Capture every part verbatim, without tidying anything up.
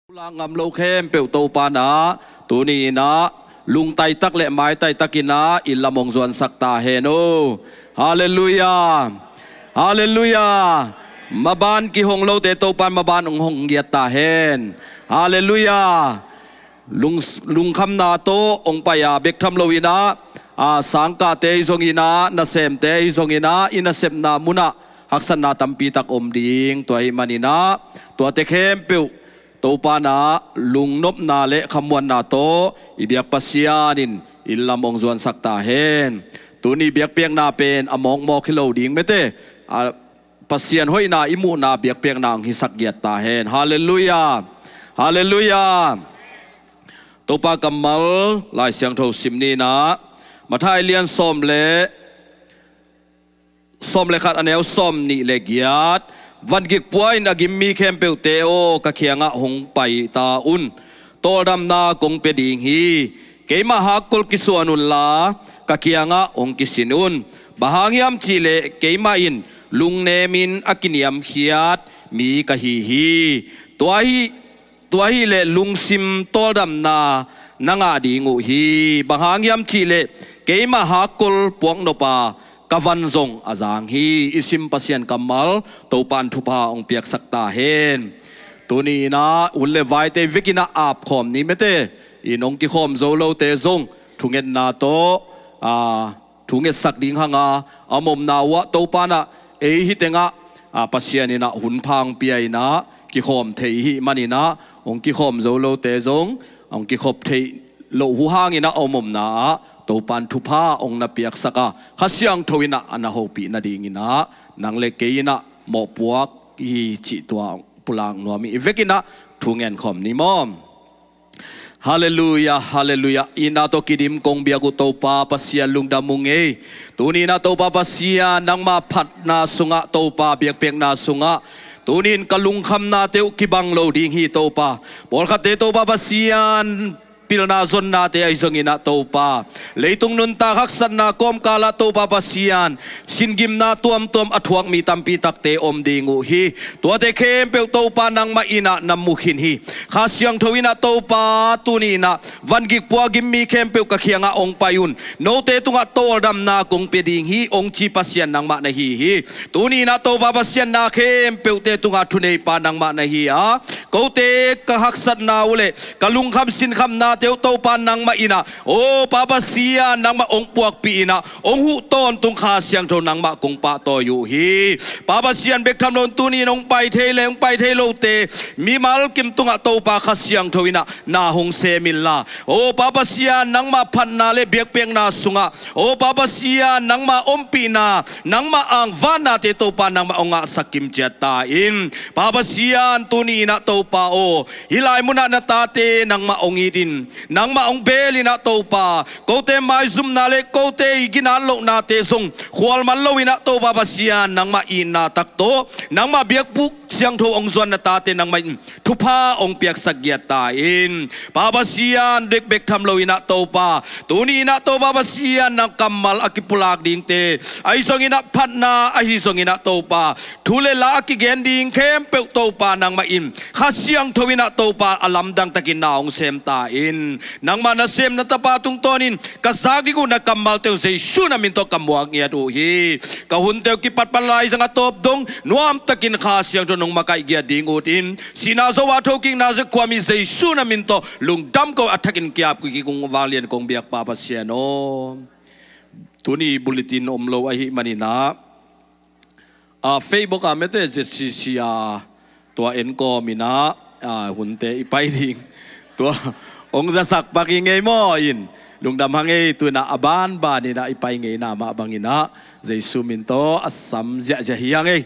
Pulak ngam lo khempeuh Topa in ah tuni in ah lungtai tak le maitai takin ah i lam hong zuansak ta hen aw. Halleluiah. Halleluiah. Maban kihong lote Topa in maban hong hong ngiat ta hen. Halleluiah. Lung, lungkhamna tawh hong pai a bek tham lo in ah, a, sangkahte ahi zongin ah, nasemte ahi zongin ah, i nasepna mun ah haksatna tampi tak om ding. Tua ahih manin ah tuate khempeuh Topa in ah lungnopna le khamuanna tawh i biak Pasian in i lam hong zuansak ta hen. Tuni biakpiakna pen a mawkmawk hi lo ding mete. A, Pasian hoihna i muhna biakpiakna hong hisak giat ta hen. Halleluiah. Halleluiah. Topa kammal Lai Siangtho sim ni in ah, Matthai lian sawm le sawm le khat, a neu sawm nih le giat. Vangik pua in a gim mi khempeuhte aw, ka kiangah hong pai ta un. Tawldamna kong pia ding hi. Keima hakkol kisuan unla, ka kiangah hong kisin un. Bang hang hiam cihleh keimah in lungnemin a kiniamkhiat mi ka hi hi. Tua hi Tua hileh lungsim tawldamna na ngah ding uh hi. Bang hang hiam cihleh keima hakkol puaknop a ka van zong a zang hi. I sim Pasian kammal Topa in thupha hong piaksak ta hen. Tuni in ah hun le vaite vekin ah apkhawm ni mete. In hong kikhawm zo lote zong thungetna tawh, a, thu ngetsak ding hang a, a momna uh ah Topa in ah ei hi teng ah, a, Pasian in ah hun pha hong pia in ah kikhawm thei i hih manin ah, hong kikhawm zo lote zong hong kikhop theih loh uh hangin ah a momna ah Topa in thupha hong na piaksak a, Kha Siangtho in ah a na hopih nadingin ah nang le kei in ah mawhpuak i hi cih tua pulak nuam i hi. I vekin ah thu ngen khawm ni maw. Halleluiah, halleluiah. Itna tawh kidim kong biak uh Topa Pasian, lungdam ung ei. Tuni in ah Topa Pasian, nangma phatna sungah Topa, biakpiakna sungah tuni in ka lungkhamnate uh kibang lo ding hi Topa. Pawlkhatte Topa Pasian, pilna zonnate ahi zongin ah Topa, leitung nuntak haksatna kawmkal ah Topa Pasian, singimna tuamtuam a thuak mi tampi takte om ding uh hi. Tuate khempeuh Topa nangmah in ah na mu khin hi. Kha Siangtho in ah Topa tuni in ah vangik pua gim mi khempeuh ka kiangah hong pai un. Note tungah tawldamna kong pia ding hi hong ci Pasian nangmah na hi hi. Tuni in ah Topa Pasian, na khempeuhte tungah thuneipa nangmah na hi a, kote ka haksatna uh le ka lungkham sinkhamnate uh Topa nangmah in ah, aw Pa Pasian, nangmah hong puakpih in ah hong huh tawntung Kha Siangtho nangmah kong pahtawi uh hi. Pa Pasian, bek tham lo in tuni in hong pai thei le hong pai thei lote mimal kim tungah Topa Kha Siangtho in ah na hong sem inla, aw Pa Pasian, nangma phatna le biakpiakna sungah, aw Pa Pasian, nangma ompihna, nangma angvannate Topa nangmah hong ngahsak kimciat ta in. Pa Pasian, tuni in ah Topa aw, hih lai munah na tate nangmah hong it in, nangmah hong beel in ah Topa, kote maizumna le kote i ginat lohnate zong khualman lo in ah Topa Pasian, nangmah itna tak tawh nangmah biakbuk siangtho hong zuan na tate nangmah in thupha hong piaksak giat ta in. Pa Pasian, bek bek tham lo in ah Topa, tuni in ah Topa Pasian, nang kammal a kipulak dingte ahi zongin ah, phatna ahi zongin ah Topa, thu le la a kigen ding khempeuh Topa nangmah in Kha Siangtho in ah Topa a lamdang takin na hong sem ta in. Nangmah nasem na Tapa tungtawnin ka zak ding uh na kammalte uh Jesu na min tawh ka muak ngiat uh hi. Ka hunte uh kipatpat lai zang a tawp dong nuamtakin Kha Siangtho in hong makaih giat ding ut in, sihna zo a thokikna ze khuami Jesu na min tawh lungdam ko, a thakin kiap kik ung, vanglian kong biak Pa Pasian aw. Tuni bulletin om lo ahih manin ah, a, Facebook ah mete Z C C a tua en kawm in ah, a, hunte i pai ding tua hong zasak pak i ngei maw in. Lungdam hang ei, tu in ah a banban in ah i pai ngeina mah bangin ah Jesu min tawh a sam ziahziah hi hang ei.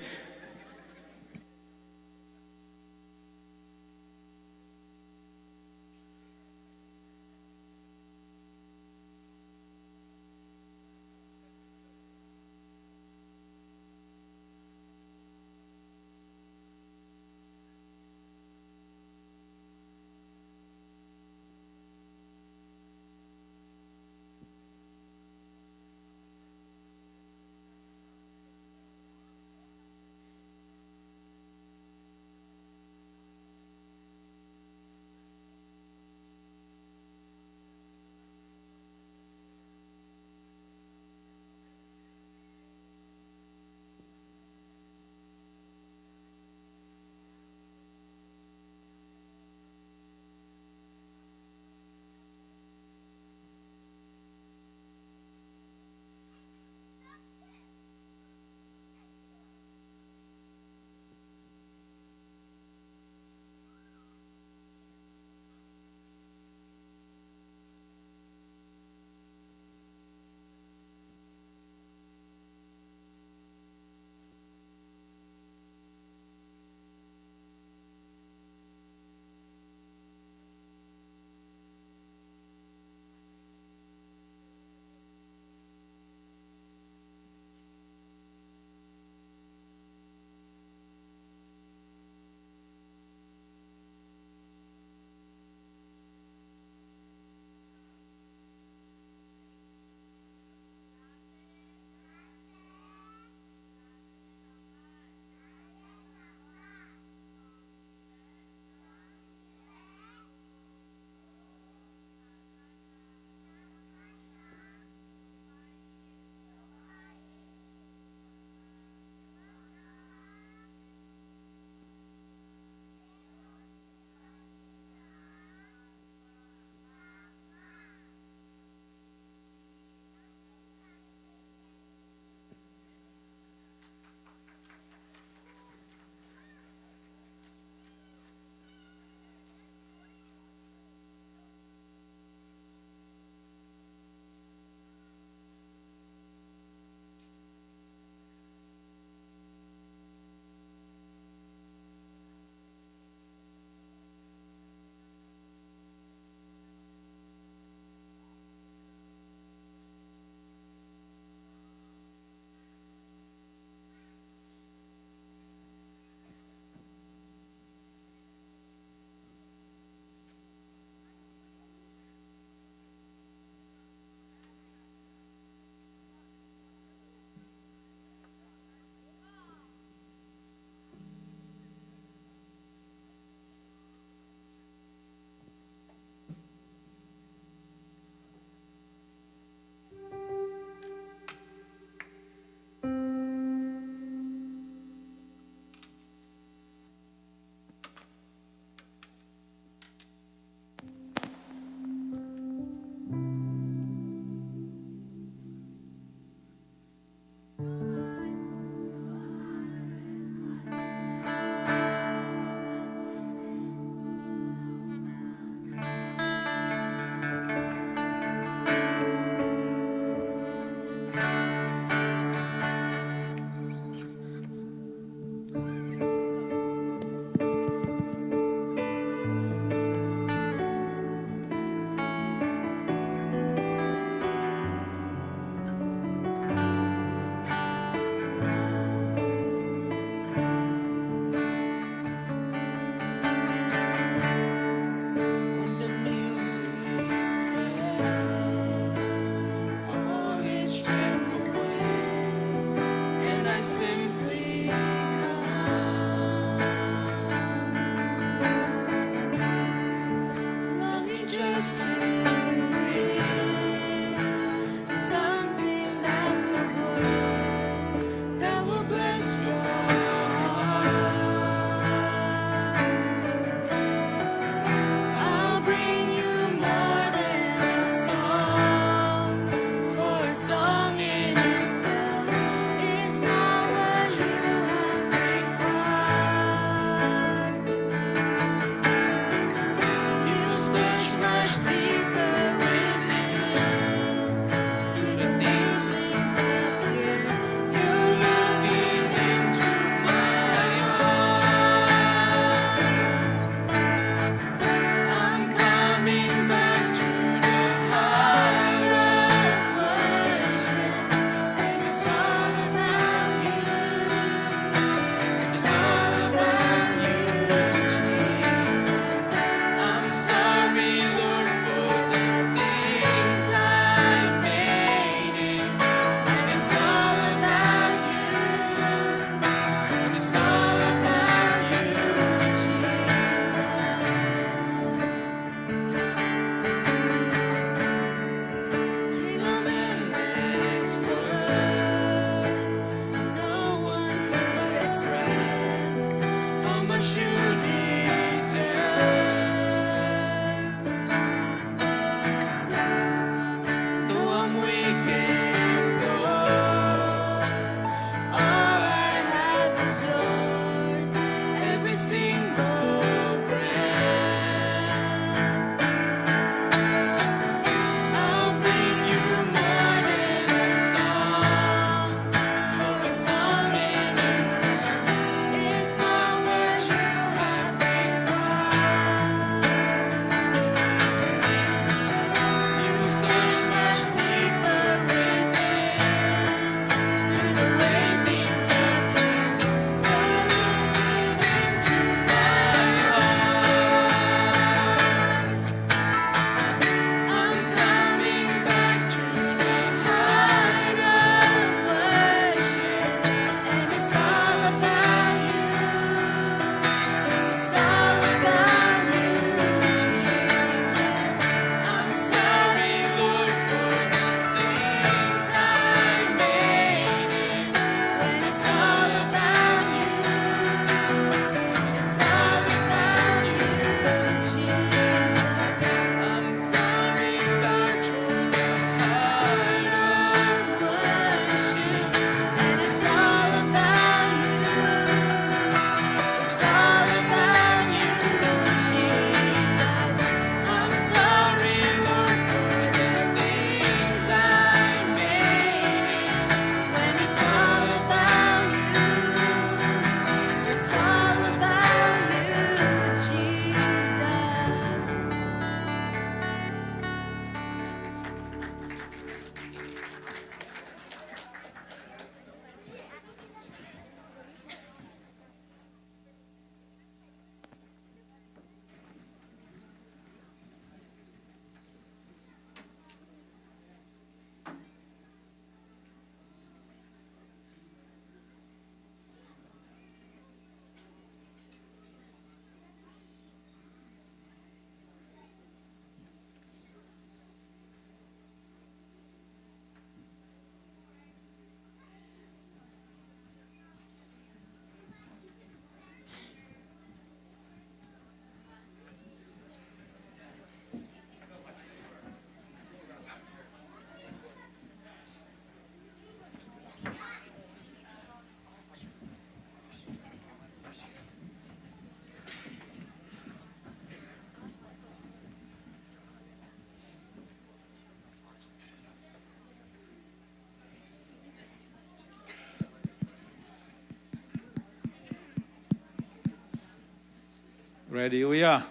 Ready, uya?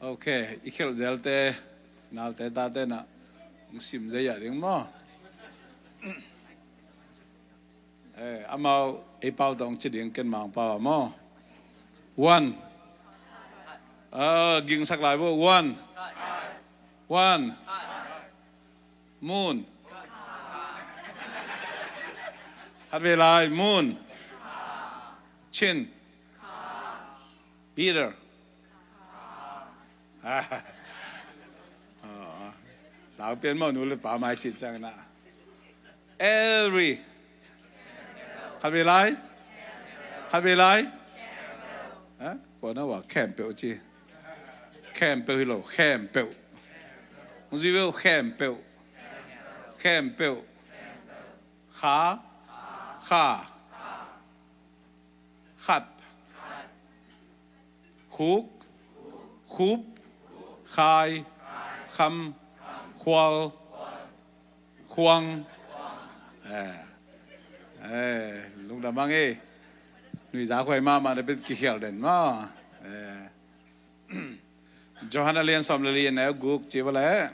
Ok, i khelh zelte, naute tate na hong sim zei a ding maw? Eh, amau ei pau tawh hong ci ding, ken Mangpau a maw? One. Ah, gingsak lai bo. One. One. Moon. Khat vei lai, moon. Chin. Peter. Ah. Oh. Lau pian maw, nu le pa mai cin ciang na. Every. Khat vei lai. Khat vei lai. Ha? Kua na wa khempeuh ci. Khempeuh hi lo, khempeuh. Hong zui ve uh, khempeuh. Khempeuh. Kha. Kha. Khat. Khuk. Khup. Khai. Kham. Khual. Khuang. Eh. Eh, lungdam hang e. Nuiza khuai mahmah na bit kikhial den maw. Eh. Johan a lian sawm le li, a neu guk ci va leh.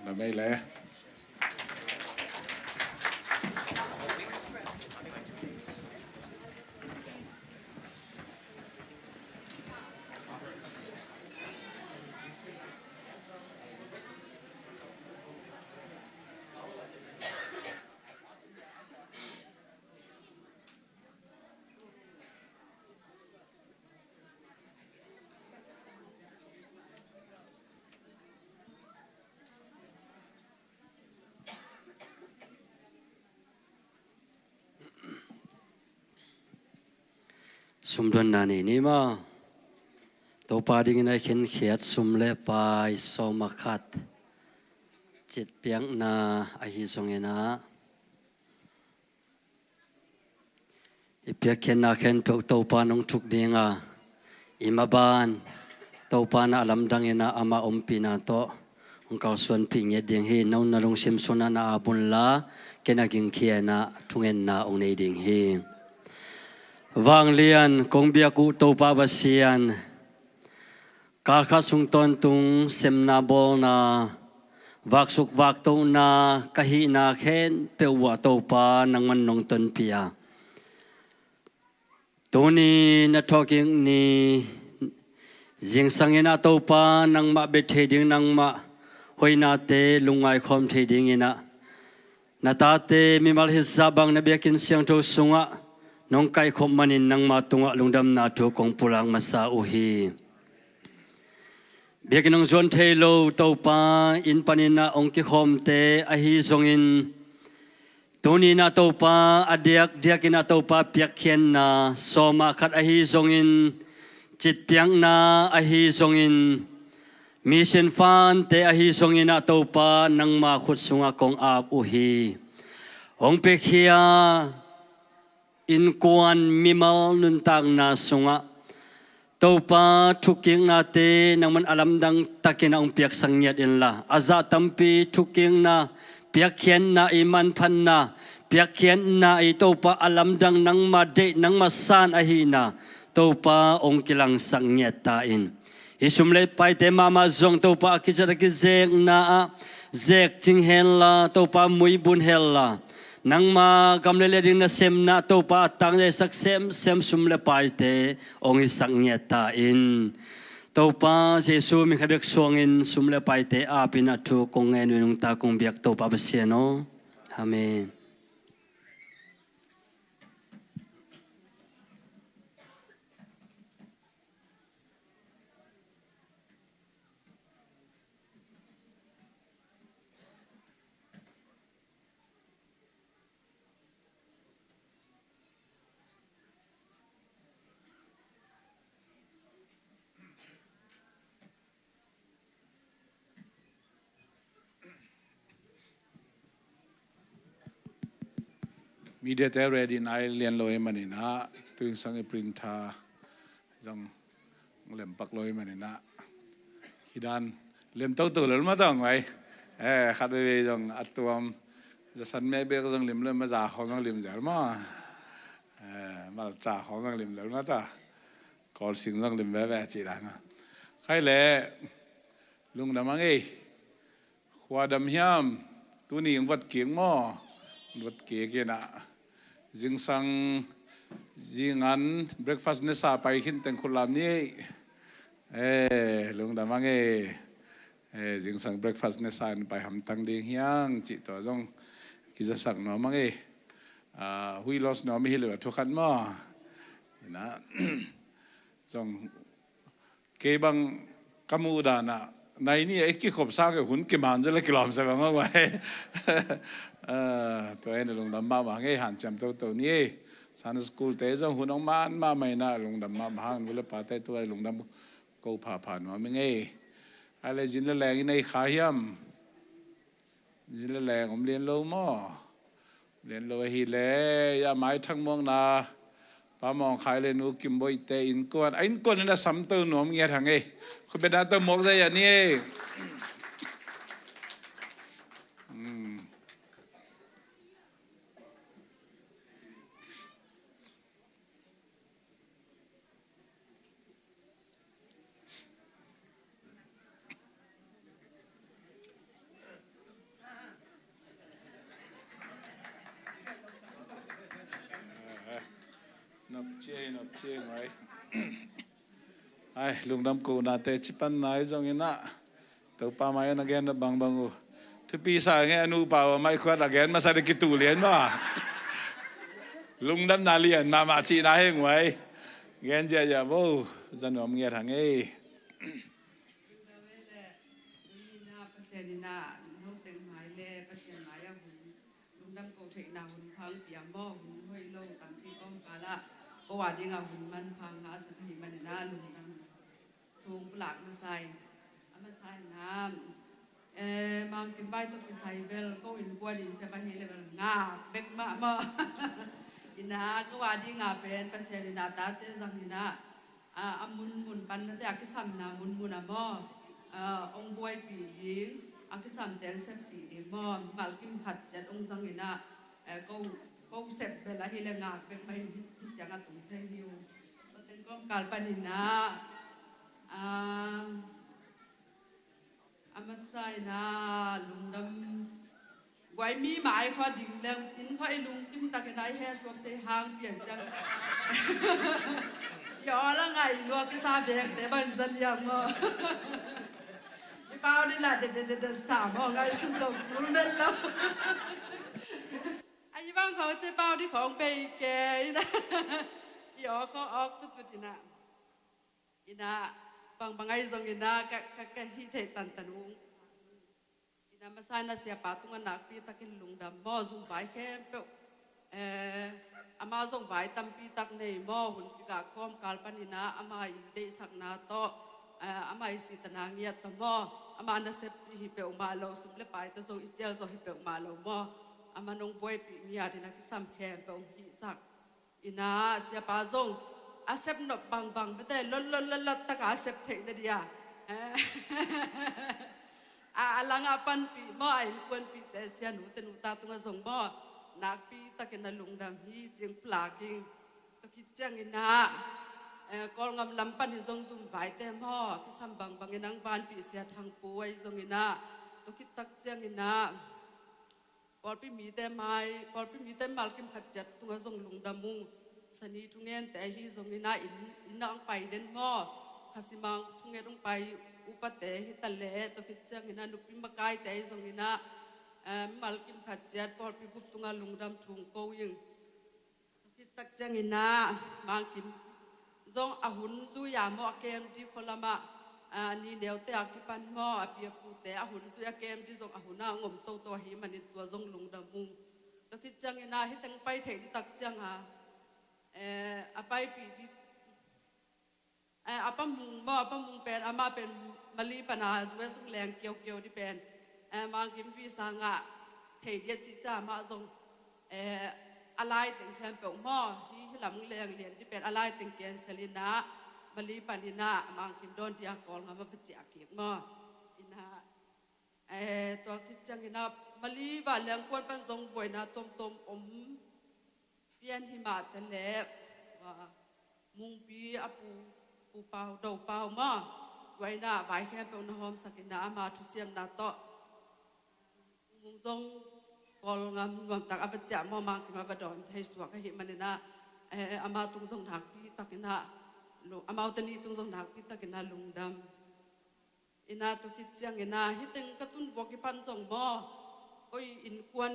Na mei le. Sumdonna nei ni maw. Topa dingin a i khenkhiat sum le pai sawm a khat citpiakna ahi zongin ah, i piakkhiatna khempeuh Topa nong thuk ding a, i maban Topa na a lamdang in ah ama ompihna tawh hong kalsuanpih ngiat ding hi. Nong na lungsim sungah na ap un la, ken a gingkhia in ah thungetna hong nei ding hi. Vanglian kong biak uh Topa Pasian, kal khat sung tawntung semna bawlna, vaksuk vaktohna ka hihna khempeuh uh ah Topa nangman nong tonpih a, tuni na thawhkik ni zingsang in ah Topa nangmah bia thei ding, nangmah hoihnate lungngai khawm thei dingin ah, na tate mimal hizah bang na biakinn siangtho sungah nong kaihkhop manin nangma tungah lungdamna thu kong pulak masa uh hi. Biakinn hong zuan thei lo Topa inn panin ah hong kikhawmte ahi zongin, tuni in ah Topa a diakdiakin ah Topa piakkhiatna sawm ah khat ahi zongin, citpiakna ahi zongin, mission fund-te ahi zongin ah Topa nangma khut sungah kong ap uh hi. Hong piakhia innkuan mimal nuntakna sungah Topa thukkiknate nangman a lamdang takin ah hong piaksak ngiat inla, a zah tampi thukkikna, piakkhiatna i manphatna, piakkhiatna i Topa a lamdang nangma deih nangma san ahihna Topa hong kilangsak ngiat ta in. Hih sum le paite mahmah zong Topa a kizat a kizekna ah zekcing henla, Topa muibun henla, nangma gam le lei ding nasemna Topa a tangzaisak semsem sum le paite hong hisak ngiat ta in. Topa Jesu min khat bek suangin sum le paite apin ah thu kong ngen uh hi. Nungta kong biak Topa Pasian aw. Amen. Media-te ready nai lian lo ahih manin ah, tu-in sang i printer zong Lem pak lo i maninah hi dan lem toto lel mah tawh ngai. Eh, khat veivei zong a tuam, za san meh bek zong lim lem, a za khawng zong lim zel maw. Eh, malcha khawng zong lim lel mah ta. Kawlsing zong lim veve cih dan a. Khai leh lungdam a ngei. Khua dam hiam? Tuni hong vat kik maw? Vat kik inah zingsang zingan breakfast ne sa pai khin teng khut lam ni ei. Eh, lungdam a ngei. Eh, zingsang breakfast ne sa in pai hamtang ding hiang cih tawh zong kizasak nuam a ngei. Ah, hui los nuam i hi leh a thukhat maw? Inah zong kei bang ka muh danah nai ni a i kikhop sa kei hun kiman zaw le kilawm sa bang a guai. Ah, tua in a lungdam mahmah ngei, hanciam toto ni ei. Sunday school te zong hun hong man mahmah inah lungdam mahmah hang, nu le pate tua i lungdam ko phapha nuam i ngei. Ai le zin le leng i nei kha hiam? Zin le leng om lian lo maw? Lian lo ahi leh, ya mai thang muakna Pa Mawng Khai le Nu Kim Boih te innkuan, a innkuan in a samto nuam ngiat hang ei. Khubet a to muak zai a ni ei. Hmm. Nop cia, nop cia ngai. Ai, lungdam ko nate cipan nai zong inah Topa mai a na gen na bangbang uh thupi sa nge, a nupa uh a maikhuat a gen masa de kitu lian ba. Lungdamna lian mahmah cihna heng uh ai. Gen ziahziah bo, za nuam ngiat hang ei. Pasian inah note mai le Pasian mai a hun lungdam ko theihna hun pha hong pia maw, hun hoih lo tampi kawmkal ah ko a dingah hun manpha ngah a sak ahih maninah lungdam thu pulak masa in, a masa inah, eh, Mang Kim Bai tawh kisai bel ko innkuan in sep ahih leh bel ngak bek mah maw. Inah ko a dingah pen Pasian inah tate zang inah, a, a munmun pan nate a kisamna munmun ah maw, a, hong buaipih ding, a kisamte hong seppih ding maw, mimal kim khat ciat hong zang inah, eh, ko, ko sep bel ahih leh ngak bek mah in hih ciang a tung thei hi uh. Tua teng kawmkal pan inah, a, a masa inah lungdam guai, mi mai khua ding leng inn khua i lungkim takin a i he suakte hang pian ciang i awl a ngai lua kisa bekte bang za liang maw? I pau ding la det det det det sa maw, ngai sum lo kul mel lo. A i bang khawng cia pau ding khawng bei ke inah i aw khawng awk tutut inah. Inah bangbang ahi zong inah ka, ka, ka hih theih tantan ung. Inah masa inah siapa tungah nakpi takin lungdam maw, zung vai khempeuh, eh, amah zong vai tampi tak nei maw, hun kikah kawmkal pan inah amah i deihsakna tawh, eh, amah i sitana ngiat tawh maw, amah nasep cih hi peuhmah lo, sum le paite zong i cial zawh hi peuhmah lo maw, amah nong buaipih ngiat inah kisam khempeuh hong hihsak. Inah siapa zong a sep nop bangbang bete lot lot lot lot taka a sep theih na dia. A, a langah panpih maw, a innkuanpihte sia nute nuta tungah zong maw, nakpi takin a lungdam hi cing pulak ing. Tua khit ciang inah, eh, Kawlngam lam pan hi zong zum vaite maw, kisam bangbang inah vanpih sia Thangpu ahi zong inah, tua khit tak ciang inah pawlpi mite mai, pawlpi mite malkim khat ciat tungah zong lungdam ung. Sani thungente ahi zong inah inn, inn ah hong pai den maw, khasimang thunget hong pai upate hi ta leh, tua khit ciang inah nupi makaite ahi zong inah, eh, malkim khat ciat pawlpi bup tungah lungdam thu hong ko ing. Tua khit tak ciang inah Mang Kim zong a hun zui a maw, a kem ding khua lamah, a, ni neute a kipan maw, a pi a pute a hun zui a kem ding zong a hun ah hong om toto ahih manin tua zong lungdam ung. Tua khit ciang inah hih teng pai theih ding tak ciang a, eh, a paipih ding, eh, a Pa Mung maw, a Pa Mung pen amah pen Mali pana U S hong leng kiaukiau ding pen, eh, Mang Kim visa ngah thei ding a cih ciang amah zong, eh, a lai teng khempeuh maw, hih, hih lam leng lian ding pen a lai teng cancel inah, Mali panin ah Mangkim dawn ding a Kawlgam a va ciah kik maw. Ina, eh, tua khit ciangin ah Mali vanleng kuan pan zong buaina tuamtuam om pian hi mah te leh, ah, Mungpi a pu, Pu Pau, Do Pau maw. Tua ina vai khempeuh na hawmsak ina ama thusiamna tawh Mung zong Kawlgam nuamtak a va ciah maw, Mangkim a va dawn thei suak ahih manin ah, eh, ama tung zong nakpi takin ah, lu-, amaute nih tung zong nakpi takin ah lungdam. Ina tua khit ciangin ah, hih teng ka tun vuak i pan zong maw, koi innkuan,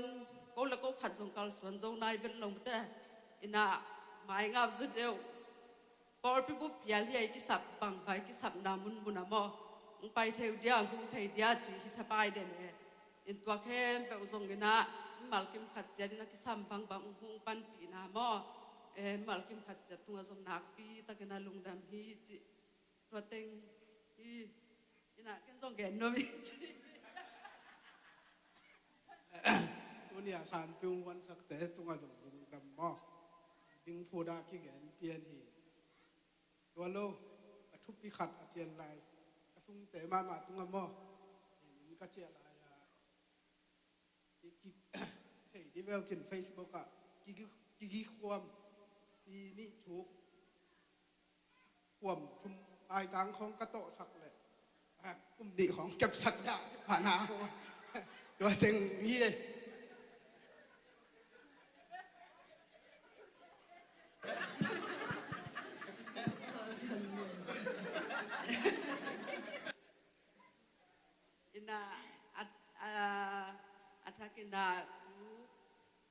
ko le ko khat zong kalsuan zo nai vet lo mate. Ina mai ngap zaw deuh. Pawlpi bup pial hi a i kisap bang, bai kisapna munmun a maw. Hong pai thei uh dia, hong thei dia ci hi thapai den e. In tua khempeuh zong ina, mimal kim khat ciat ina kisam bangbang hong panpihna maw. Eh, mimal kim khat ciat tungah zong nakpi takin a lungdam hi ci. Tua teng hi. Ina ken zong gen nuam hi ci. Tuni a sanpi hong huansakte tungah zong lungdam maw. Ding phuda kigen pian hi. Tua lo, a thupi khat a cian lai, ka sungte mahmah tungah maw. In ka ciah lai a, ki, ki, thei di veu cin Facebook ah, kigi, kigi khuam, pi nih thuk, khuam thum, ai tang khong ka tawhsak leh, ah, kum nih khong kepsak dah, pana khong. Tua teng hi e. Ina, a, a, a thak ina tu,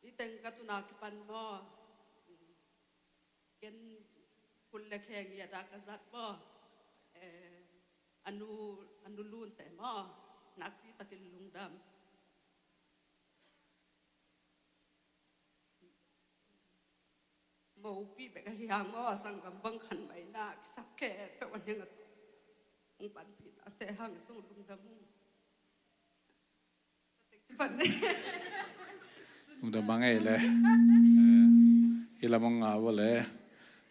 i teng ka tuna kipan maw. Ken khut le kheng i a dah ka zat maw. Eh, a nu, a nu lunte maw. Nakpi takin lungdam. Mopi bek ahi hang maw, a sanggam bang khan mai na, kisap khempeuh a neng a tu. Hong panpih nate hang zong lungdam ung. Lungdam a ngei le. Eh, i lam hong ngah vo le.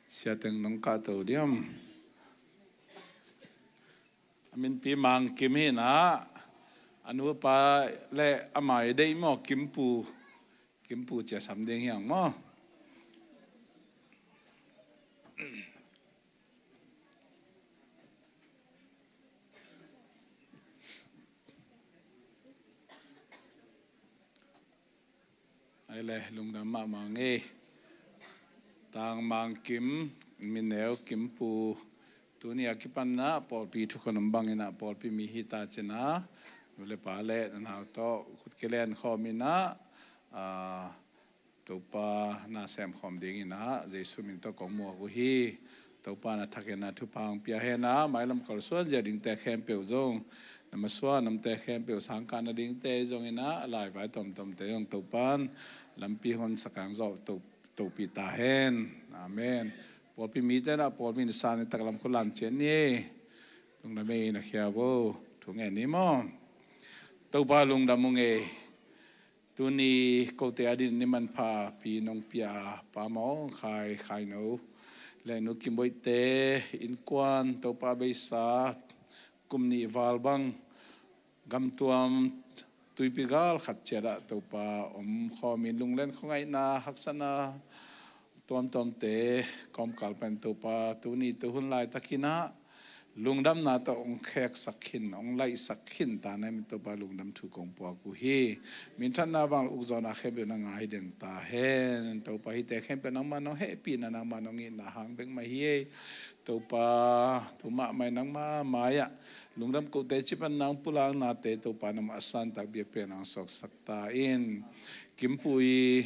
Sia teng nong kahto diam. A minpi Mang Kim hi na. A nupa le a mai deih maw Kim Pu. Kim Pu cia sam ding hiang maw. Ai le, lungdam mahmah ngei. Tang Mang Kim, Mineu Kim Pu, tuni a kipan na pawlpi thukhun om bangin ah pawlpi mi hi ta cin ah, nu le pa le na nau tawh khut kilen khawm in ah, ah, Topa na sem khawm dingin ah Jesu min tawh kong muak uh hi. Topa na thakin ah thupha hong pia hen ah, mailam kalsuan zia dingte khempeuh zong, na masuan omte khempeuh, sangkah na dingte zongin ah, a laivai tomtomte zong Topan lampi hon sakang zawh to, topih ta hen. Amen. Pawlpi mite na pawlpi na san i taklam khulam cian ni. Lungdam ei na khia bo. Thu ngen ni maw. Topa lungdam ung ei. Tuni kote a din ni manpha pi nong pia pa maw, khai, khai no le nu Kimboite innkuan Topa beisa kum nih val bang gamtuam tuipi gal khat ciat ah Topa om khawmin lunglen khuangaihna haksatna tuamtuamte kawmkal pan Topa tuni tu hun laitakin ah lungdamna tawh hong kheksak khin, hong laihsak khin ta na min Topa lungdam thu kong puak uh hi. Minthanna bang ukzawhna khempeuh na ngah hi den ta hen. Topa hihte khempeuh nangmah nong hehpihna, nangmah nong itna hang bek mah hi ei. Topa tu mahmah nangmah mai-ah lungdam kote cipan nang pulaknate Topa nangmah a santak biakpiak nang suaksak ta in. Kimpu i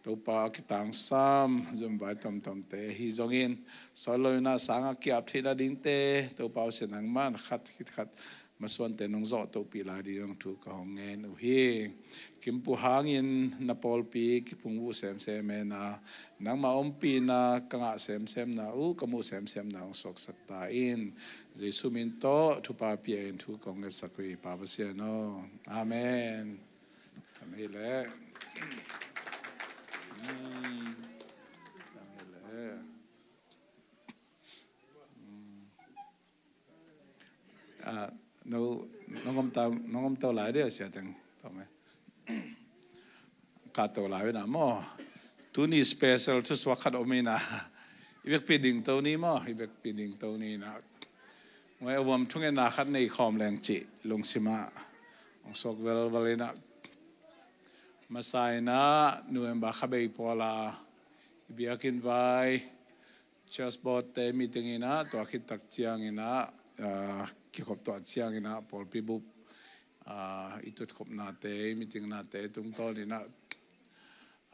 Topa a kitangsam zumvai tomtomte hi zongin, sawt lo in ah sang a kiap theihna dingte Topa uh sin nangman khat khit khat masuante nong zawh tohpih lai ding zong thu ka hong ngen uh hi. Kimpu hangin na pawlpi kiphung uh semsem hen ah, nangmah ompihna ka ngah semsemna uh, ka muh semsemna hong suaksak ta in. Jesu min tawh thupha pia in thu ka hong ngetsak uh hi, Pa Pasian aw. Amen. Kan hih leh. Hmm. Kan hih leh. Nong om to lai dia, sia teng. To me. Ka to lai na maw. Tuni special thusuak khat om ina. I bekpi ding to ni maw. I bekpi ding to ni na. Ngai a vuam thungetna khat nei khawm leng ci lungsima. Ong suak velvel ina. Masa ina November kha bei pawla. I biakinn vai. Church board te meeting ina, tua khit tak ciang ina, ah, kikhop tua ciang ina, pawlpi bup, ah, i tutkhopnate, i meetingnate tungtawn ina,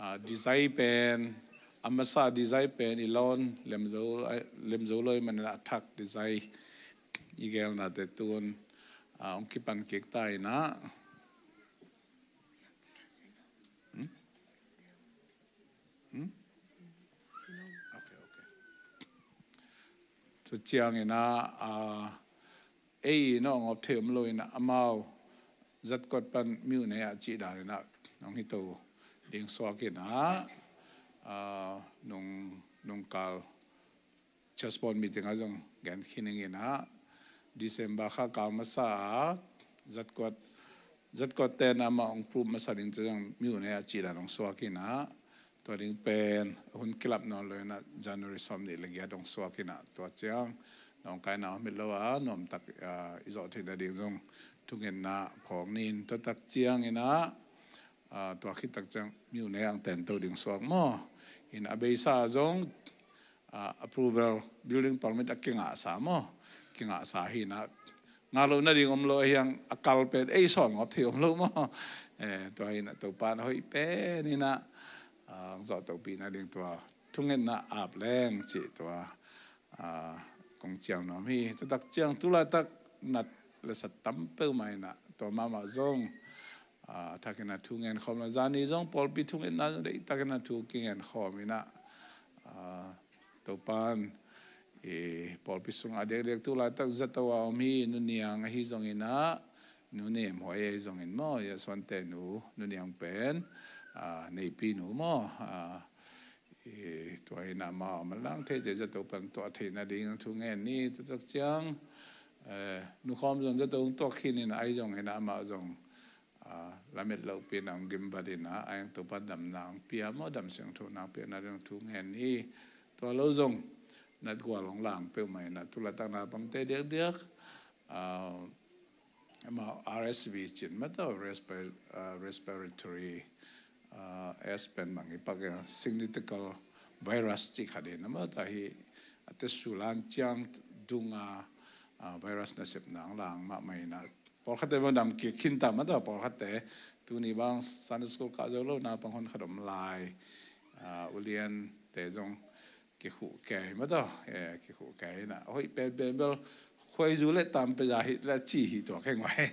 ah, design pen, a masa design pen i lawn lemzo, lemzo lo i man ina a thak design i gelnate tun, ah, ong kipan kik ta ina. Hmm? Hmm? Okay, okay. Tua ciang ina, ah, ei ina ong op thei om lo ina amau zatkot pan miu nei a ci dan ina ong hi to ding suak ina, ah, nung, nung kal church board meeting a zong gen khin ing ina, December kha kal masa a, zatkot, zatkot ten ama ong prove masa ding te zong miu nei a ci dan ong suak ina, tua ding pen, hun kilap nawn lo ina, January sawm nih le giat ong suak ina, tua ciang, nong kaina om hi lo a, nuam tak, ah, i zawh theihna ding zong, thungetna phawng nin, tua tak ciang ina, ah, tua khit tak ciang, miu nei ang ten to ding suak maw. Ina a beisa zong, ah, approval, building permit a kingahsa maw. Kingahsa hi ina. Ngah lo nading om lo a hiang a kal pen, ei sawl ngawt thei om lo maw. Eh, tua hi ina Topa na hoih pen ina, ah, zawh topi nading tua. Thungetna ap leng ci tua. Ah, kong ciang nuam hi. Tua tak ciang tu laitak nat le sat tam peuhmah ina. Tua mahmah zong. Ah, a thak ina thu ngen khawm lo. Zani zong pawlpi thungetna zong deih tak ina thu kingen khawm ina. Ah, Topan, i pawlpi sung a diakdiak tu laitak zato a om hi, Nu Niang ahi zong ina, Nu Nem Huai ahi zong in maw, Yasuante nu, Nu Niang pen, ah, neipi nu maw, ah, i tua ina amau a manlang theite zato pan tuah theihna ding thu ngen ni, tua tak ciang, eh, Nu Khawm zong zato tuak khin ina ahi zong ina amau zong, ah, lamet lohpi na ong gimbat ina, a eng Topa damna ong pia maw, damsiang thona ong pia na ding thu ngen hi. Tua lo zong, natgual ong lang peuhmah ina, tu laitak na pangte diakdiak, ah, amau R S V cin mah tawh, respi-, ah, respiratory, ah, S pen bang i pak ina, syncytial virus ci khat ina mah tawh hi, a te sulan ciang dunga, ah, virus nasepna ong lang mahmah ina, pawlkhatte bang dam kik khin ta mah tawh, pawlkhatte tuni bang Sunday school kah zo lo naupang hun khat om lai, ah, uliante zong kikhuh kei mah tawh, eh, kikhuh kei ina. Hoih penpen bel khuaizu le tampe za hi le ci hi tua kei ngai.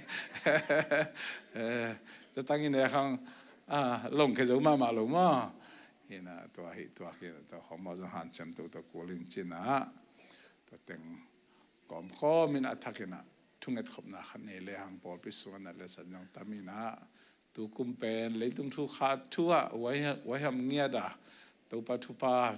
Eh, zatang ina khang, ah, long kei zo mahmah lo maw. Ina tua hi tua hi tua khawm maw zong hanciam toto kul in cina. Tua teng gawmkhawm ina a thak ina thunget khopna khat nei le hang pawlpi sung a nat le sat zong tam ina, tu kum pen leitung thu khat thu ah huaiham ngiat a, Topa thupha,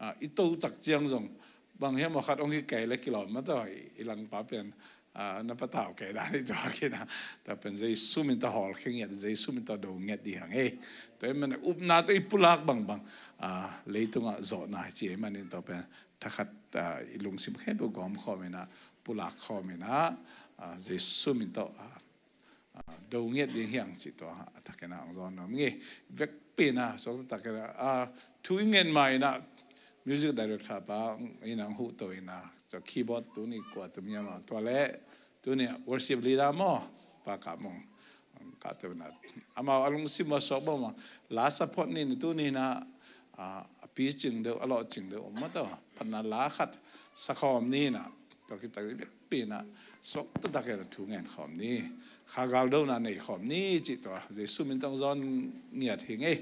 ah, i to tak ciang zong bang hiam aw khat ong hi kei le kilawm mah tawh i, i langpa pen, ah, na patau kei dan i tuak ina, tua pen Jesu min tawh hawlkhia ngiat, Jesu min tawh do ngiat ding hang ei. Tua i man upna tawh i pulak bangbang, ah, leitungah zawhna hi ci ei manin tua pen thakhat, ah, i lungsim khempeuh gawm khawm ina, pulak khawm ina, ah, Jesu min tawh, ah, ah, do ngiat ding hiang cih tua a thak ina ang zawn nuam ngi. Vekpi ina, suak taktak ina, ah, thu i ngen ma ina, music director pa ina ang huh to ina, tua keyboard tuni kua tum hiam a, tua le, tuni worship leader maw, Pa Kap Mung. Kah teuh na amau a lungsim a suak bang mah, la support ni na tuni na, ah, a picing deuh, a lawhcing deuh om mah tawh, phatna la khat sakhawm ni na, tua khit tak i vekpi na suak taktak in a thu ngen khawm ni, kha gal do na nei khawm ni cih tua Jesu min tawh zawn ngiat hi ngei.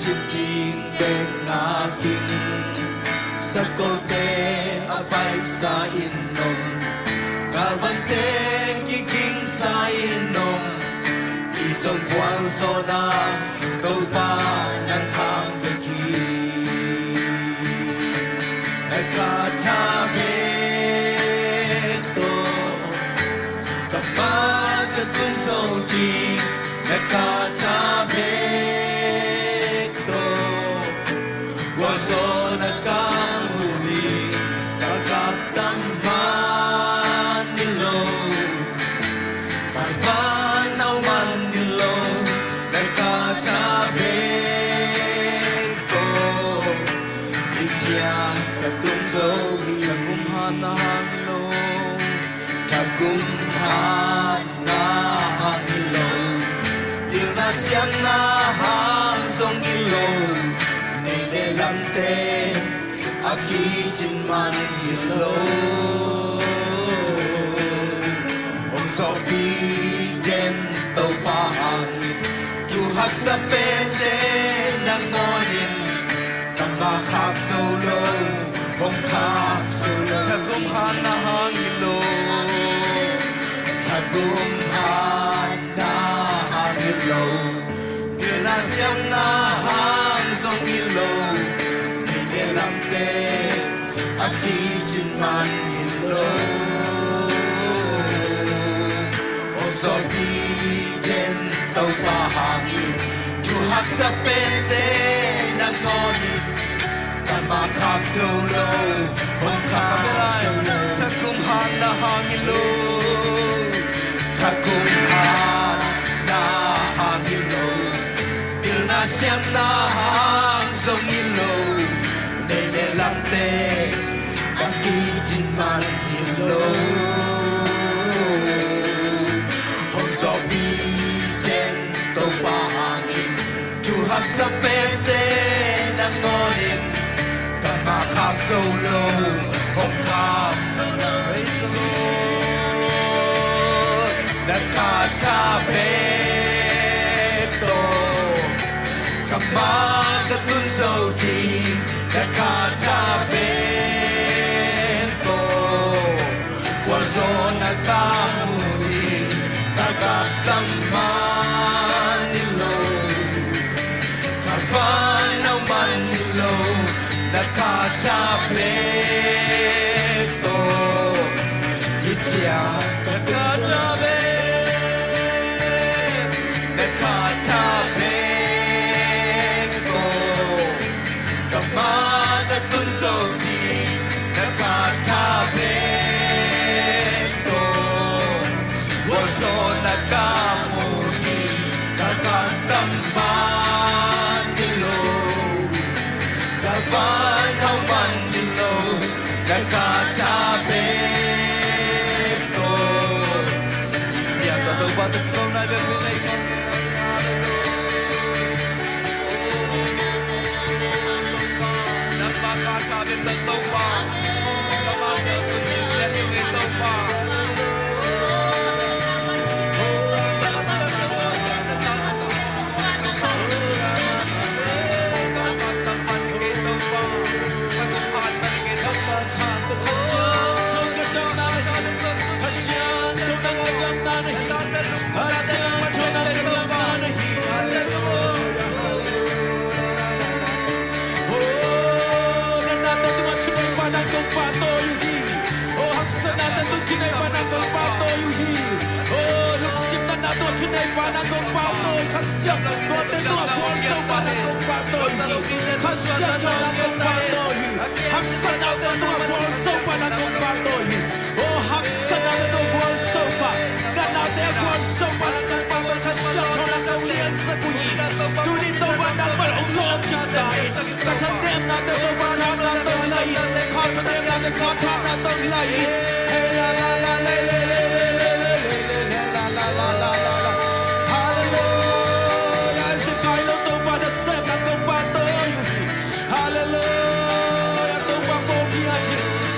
Kip ding bek ngak ing, sakolte a paisa in om, kalvante kigingsa in om, i zong gualzawhna Topa nang hang bek hi. Na khat a bek tawh ka ma ka tun zo ding, na khat a bek tawh gualzawhna ka mu ding. Ka kap tam man hi lo, ka van hau man hi lo, na khat a bek tawh i ciang ka tun zo hi. Thagum hatna hang hi lo, thagum hatna hang hi lo, pilna siamna hang zong hi lo, nei le lamte a kicin man hi lo. Hong zawhpi den Topa hangin, thu haksa pente nangawnin, kanmah khak zo lo, hong khak zo lo. Thagum hatna hang hi lo, thagum hatna hang hi lo, pilna siamna hang zong hi lo, nei le lamte a kicin man hi lo. Hong zawhpi den Topa hangin, thu haksa pente nangawnin, kanmah khak zo lo, hong khak zo lo. Thagum hatna hang hi lo, thagum hatna hang hi lo, pilna siamna hang zong hi lo, nei le lamte a kicin man hi lo. Hong zawhpi den Topa hangin, thu haksa pente nangawnin, kanmah khak zo lo, hong khak zo lo. Praise the Lord. Na khat a bek tawh ka ma ka tun zo ding, na khat a bek tawh gualzawhna ka mu ding. Ka kap tam man hi lo, ka van hau man hi lo, na khat a bek tawh i ciang ka tun zo hi. Na khat a bek tawh ka ma ka tun zo ding, na khat a bek tawh gualzawhna ka mu ding. Ka kap tam man hi lo, ka van hau man hi lo, na khat a bek tawh i ciang ka Topa, ka Topa na bek hi. Kha Siangtho nang ka damna na hi. Kha Siangtho nang ka damna na hi. Halleluia, halleluia. Oh, natnate tungah thuneipa nang kong pahtawi uh hi. Oh, haksatnate tungah thuneipa nang kong pahtawi uh hi. Oh, lungsim natna tungah thuneipa nang kong pahtawi. Kha Siangtho, tuate tungah gualzopa nang kong pahtawi hi. Kha Siangtho nang kong pahtawi hi. Haksatnate tungah gualzopa nang kong pahtawi hi. Oh, haksatnate tungah gualzopa, natnate ah gualzopa nang kong pahtawi, Kha Siangtho nang kong liansak uh hi. Tuni Topa nangmah hong lawm kik ta in. Ka thanemnate Topa thahatna tawh la in. Ka thanemnate ka thahatna tawh la in. Hey la la la la la la la la la la la la la la la la. Halleluia. Zekai lo Topa nasem nang kong pahtawi uh hi. Halleluia. Topa pawlpi ah hi.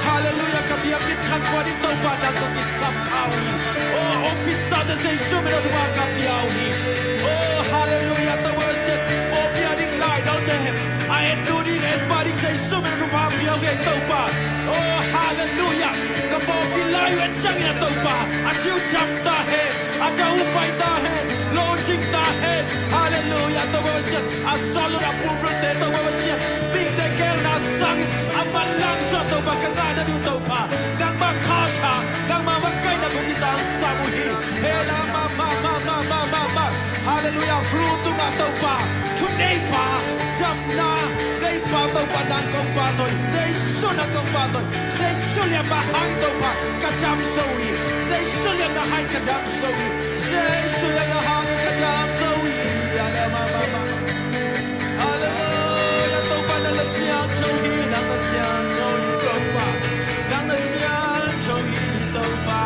Halleluia. Ka biakinn thang kua ding Topa nang kong kisam pha uh hi. Oh, officer te Jesu min tawh Topa ka pia uh hi. Oh, halleluia. Topa Pasian, pawlpi ah ding laidal Pa ding Jesu min a thupha pia uh hi Topa. Oh, halleluiah. Ka pawlpi lai uh a ciangin a Topa, a ciu dam ta hen, a dau pai ta hen, lawhcing ta hen. Halleluiah. Topa Pasian, a sawt lut a pulpit te Topa Pasian, mite geelna sangin a manlang sawt Topa, ka ngahna ding Topa, nangmah kha tha, nangmah makaihna kong kitang sam uh hi. Hela ma ma ma ma ma ma ma. Halleluiah. Flu tungah Topa, thuneipa, damna neipa Topa, nang kong pahtawi. Jesu nang kong pahtawi. Jesu liamna hang Topa, ka dam zo hi. Jesu liamna hang ka dam zo hi. Jesu liamna hang ka dam zo hi. Hela ma ma ma. Halleluiah. Topa nang na siangtho hi, nang na siangtho hi Topa. Nang na siangtho hi Topa.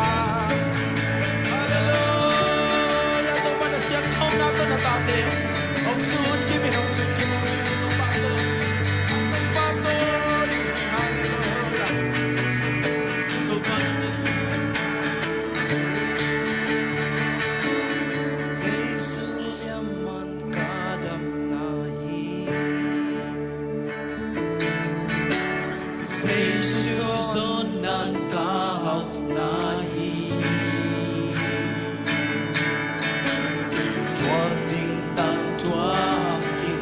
Halleluiah. Topa na siangthona tawh na tate hong zun kim in, hong zun kim, hong zun kim Topa tawh. Topa tawh. Halleluiah. Topa na Jesu liamman ka damna hi. Jesu zawn nan ka hauhna hi. Kei thuak ding tangthuak in,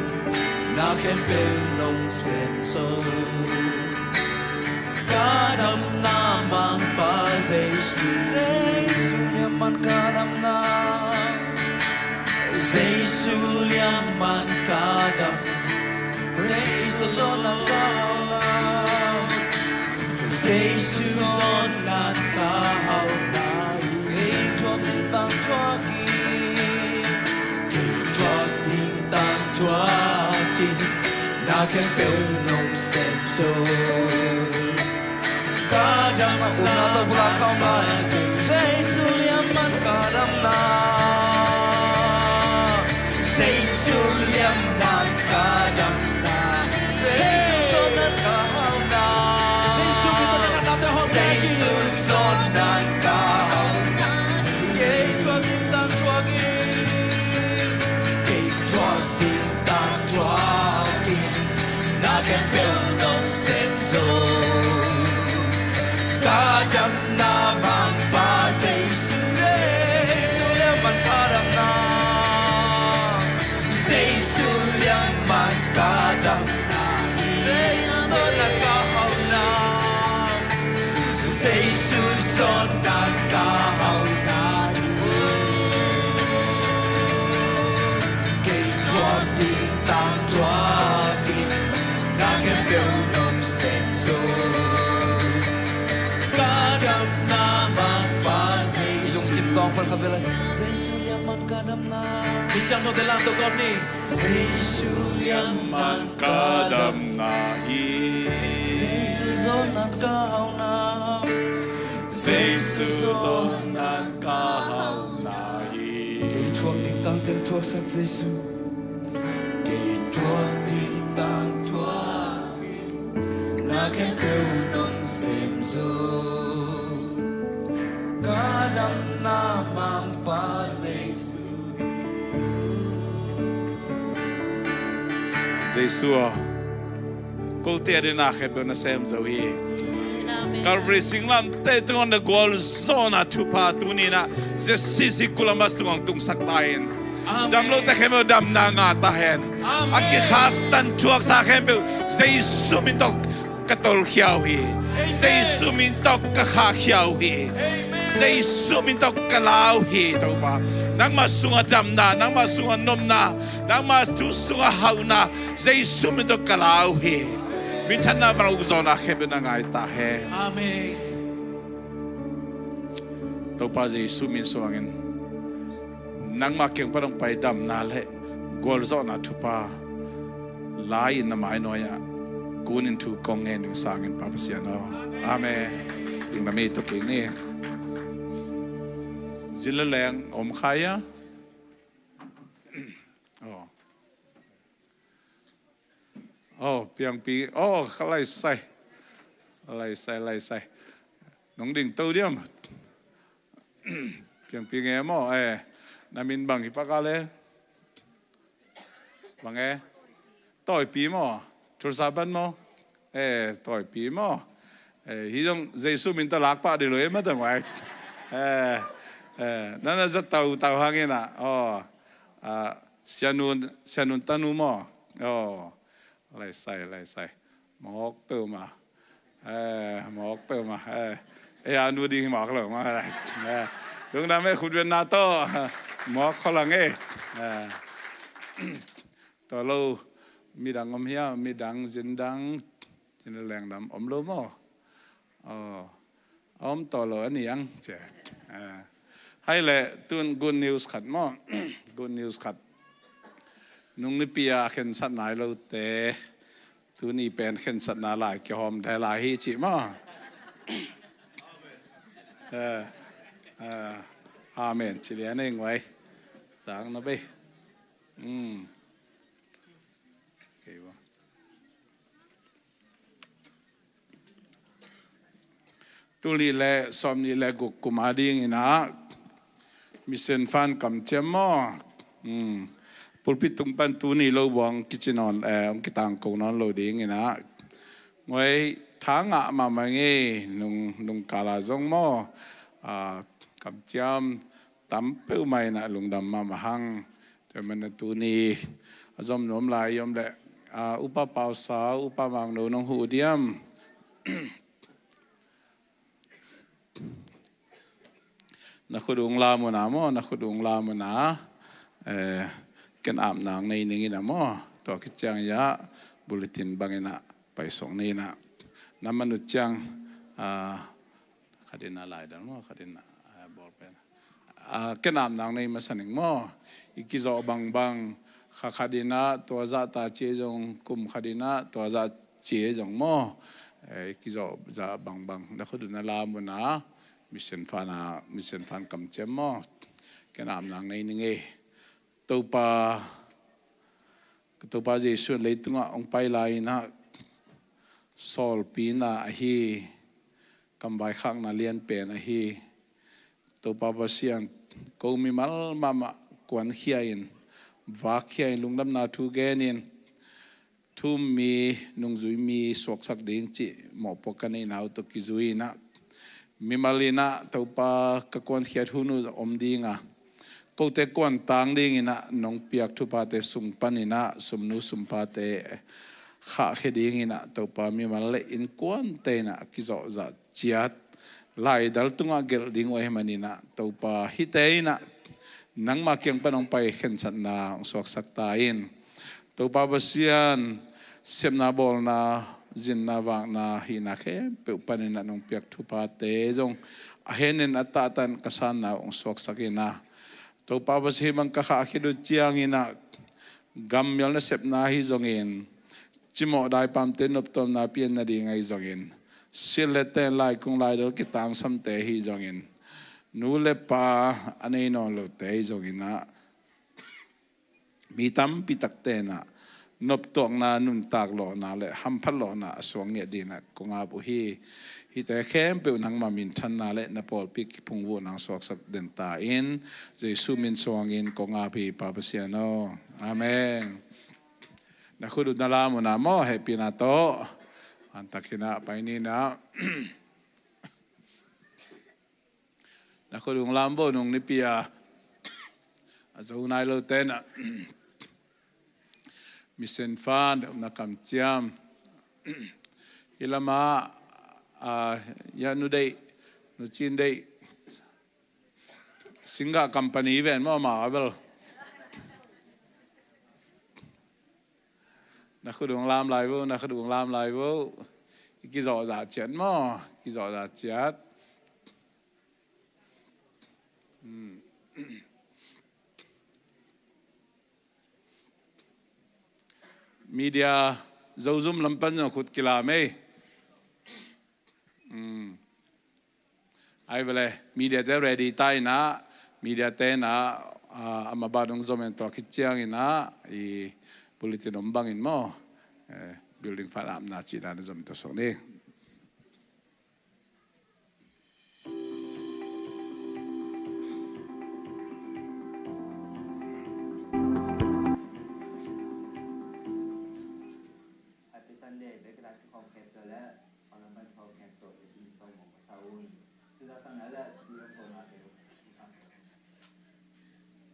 na khempeuh nong sem zo. Ka damna mangpa Jesu, Jesu liamman ka damna. Jesu liamman ka dam. Jesu zawn nan ka hauhna. Jesu zawn nan ka hauhna. Kei thuak ding tangthuak in, kei thuak ding tangthuak in, na khempeuh nong sem zo. Ka damna, upna tawh bula khawm lai. Jesu liamman ka damna. Jesu liamman ka damna. Jesu zawn nan ka hauhna. Jesu min tawh na nate hawh. Jesu zawn nan ka hauhna. Kei thuak ding tangthuak in, kei thuak ding tangthuak in, na khempeuh nong sem zo. Ka damna mangpa Jesu, Jesu liamman ka damna. Jesu liamman ka damna. Jesu zawn nan ka hauhna. Jesu zawn nan ka hauhna. Kei thuak ding tangthuak in, na khempeuh nong sem zo. Ka damna mangpa Jesu. I lungsim tawng pan kha bel lai. Jesu liamman ka damna. Misiangthote lam tawh kawm ni. Jesu liamman ka damna hi. Jesu zawn nan ka hauhna. Jesu zawn nan ka hauhna hi. Kei thuak ding tangteng thuaksak Jesu. Kei thuak ding tangthuak in, na khempeuh nong sem zo. Ka damna mangpa Jesu. Jesu aw, kote adingin na khempeuh na sem zo hi. Amen. Calvary singlamteh tungah na gualzawhna thupha tuni-in ah, J C C Columbus tungah tungsak ta in. Amen. Damlote khempeuh damna ngah ta hen. Amen. A kikhaktan thuaksa khempeuh Jesu min tawh ka tolkhia uh hi. Amen. Jesu min tawh ka khahkhia uh hi. Amen. Jesu min tawh ka la uh hi, Topa. Nangmah sungah damna, nangmah sungah nopna, nangmah thu sungah hauhna, Jesu min tawh ka la uh hi. Minthanna, vanglian, ukzawhna khempeuh na ngah ta hen. Amen. Topa Jesu min suangin nangmah kiang pan hong pai damna le gualzawhna thupha la-in na mai nuai-ah kunin thu kong ngen ding sangin Pa Pasian aw. Amen. Ding na mei tuk kik ni. Zin le leng om kha ia. Aw. Aw, Piangpi. Aw, ka lai sai. Lai sai, lai sai. Nong ding to diam. Piangpi nge maw, eh. Na min bang hi paka le. Bang e. Tawipi maw. Thulsa pan maw? Eh, tawipi maw? Eh, hi zong Jesu min tawh lak pah dih lo e, ma tawh mai. Eh, eh, nana za tau tau hang in ah. Aw, ah, Sianun, Sianun tanu maw? Aw, laisai, laisai. Mawk peuhmah. Eh, mawk peuhmah. Eh, eh, a nu ding hi mawk lo mah. Eh, lungdam e, khutbetna tawh. Mawk khol ang e. Eh. Tua lo, midang om hiam, midang, zin dang, zin lengdam om lo maw? Aw, a om tawh lo a ni ang, ci. Ah, hai le, tun good news khat maw? Good news khat. Nung nipi a khensat nai lote, tuni pen khensatna lai kihawm de lai hi ci maw? Eh, eh, amen. Ci lian ei nguai. Sang na bei. Hmm. Okay, bo. Tul nih le sawm nih le guk kum a dingin ah, mission fund kamciam maw? Hmm. Pulpit tung pan tuni lo buang kici nawn, eh, hong kitangko nawn lo dingin ah. Nguai, tha ngah mahmah ngei, nung, nung kala zong maw? Ah, kamciam tam peuhmah in ah lungdam mahmah hang. Tua manin ah tuni a zom nuam lai i om leh, ah, Upa Pau Sau, Upa Mang No nong huh diam? Na khut ung lam un ah maw, na khut ung lam un ah. Eh, ken ap nang nei ning in ah maw. Tua khit ciang ah bulletin bangin ah paisuk ni in ah. Na man uh ciang, ah, khat in ah laidal maw, khat in ah, ah, ball pen. Ah, ken ap nang nei masa ning maw. I kizawh bangbang, kha khat in ah tua zah ta ci zong, kum khat in ah tua zah ci zong maw. Eh, i kizawh zah bangbang. Na khut un ah lam un ah, mission fund ah, mission fund kamciam maw. Ken ap nang nei ning e. Topa, ka Topa Jesu in leitungah hong pai lai in ah, sawlpina ahi, kamvaikhakna lianpen ahi Topa Pasian, ko mimal mahmah kuankhia in, vakkhia in, lungdamna thu genin, thu um mi, nungzui mi suaksak ding cih mawhpuak ka neihna uh tawh kizui in ah, mimal in ah Topa ka kuankhiat hun uh om ding a, kote kuantang dingin ah nong piak thuphate sung panin ah sumnu sumpate khahkhia dingin ah Topa mimal le innkuante in ah kizawhzah ciat laidal tungah gelh ding uh ahih manin ah Topa hihte in ah nangma kiang pan hong pai khensatna hong suaksak ta in. Topa Pasian, sepna bawlna, zinna vakna, hihna khempeuh panin ah nong piak thuphate zong a henin a tahtah in ka sanna uh hong suaksak in ah, Topa Pasian, hih bang ka khahkhia uh ciangin ah, gammial nasepna ahi zongin, cimawh daipamte noptuamna pianna ding ahi zongin, silh le ten, laikung laidal kitangsamte ahi zongin, nu le pa a nei nawn lote ahi zongin ah, mi tampi takte in ah noptuakna, nuntak lawhna le hamphat lawhna a suak ngiat dingin ah kong ap uh hi. Hihte khempeuh nangma minthanna le na pawlpi kiphungvuhna hong suaksak den ta in, Jesu min suangin kong ap hi, Pa Pasian aw. Amen. Na khut uh na lam un ah maw, hehpihna tawh. Antak in ah pai ni in ah. Na khut ung lam bo, nung nipi a, a zo nai lote in ah, mission fund, na kamciam. Hih lamah, ah, ya Nu Deih, Nu Cin Deih, singgah company ven maw, amau a bel. Na khut ung lam lai vo, na khut ung lam lai vo. I kizawhzah ciat maw, kizawhzah ciat. Hmm. Media Zozum lam pan zong khut kilam ei. Hmm. Ai vele, media te ready ta in ah, media te in ah, ah, a mah bang dong zom in tua khit ciangin ah, i bulletin om bangin maw, eh, building fund apna cihna na zom in tua suak ni.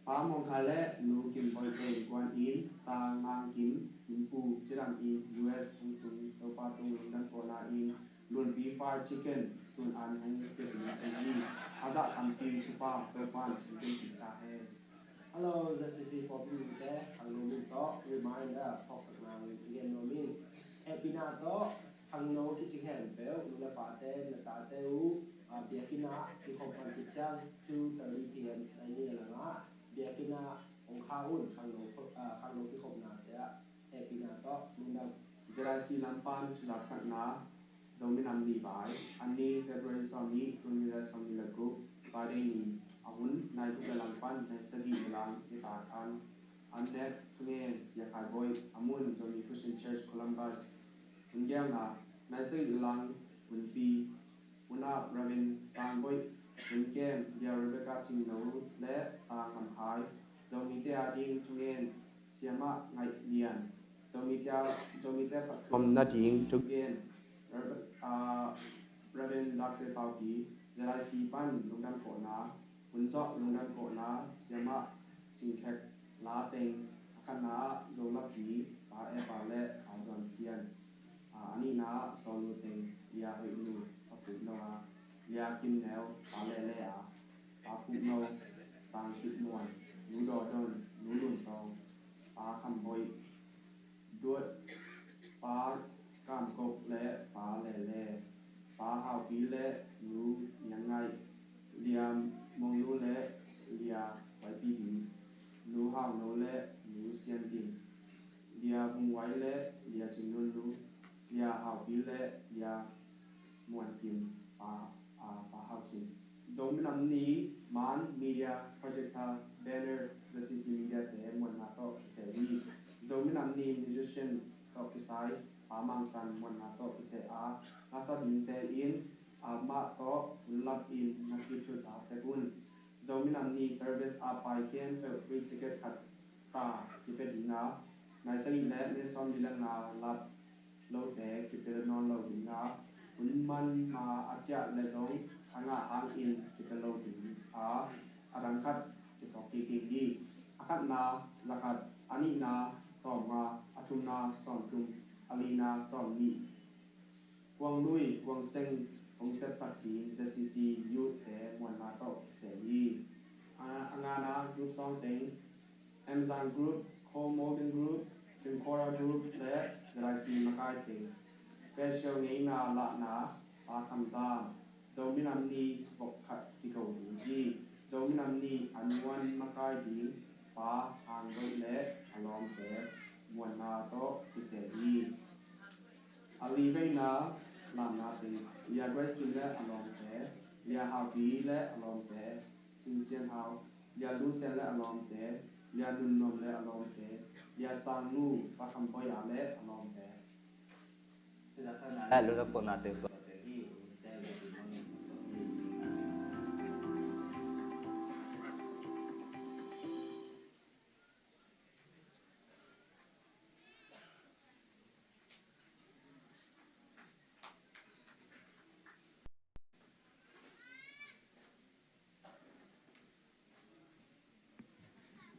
Pa Mawng Khai le Nu Kim Bawi Teng Kuan in, Ta Mang Kim, innpu cidam in U S hong tung Topa tung lungdam kohna in Lunpi Fried Chicken sun an hong pia ding hi. A zah tampi thupha Topa in hong pia ta hen. Hello, Z C C pawlpi mite, khangno min tawh reminder phawksakna in i gen nuam ing. Hehpihna tawh khangno kici khempeuh nu le pate, na tate uh, ah, biakinn ah kikhop pan khit ciang two thirty P M nai ni a langah biakinn ah hong kha un. Khangno, ah, khangno kikhopnate ah hehpihna tawh lungdam. Z I C lam pan thuzaksakna, Zomi Nam Ni vai, a ni February sawmnih, tul nih le sawmnih le guk, Friday ni, a hun nai guk le lang pan nai sagih le lang nitak an, an nek thungen Sia Khai Bawi, a mun Zomi Christian Church Columbus. Hun gelna, nai sagih le lang hunpi, Unau Reverend Sang Bawi, hun kem Bia Rebecca Cing No le Ta Ngam Khai, Zomite ading thungen Siamah Ngaih Lian, Zomite, Zomite phattuam nading thungen Rev-, ah, Reverend Lak Te Pau Pi, Z I C pan lungdam kohna, hun zawh lungdam kohna, Siamah Cing Khek la teng, a khatna ah Zo Lak Pi, Pa E Pa le Pa Zuan Sian, a, a nihna ah Sawl Nu teng, Lia Hoih Nu, Pa Puk No a, Lia Kim Neu, Pa Lele a, Pa Puk No, Tang Kip Muan, Nu Daw Don, Nu Lun Tawng, Pa Kham Bawi, Duat, Pa Kam Kok le Pa Lele, Pa Hau Pi le Nu Niang Ngaih, Lia Mong Nu le Lia Wai Pi Ding, Nu Hau No le Nu Sian Ding, Lia Vung Wai le Lia Cing Nun Nu, Lia Hau Pi le Lia Muan Kim, Pa, ah, Pa Hau Cin. Zomi Nam Ni, Man Media, Projector, Banner, Z C C Media te muanna tawh kiseh hi. Zomi Nam Ni musician tawh kisai, Pa Mang San muanna tawh kiseh a, a sa dingte in, a mah tawh hun lap in na kithusa tek un. Zomi Nam Ni service a pai khempeuh free ticket khat ta kipia ding a, nai sagih le minit sawmli le nga lap lote kipia nawn lo ding a, hun man ma a ciah le zong a ngah hangin kipia lo ding a, a dang khat kisawk kik ding hi. A khatna za khat, a nihna sawm nga, a thumna sawm thum, a lina sawm nih. Kuang lui, kuang seng hong sepsak ding Z C C youth te muanna tawh kiseh hi. A, a ngana group sawng teng, Amazon Group, Co Molding Group, Sincora Group le Z I C makai teng. Special ngeina lahna, Pa Kham Zam, Zomi Nam Ni vok khat kigo ding hi. Zomi Nam Ni a nuan makai ding, Pa Hang Bawi le a lawmte muanna tawh kiseh hi. A li veina lamna teng, Lia Grace Kim le a lawmte, Lia Hau Pi le a lawmte, Cing Sian Hau, Lia Lu Sian le a lawmte, Lia Nun Nuam le a lawmte, Lia Sang Nu, Pa Kham Bawi a le a lawmte. Lia Lu Nuam Pona te suak te hi.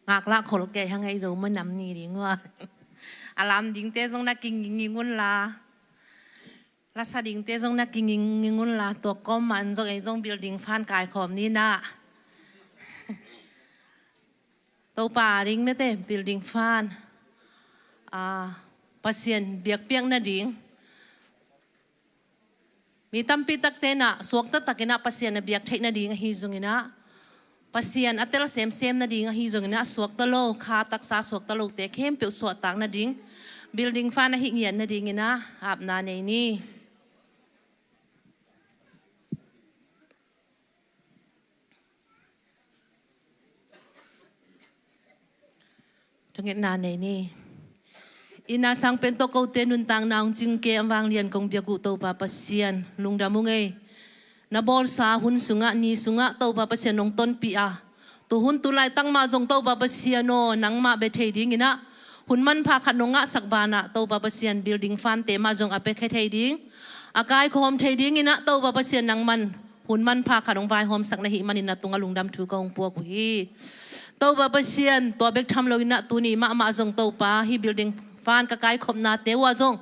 Ngaklah khol kei hang ei, Zomi Nam Ni ding uh a. A lam dingte zong na kinging un la. Lasa dingte zong na kinging un la. Tua kawm man zong ei zong building fund kaikhawm ni na. Topa ding mete building fund, ah, Pasian biakpiak nading. Mi tampi takte na suakta takin ah Pasian a biak theih nading ahi zongin ah, Pasian a tel semsem nading ahi zongin ah, suakta lo, kha taksa suakta lote khempeuh suahtak nading, building fund ahi ngiat nadingin ah apna nei ni. Thungetna nei ni. Ina sang pen tawh kote nuntakna hong cingke a vanglian kong biak uh Topa Pasian, lungdam ung ei. Na bawlsa hun sungah, ni sungah Topa Pasian nong tonpih a, tuhun tulaitak mah zong Topa Pasian aw, nangmah bia thei dingin ah, hun manpha khat nong ngahsak banah Topa Pasian building fund te mah zong a pia khia thei ding, a kaikhawm thei dingin ah Topa Pasian nangman hun manpha khat hong vaihawmsak na hih manin na tungah lungdam thu ka hong puak uh hi. Topa Pasian, tua bek tham loin ah tuni mahmah zong Topa, hih building fund ka kaikhopnate uh ah zong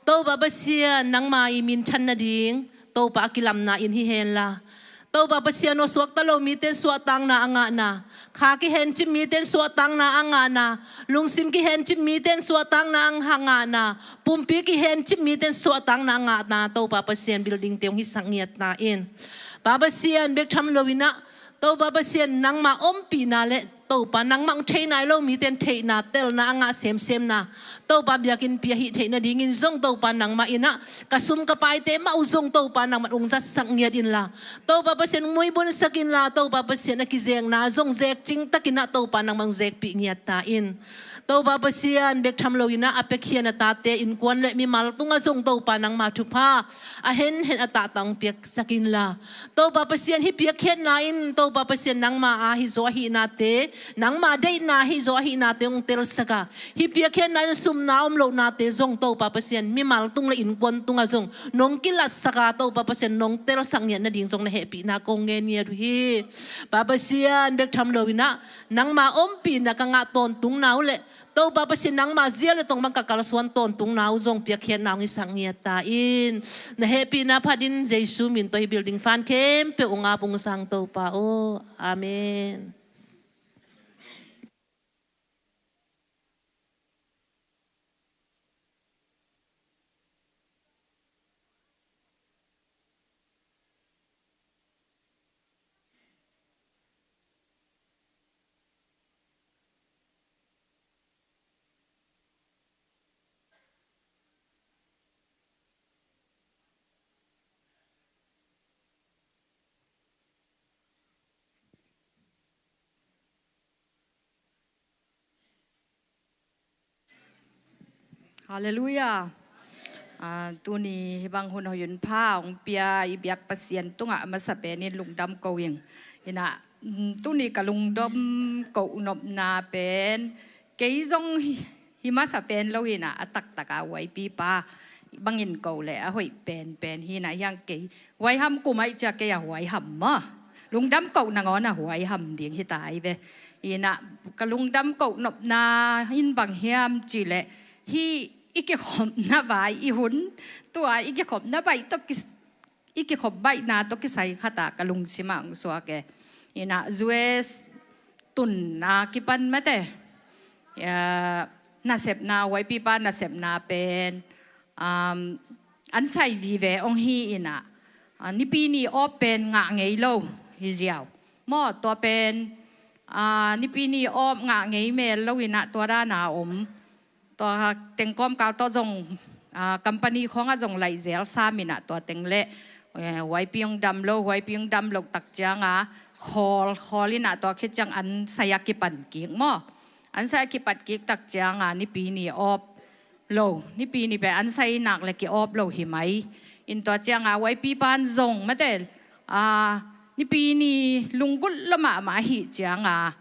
Topa Pasian, nangma i minthan nading Topa a kilamna in hi henla, Topa Pasian aw, suakta lo mite in suahtakna a ngahna, kha kihencip mite in suahtakna a ngahna, lungsim kihencip mite in suahtakna a ngahna, pumpi kihencip mite in suahtakna a ngahna, Topa Pasian, buildingte hong hisak ngiat ta in. Pa Pasian, bek tham loin ah Topa Pasian, nangma ompihna le Topa, nangmah hong thei nai lo mite in theihna, telna a ngah semsemna, Topa biakinnpi a hih theih nadingin zong Topa nangmah in ah ka sum ka paite mah uh zong Topa nangmah hong zatsak ngiat inla, Topa Pasian hong muibunsak inla, Topa Pasian a kizekna zong zekcing takin ah Topa nangmah hong zekpih ngiat ta in. Topa Pasian, bek tham loin ah a piakhia na tate innkuan le mimal tungah zong Topa nangma thupha a henhen a tahtah hong piaksak inla, Topa Pasian, hih piakkhiatna in Topa Pasian nangma a hizaw ahihnate, nangma deihna hizaw ahihnate hong telsak a, hih piakkhiatna in sumna om lohnate zong Topa Pasian, mimal tung le innkuan tungah zong nong kilatsak a, Topa Pasian, nong telsak ngiat nading zong na hehpihna kong ngen ngiat uh hi. Pa Pasian, bek tham loin ah nangma ompihna ka ngah tawntungna uh le Topa Pasian, nangma zia le tong bang ka kalsuan tawntungna uh zong piakkhiatna hong hisak ngiat ta in. Na hehpihna phatin Jesu min tawh hih building fund khempeuh hong ap hong sang, Topa aw. Amen. Halleluiah. Ah, tuni hih bang hun hoih hun pha hong pia i biak Pasian tungah a masa penin lungdam ko ing. Inah, mm, tuni ka lungdam koh nopna pen, kei zong hi, hi masa pen lo inah, a taktak a huaipi pa bangin ko le a hoih penpen hi inah, hiang kei huaiham kum aih cia kei a huaiham maw. Lungdam koh nangawn a huaiham ding hi ta hi ve. Inah ka lungdam koh nopna in bang hiam cih leh, hih i kikhopna vai i hun, tua i kikhopna baih tawh kis-, i kikhop baihna tawh kisai khat ah ka lungsim ah hong suak e. Inah U S tun a kipan mate, ah, nasepna, huaipi pa nasepna pen, um, an sai vive hong hi inah, ah, Nipi ni awp pen ngah ngei lo hi ziau maw. Tua pen, ah, Nipi ni awp ngah ngei mel lo inah, tua dan a om. Tua teng kawmkal tawh zong, ah, company khawngah zong laih zel sam inah, tua teng le, eh, huaipi hong dam lo, huaipi hong dam loh tak ciang a khawl, khawl inah, tua khit ciang an sai a kipan kik maw. An sai a kipan kik tak ciang a Nipi ni awp lo, Nipi ni pen an sai nak le ki awp lo hi mai. In tua ciang a huaipi pan zong mate, ah, Nipi ni lunggulh lo mahmah ahih ciang a,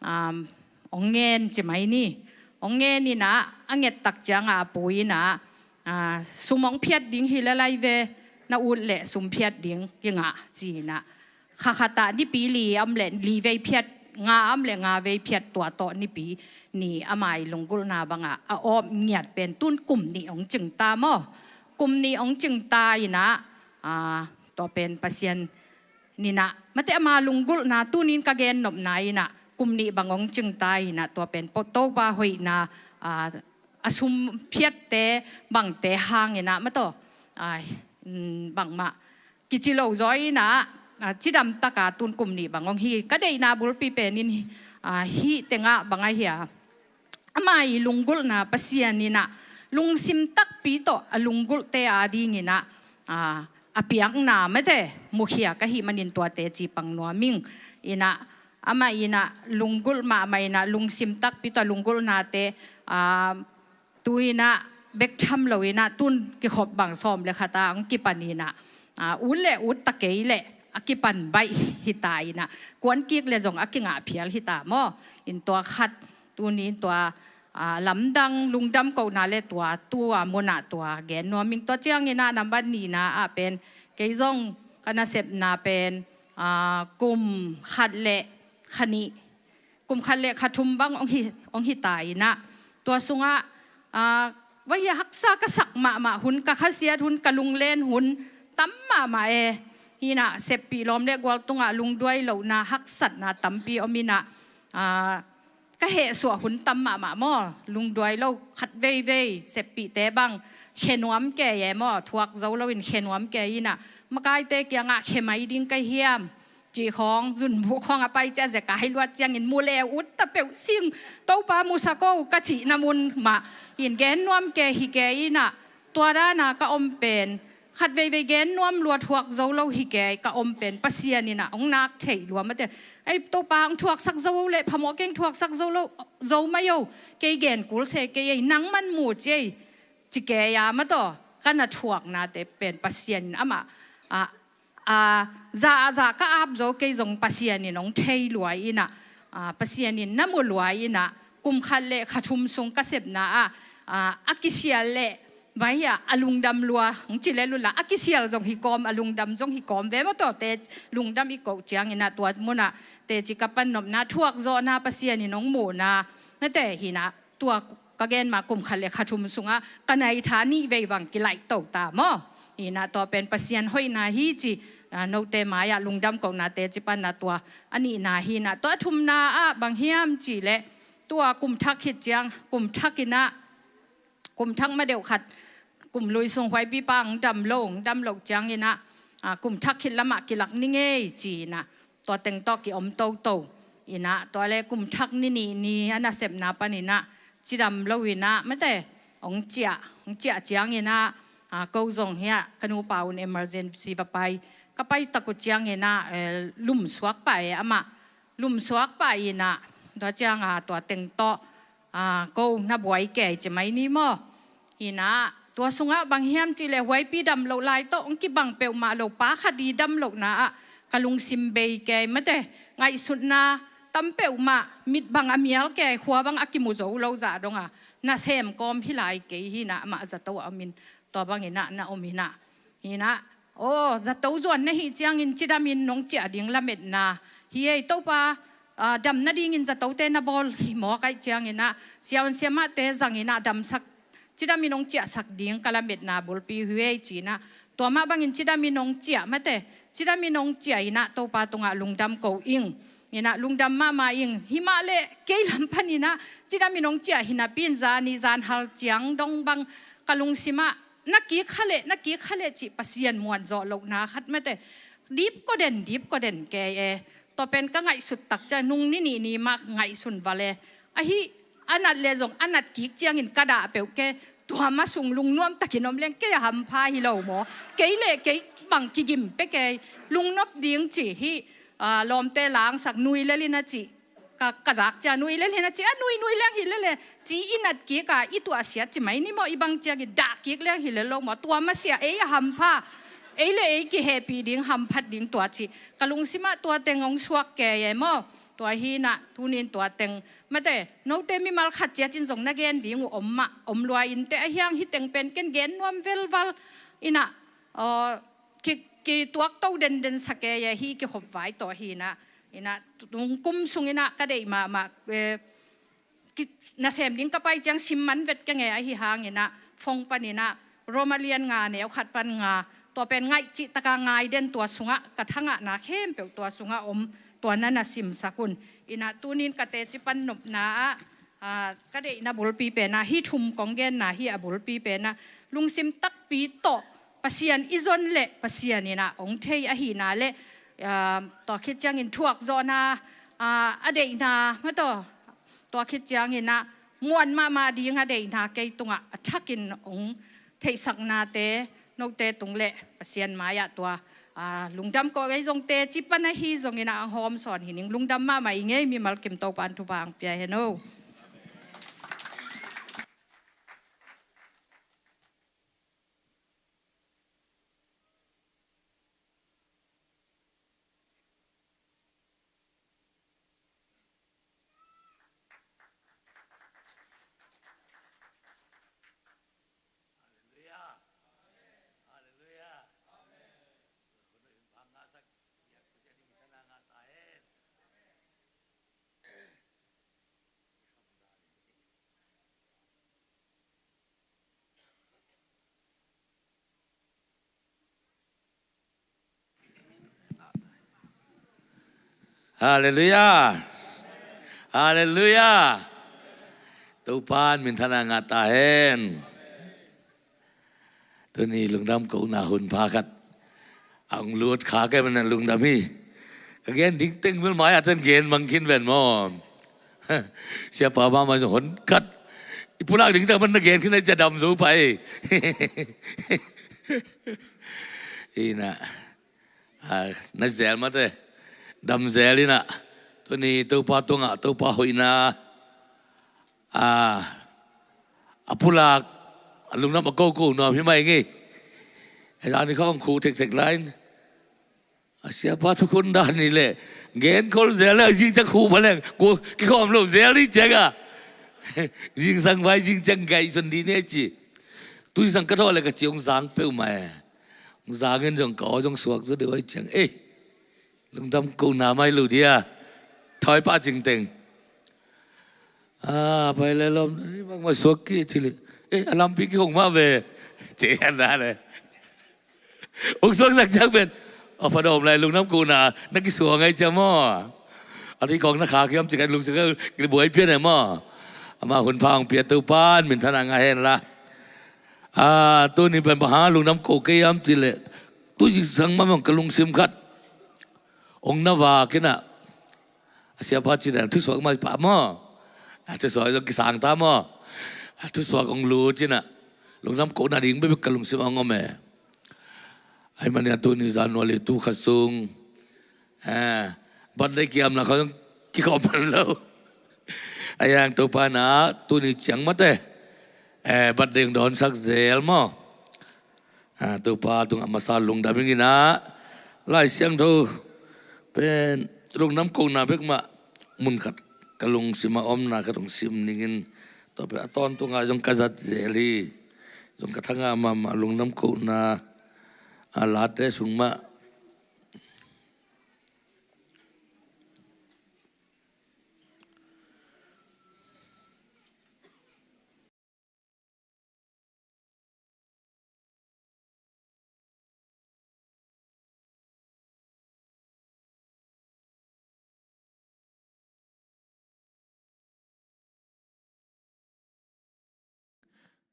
um, hong ngen ci mai ni. Hong ngen inah, a nget tak ciang a a pu inah, ah, sum hong phiat ding hi le lai ve, na ut le sum phiat ding kingah ci inah. Kha khat ah Nipi li om le li vei phiat, nga om le nga vei phiat, tua tawh Nipi ni a mai lunggulhna bang ah a awp ngiat pen tun kum nih hong cing ta maw. Kum nih hong cing ta inah, ah, tua pen Pasian in ah, mate ama lunggulhna tunin ka gen nopna in ah, kum nih bang hong cing ta in ah, tua pen Topa hoihna, ah, a sum phiatte bangte hangin ah, mate, ah, mm, bangmah kici lo zaw in ah, ah, cidam taka tun kum nih bang hong hi. Ka deihna bulpi pen in, ah, hih tengah bang ahi a, ama i lunggulhna Pasian in ah lungsim takpi tawh a lunggulhte adingin ah, ah, a piakna mate mukhia ka hih manin tuate cipang nuam ing. In ah, amah in ah lunggulh mahmah in ah lungsim takpi tawh a lunggulhnate, ah, tu in ah bek tham lo in ah tun kikhop bang sawm le khat a hong kipan in ah, ah, ut le ut ta kei leh a kipan baih hi ta in ah, kuan kik le zong a kingah phial hi ta maw. In tua khat, tuni in tua, ah, lamdang lungdam kohna le tua, tua mun ah tua gen nuam ing. Tua ciangin ah nambat nihna ah pen kei zong ka nasepna pen, aa, kum khat le kha nih, kum khat le kha thum bang hong hi, hong hi ta in ah, tua sungah, aa, va hi a, haksa ka sak mahmah hun, ka khasiat hun, ka lunglen hun tam mahmah e. Hi in ah seppih lawm le gual tungah lungduai lohna, haksatna tampi om in ah, aa, ka hehsuah hun tam mahmah maw. Lungduai lo, khat veivei seppihte bang khe nuam kei e maw, thuak zo loin khe nuam kei in ah, makaite kiangah khe mai ding ka hiam cih khawng, zunbuk khawng a pai ciang, zekai luat ciangin mu le ut ta peuh sing, Topa musak o ka cihna mun mah in gen nuam kei hi kei in ah, tua dana ka om pen, khat veivei gen nuam lua, thuak zo lo hi kei, ka om pen Pasian in ah hong nak thei lua mate. Ei Topa, hong thuaksak zo o le phamawh keng, thuaksak zo lo, zo mai o, kei gen kul se kei ei, nangman mu ci ei, ci kei a mataw, ka na thuaknate pen Pasian in amah, a, a, za a za ka ap zo kei zong Pasian in hong thei luai in ah, a, Pasian in na mu luai in ah, kum khat le kha thum sung ka sepna ah, a, a kisial le mai a, a lungdam lua hong ci le lula, a kisial zong hi kawm, a lungdam zong hi kawm ve maw, tawte lungdam i koh ciangin ah tua munah teci ka pan nopna, thuak zawhna, Pasian in hong muhna, nate hi in ah, tua ka gen ma kum khat le kha thum sungah ka nai tha nih vei bang kilaih to ta maw. Hi in ah tua pen Pasian hoihna hi ci, a, note mai-ah lungdam kohnate ci panna tua a nihna hi in ah, tua a thumna ah bang hiam cih leh, tua kum thak khit ciang, kum thak in ah, kum thak ma deuh khat, kum lui sung huaipi pa hong dam lo, hong dam loh ciangin ah, a, kum thak khit lamah kilak ni ngei ci in ah, tua teng tawh ki-om toto in ah, tua le kum thak ni nih ni a nasepna panin ah cidam lo in ah mate, hong ciah, hong ciah ciangin ah, a, ko zong hiah ka nupa un emergency va pai, ka pai tak uh ciangin ah, eh, lumsuak pah e amah, lumsuak pah in ah, tua ciang a, tua teng tawh, a, ko na buai kei ci mai ni maw. Hi in ah, tua sungah bang hiam cih leh huaipi dam loh lai tawh hong kibang peuhmah lo pa khat i dam lohna ah ka lungsim bei kei mate, ngaihsutna tam peuhmah, mit bang a mial kei, khua bang a kimu zo lo zah dong a, nasem kawm hi lai kei hi in ah, amah zato a om in, tua bangin ah na om in ah. Hi in ah, aw, zato zuan na hih ciangin cidamin nong ciah ding lametna hi ei, Topa, a, dam nadingin zatote na bawl hi mawk ahih ciangin ah, siavuan siamahte zangin ah damsak, cidamin nong ciahsak ding ka lametna bulpi hi ei ci in ah, tua mah bangin cidamin nong ciah mate, cidamin nong ciah in ah Topa tungah lungdam ko ing. Hi in ah lungdam mahmah ing, hi mah leh kei lam panin ah cidamin nong ciah hi napi in zani zan hal ciang dong bang ka lungsim ah na kik kha leh, na kik kha leh cih Pasian muan zawh lohna khat mate, dip ko den, dip ko den kei e. Tua pen ka ngaihsut tak ciang nung ni nih ni mah ngaihsun val e. Ahi, a nat le zong a nat kik ciangin ka dah peuh kei, tua ma sung lungnuam takin om leng kei a hampha hi lo maw. Kei le kei bang kigim pia kei, lungnop ding ci hi, a, lawmte langsak, nui lel in a cih, ka, ka zak ciang nui lel hi in a ci, a nui, nui leng hi lel e ci, i nat kik a, i tuahsiat ci mai ni maw, i bang ciangin dah kik leng hi lel lo maw, tua masiah ei a hampha, ei le ei kihehpih ding, hamphat ding tua ci. Ka lungsim ah tua teng hong suak kei e maw. Tua hi in ah, tunin tua teng mate, note mimal khat ciat in zong na gen ding uh om mah, om lua in teh, ahi hang hi teng pen ken gen nuam velval in ah, aw, ki, kituak to denden sa kei e, hi kikhop vai tawh hi in ah, hi in ah, tung kum sung in ah ka deih mahmah, eh, ki, nasem ding ka pai ciang sim man vet ka ngei, ahi hangin ah, phone panin ah, Roma lian nga neu khat pan nga, tua pen ngaih cih taka ngai den, tua sungah ka thangahna khempeuh tua sungah om, tua na na simsak un. Hi in ah tunin ka teci pan nopna ah, a, ka deihna bulpi pen ah, hi thum kong genna hi a bulpi pen ah, lungsim takpi tawh Pasian i zon leh Pasian in ah hong thei ahihna leh, a, tua khit ciangin thuak zawhna, a, a deihna mataw, tua khit ciangin ah muan mahmah ding a deihna kei tungah a thakin hong theihsaknate, note tung leh Pasian mai-ah tua, a, lungdam ko, kei zong teci pan ahi zongin ah hong hawm sawn hi ning. Lungdam mahmah i ngei, mimal kim Topa'n thupha hong pia hen aw. Halleluia. Halleluia. Halleluiah. Halleluiah. Topa in minthanna ngah ta hen. Tuni lungdam kohna hun pha khat a hong lut kha kei manin lungdam hi. Ka gen ding teng bel mai-ah ten gen mang khin ven maw. Siapa mahmah zong hon khat i pulak ding teng man na gen khin a, i cia dam zo pah hi. Ina, a, na zel mate, dam zel ina. Tuni Topa tungah Topa hoihna a, a pulak, a lungdam a koko nuam hi mai ngei. A zan i khawng khuh thekthek lai in, a siapa thukhun dan ni leh gen khol zel leh zing ciang khuh pha leng, ko kikhawm lo zel ni ciang a. Zingsang vai zing ciang gaihsun dih ni ci. Tui sang ka thawh leh ka ci hong zang peuhmah e. Hong zang in zong ka aw zong suak zaw deuh ai ciang, ei, lungdam kohna mai lo dia. Thawi pah cingteng. A, pai le lawm, bangmah suak kei ci leh, eh, a lampi kihong mah ve. Ci a na le. Hong suaksak ciang pen, a, pha dawm lai lungdam kohna na kisuak ngai cia maw. A ti kong na kha kiam ci kan lungsim ka kibuai pian e maw. Ama hun pha hong pia Topa in minthanna ngah hen la. A, tuni pen bang hang lungdam ko kei hiam ci leh, tu zingsang mahmah ka lungsim khat hong na vak ina. A siapa ci dan thusuak mai pah maw. A thusuak zong kisang ta maw. A thusuak hong lut ina. Lungdam kohna ding bekbek ka lungsim hong om e. Ahih manin a tuni January tu kha sung, a, birthday kiamna khawng kikhawm pan lo. A yang Topa na tuni ciang mate, a, birthday hong dawnsak zel maw. A, Topa tungah masa lungdam ing ina. Lai Siangtho pen lungdam kohna bek mah mun khat ka lungsim a omna khat hong sim ning in. Tua pen a tawntung a zong ka zat zel hi. Zong ka thangah mahmah lungdam kohna a late sung mah.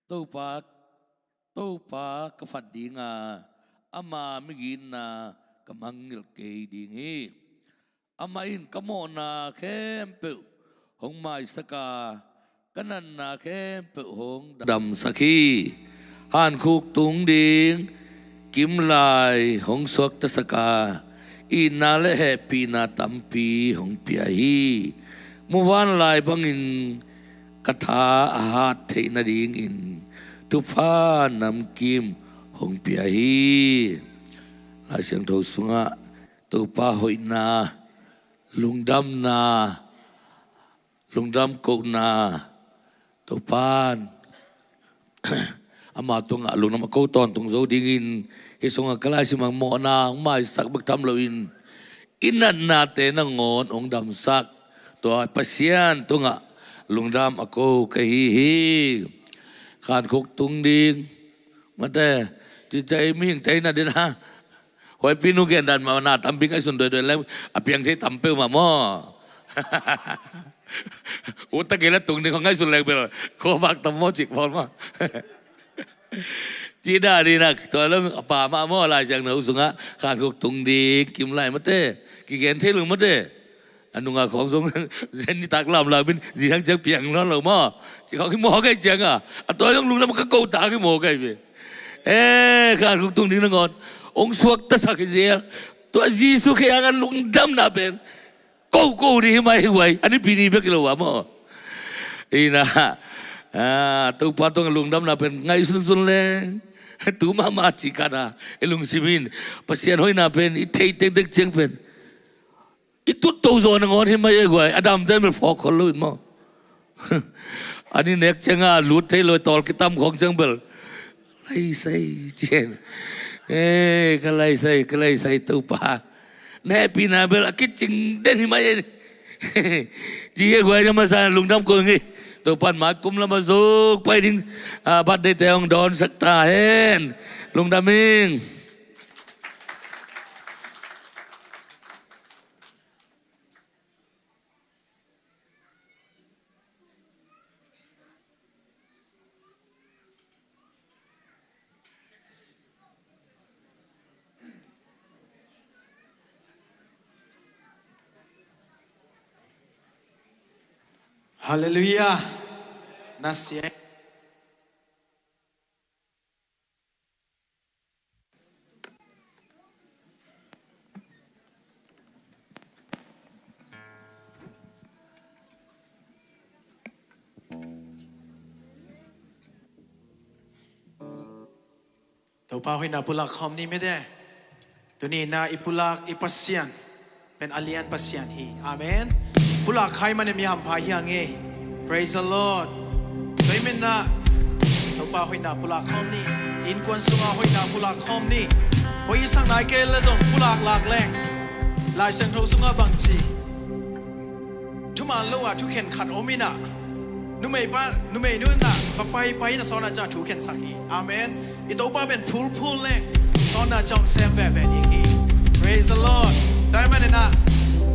Topa, Topa ka phat ding a, ama migitna ka mangngilh kei ding hi. Amah in ka mawhna khempeuh hong maisak a, ka natna khempeuh hong damsak hi. Hankhuk tung ding kimlai hong suaktasak a, itna le hehpihna tampi hong pia hi. Muvanlai bangin ka tha a hat theih nadingin thupha namkim hong pia hi. Lai Siangtho sungah Topa hoihna, lungdamna, lungdam kohna, Topa in ama tungah lungdam a ko tawntung zo dingin, hih sungah ka laisim a mawhna hong maisak bek tham loin, i natnate nangawn hong damsak tua Pasian tungah lungdam a ko ka hi hi. Khankhuk tung ding mate, cicai mihingte in a ding a, huaipinu gen dan mah na tampi ngaihsun duaiduai leng a piang thei tam peuhmah maw. Uta kei la tung ding kho ngaihsun leng bel kho vak tam maw cik pawl maw. Cih dan ding nak tua leng a pa mah maw, Lai Siangtho sungah khankhuk tung ding kimlai mate, kigen thei lung mate. A nungak khawng zong zen nitak lamlam in zihang ciang piang nawn lo maw. Ci khawng hi mawk ai ciang a, a tua zong lungdam ka ko tak hi mawk ai ve. Eh, khankhuk tung ding nangawn hong suaktasak hi zel. Tua Jesu khei hangah lungdamna pen koko ding hi mai hi guai. A nipi ni bek hi lo a maw. Ina, a, Topa tungah lungdamna pen ngaihsunsun leng tu mahmah cih khat a i lungsim in Pasian hoihna pen i theih tektek ciang pen i tutto zaw nangawn hi mai e guai. A damte bel phawk khol lo in maw. An i nek ciang a lut thei lo, tawl kitam khawng ciang bel laisai ci hen. Eh, ka laisai, ka laisai Topa. Na hehpihna bel a kicing den hi mai e. Ci hi e guai, na masa lungdam ko ing hi. Topa in mai kum lam a zuk pai ding, a, birthday te hong dawnsak ta hen. Lungdam ing. Halleluiah. Nasia. Topa hoihna pulak khawm ni mite. Tuni-in ah i pulak i Pasian pen a lian Pasian hi. Amen. Pulak kha ahih manin mi hampha hi hang e. Praise the Lord. Tua ahih manin ah Topa hoihna pulak khawm ni. Innkuan sungah hoihna pulak khawm ni. Hoih i sak nai kei leh zong pulak lak leng Lai Siangtho sungah bangci thuman lo-a thukhen khat om in ah, numei pa, numeinu in ah va paipai in ah sawt na ciang thukhensak hi. Amen. I Topa pen phulphul leng sawt na ciang sem veve ding hi. Praise the Lord. Tua ahih manin ah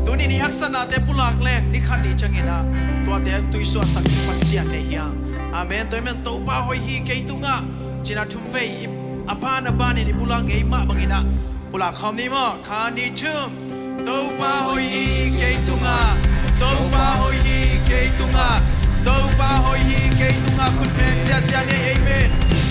tuni-in i haksatnate pulak leng ni khat ni ciangin ah tuate tuisuahsak Pasian nei hi hang. Amen. Tua ahih manin Topa hoih hi kei tungah ci-in ah thumvei i, a ban a banin i pulak ngei mah bangin ah pulak khawm ni maw? Khat, nih, thum. Topa hoih hi kei tungah. Topa hoih hi kei tungah. Topa hoih hi kei tungah. Khut beng ziahziah ni. Amen.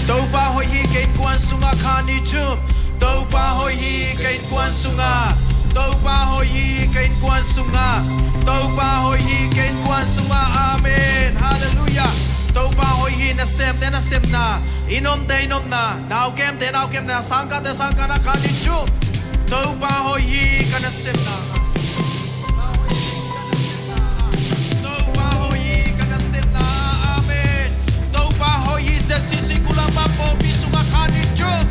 Topa hoih hi kei innkuan sungah. Khat, nih, thum. Topa hoih hi kei innkuan sungah. Topa hoih hi kei innkuan sungah. Topa hoih hi kei innkuan sungah. Amen. Halleluiah. Topa hoih hi. Nasemte nasemna, i nomte i nomna, naukemte naukemna, sangkahte sangkahna, khat, nih, thum. Topa hoih hi ka nasemna. Topa hoih hi ka nasemna. Amen. Topa hoih hi, Z C C Kpu Lampa pawlpi sungah, khat, nih, thum.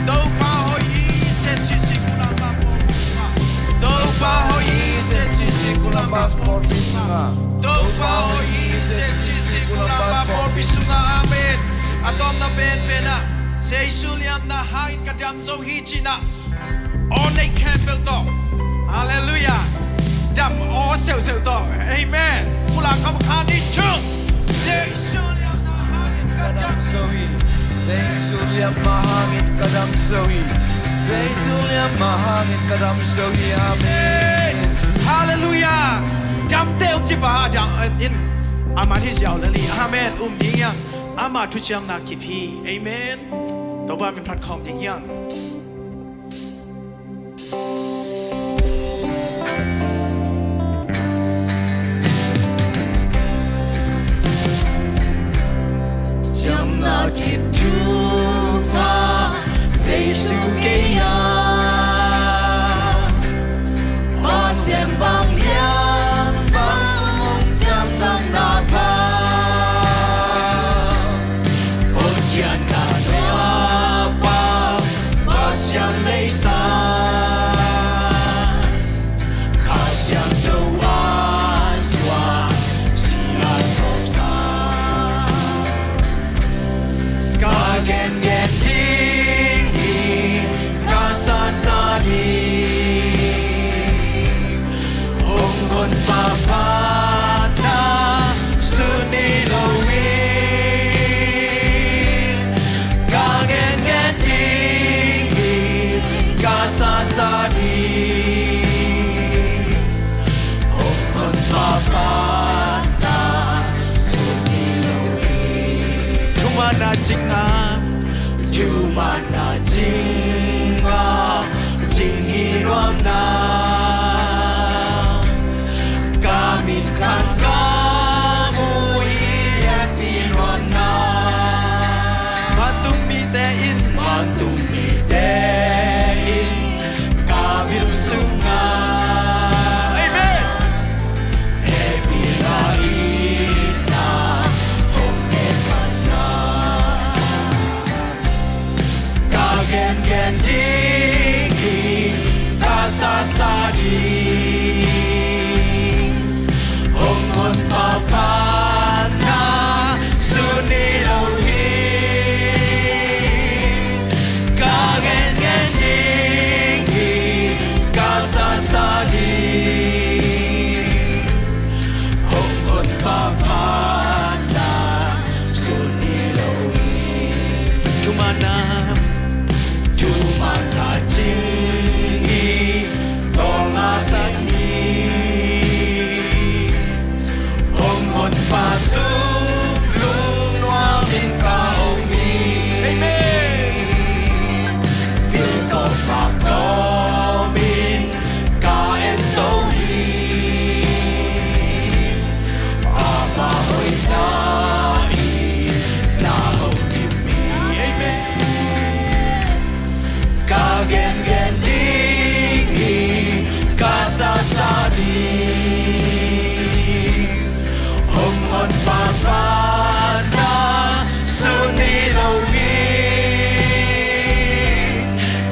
Topa hoih hi, Z C C Kpu Lampa pawlpi sungah. Topa hoih hi, Z C C Kpu Lampa pawlpi sungah. Topa hoih hi, Z C C Kpu Lampa pawlpi sungah. Amen. A tawpna penpen ah, Jesu liamna hangin ka dam zo hi ci-in ah aw nei khempeuh tawh. Halleluiah. Dam aw seuhseuh tawh. Amen. Pulak khawm, khat, nih, thum. Jesu liamna hangin ka dam zo hi. Jesu liamna hangin ka dam zo hi. Jesu liamna hangin ka dam zo hi. Amen. Halleluiah. Damte uh ci pa a dam in a man hi ziau lel hi. Amen. Um ding hi hang. Ama thuciamna kip hi. Amen. Topa min phat khawm ding hi hang. Ciamna kip thupha Jesu kei a, Pasian bang lian bang hong ciamsakna pha, hong khiatna tua pha, Pasian leisa Kha Siangtho a suak, si a sawpsa. Ka gengen ding hi, ka sasa ding. Hong honpa phatna sut ni lo hi. Ka gengen ding hi, ka sasa ding. Hong honpa phatna sut ni lo hi. Thuman a cing a, thuman a cing a, cing hi nuam na. Ka mit khat ka mu hi, lianpi nuam na. Vantung mite in, vantung mite in ka bil sungah. Amen. Hehpihna itna hong ngen masa. Ka gengen ding hi, ka sasa ding. Hong honpa phatna sut ni lo hi. Ka gengen ding hi, ka sasa ding. Hong honpa phatna sut ni lo hi. Thuman a, thuman a cing hi, tawlnga teng gengen ding hi, ka sasa ding. Hong honpa panna sut ni lo hi.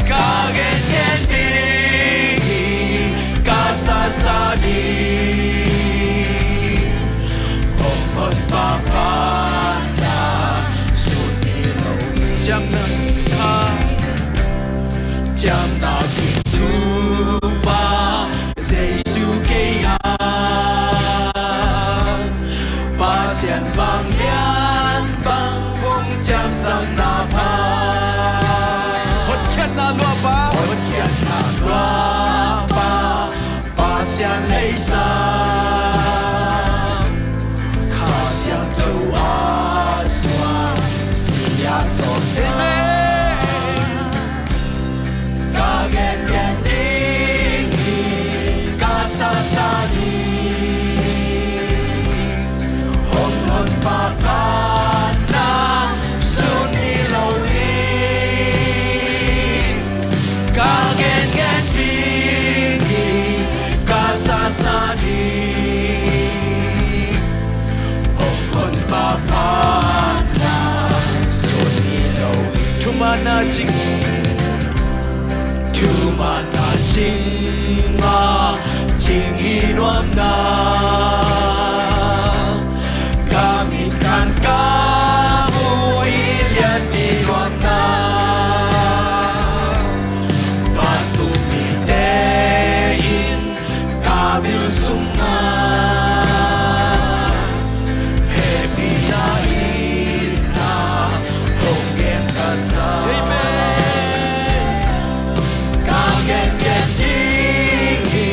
Ka gengen ding hi, ka sasa ding. Hong honpa panna sut ni lo hi. Ciamna, ah, ciamna kitupa Jesu kei a, Pasian vanglian bang hong ciamsakna pha. Hotkhiatna luahpa, hotkhiatna luahpa, Pasian leisa, Kha Siangtho a suak, si a sawlsa. Amen. Ka gengen ding hi, ka sasa ding. Hong honpa panna sut ni lo hi. Ka gengen ding hi, ka sasa ding. Hong honpa panna sut ni lo hi. Thumanna cing, thumanna cing a cing hi nuam na. Ka mit khan ka muh hi lian hi nuam na. Vantung mite in ka bil sungah hehpihna itna hong gen ka sa. Amen. Ka gengen ding hi,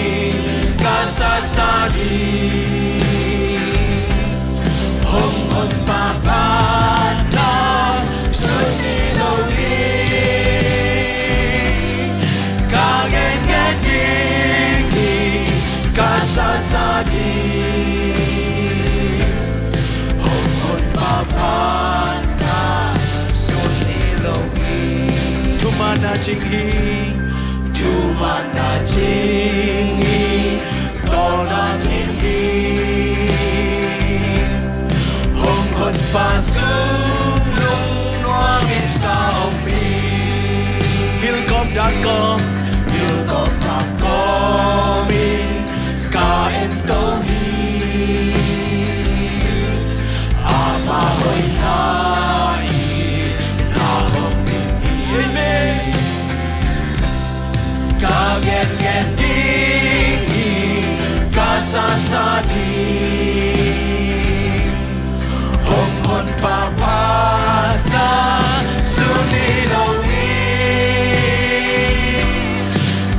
ka sasa ding. Hong honpa panna sut ni lo hi. Ka gengen ding hi, ka sasa ding. Hong honpa panna sut ni lo hi. Thumanna cing hi, thumanna cing hi, tawlna cing hi. Hong honpa sung lungnuam in ka om hi. Vilkawm dan kawm, vilkawm dan kawm in ka en to hi. Ama hoihna in na hong dim hi. Amen. Ka gengen ding hi, ka sasa ding. Hong honpa panna sut ni lo hi.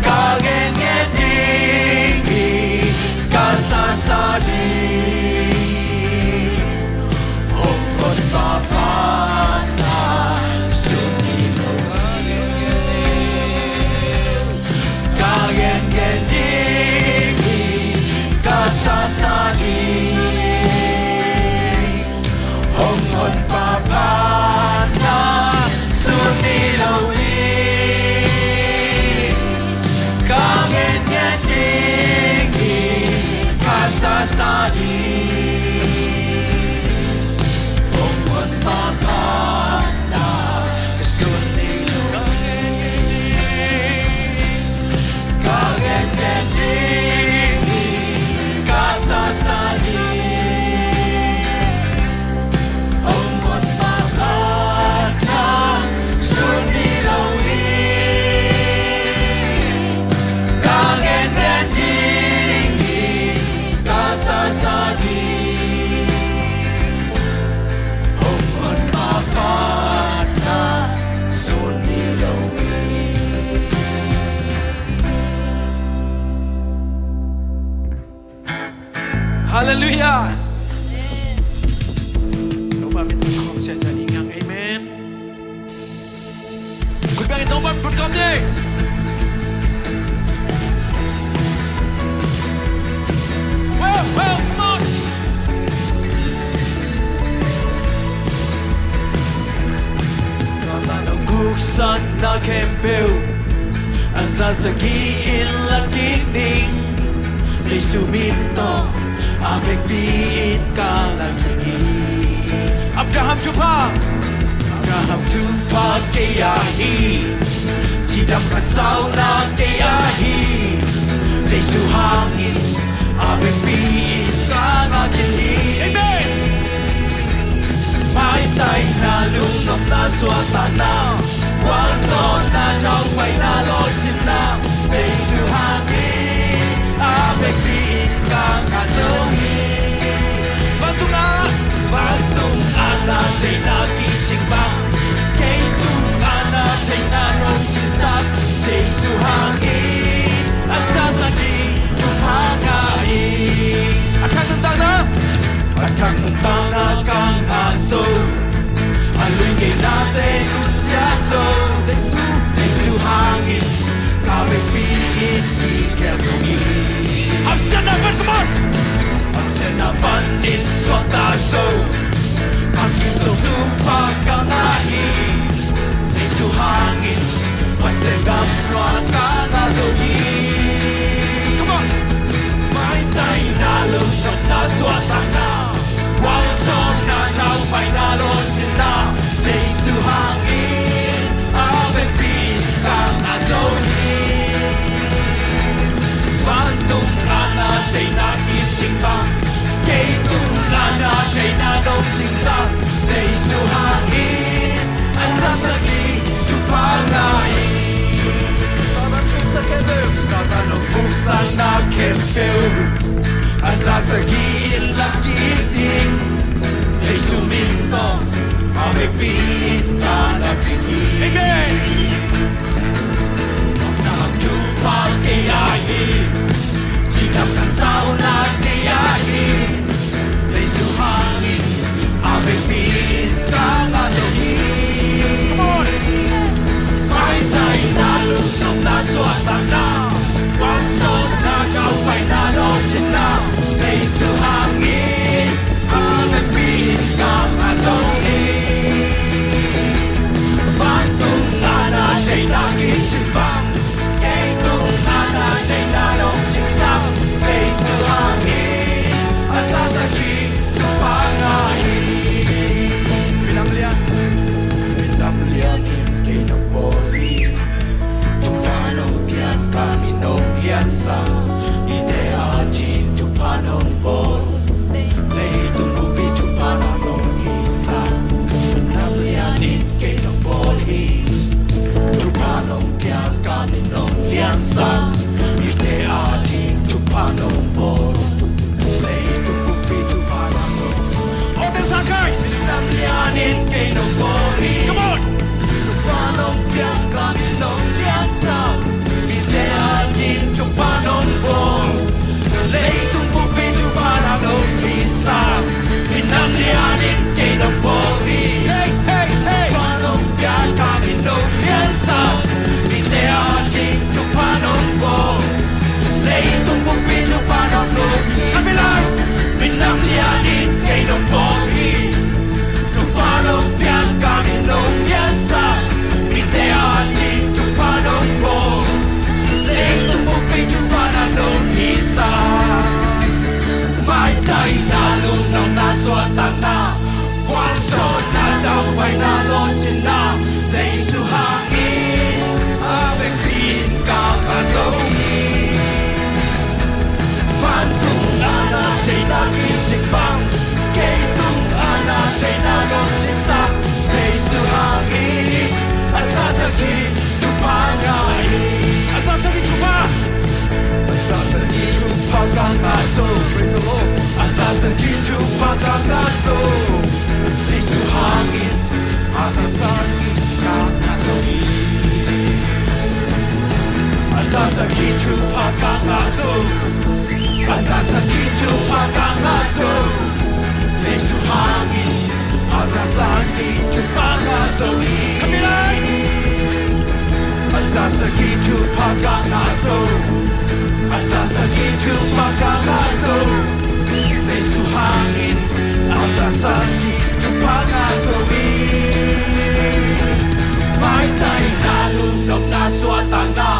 Ka gengen ding hi, ka sasa ding. Hong honpa panna sut ni lo hi. Ka gengen ding hi, ka sasa ding. Hong honpa panna sut ni lo hi. Ka gengen ding hi, ka sasa ding. Hong honpa panna sut ni lo hi. Ka gengen ding hi, ka sasa ding. Hong honpa panna sut ni lo hi. Ka gengen ding hi, ka sasa ding. Hong honpa panna sut ni lo hi. Halleluiah. Topa min khawm sia sia ni ngang. Amen. Khut beng in Topa min put khawm ni. Well, well, come on. Satan hong guksanna khempeuh A za sagih in la kik ning, Jesu min tawh a vekpi in ka la kik hi. Abraham thupha, Abraham thupha kei a hi, cidam khansauna kei a hi, Jesu hangin a vekpi in ka ngah kik hi. Amen. Maitaina, lungnopna, suahtakna, gualzawhna, daupaina, lawhcinna, Jesu hangin a vekpi in ka ngah zo hi. Vantung a, vantung a na theihna kicing bang, kei tung a na theihna nong cingsak, Jesu hangin a za sagih thupha ngah hi. A thak nuntakna, a thak nuntakna ka ngah zo, a lui ngeinate nusia zo, Jesu, Jesu hangin ka vekpi in kikhel zo hi. Hamsiatna pan, come on. Hamsiatna panin suakta zo, khangkhiat zo thupha ka ngah hi. Jesu hangin Pasian gam luah ka ngah zo hi. Come on. Maitaina, lungnopna, suahtakna, gualzawhna, daupaina, lawhcinna, Jesu hangin a vekpi in ka ngah zo hi. Vantung a na theihna kicing bang, kei tung a na theihna nong cingsak, Jesu hangin a za sagih thupha ngah hi. Satan nong puksakna khempeuh, Satan nong puksakna khempeuh, a za sagih in la kik ding, Jesu min tawh a vekpi in ka la kik hi. Amen. Abraham thupha kei a hi, cidam khansauna kei a hi, Jesu hangin a vekpi in ka ngah zo hi. Come on. Maitaina, lungnopna, suahtakna, gualzawhna, daupaina, lawhcinna, Jesu hangin a vekpi in ka ngah zo hi. Vantung a na theihna kicing bang, kei tung a na theihna nong cingsak, Jesu hangin a za sagih thupha ngah hi. Minam lian, minam lian in kei nong bawl hi. Thupha nong piak, ka min nong liansak, mite adingin thupha nong bawl, leitung pumpi thupha nong hisak. Minam lian in kei nong bawl hi. Thupha nong piak, ka min nong liansak, mite adingin thupha nong bawl, leitung pumpi thupha nong hisak. Minam lian in kei nong bawl hi. Come on. Thupha nong piak, ka min nong liansak, mite adingin thupha nong bawl, leitung pumpi thupha nong hisak. Minam lian in kei nong bawl hi. Hey, hey, hey. Thupha nong piak, ka min nong liansak, mite adingin thupha nong bawl, leitung pumpi thupha nong hisak. Minam lian in kei nong bawl hi. Thupha nong piak, ka min nong liansak, mite adingin thupha nong bawl, leitung pumpi thupha nong hisak. Maitaina, lungnopna, suahtakna, gualzawhna, daupaina, lawhcinna, Jesu hangin a vekpi in ka ngah zo hi. Vantung a na theihna kicing bang, kei tung a na theihna nong cingsak, Jesu hangin a za sagih thupha ngah hi. A za sagih thupha. A za sagih thupha ka ngah zo. Praise the Lord. A za sagih thupha ka ngah zo, Jesu hangin a za sagih ka ngah zo hi. A za sagih thupha ka ngah zo. A za sagih thupha ka ngah zo, Jesu hangin a za sagih thupha ngah zo hi. Kami lai. A za sagih thupha ka ngah zo. A za sagih thupha ka ngah zo, Jesu hangin a za sagih thupha ngah zo hi. Maitaina, lungnopna, suahtakna,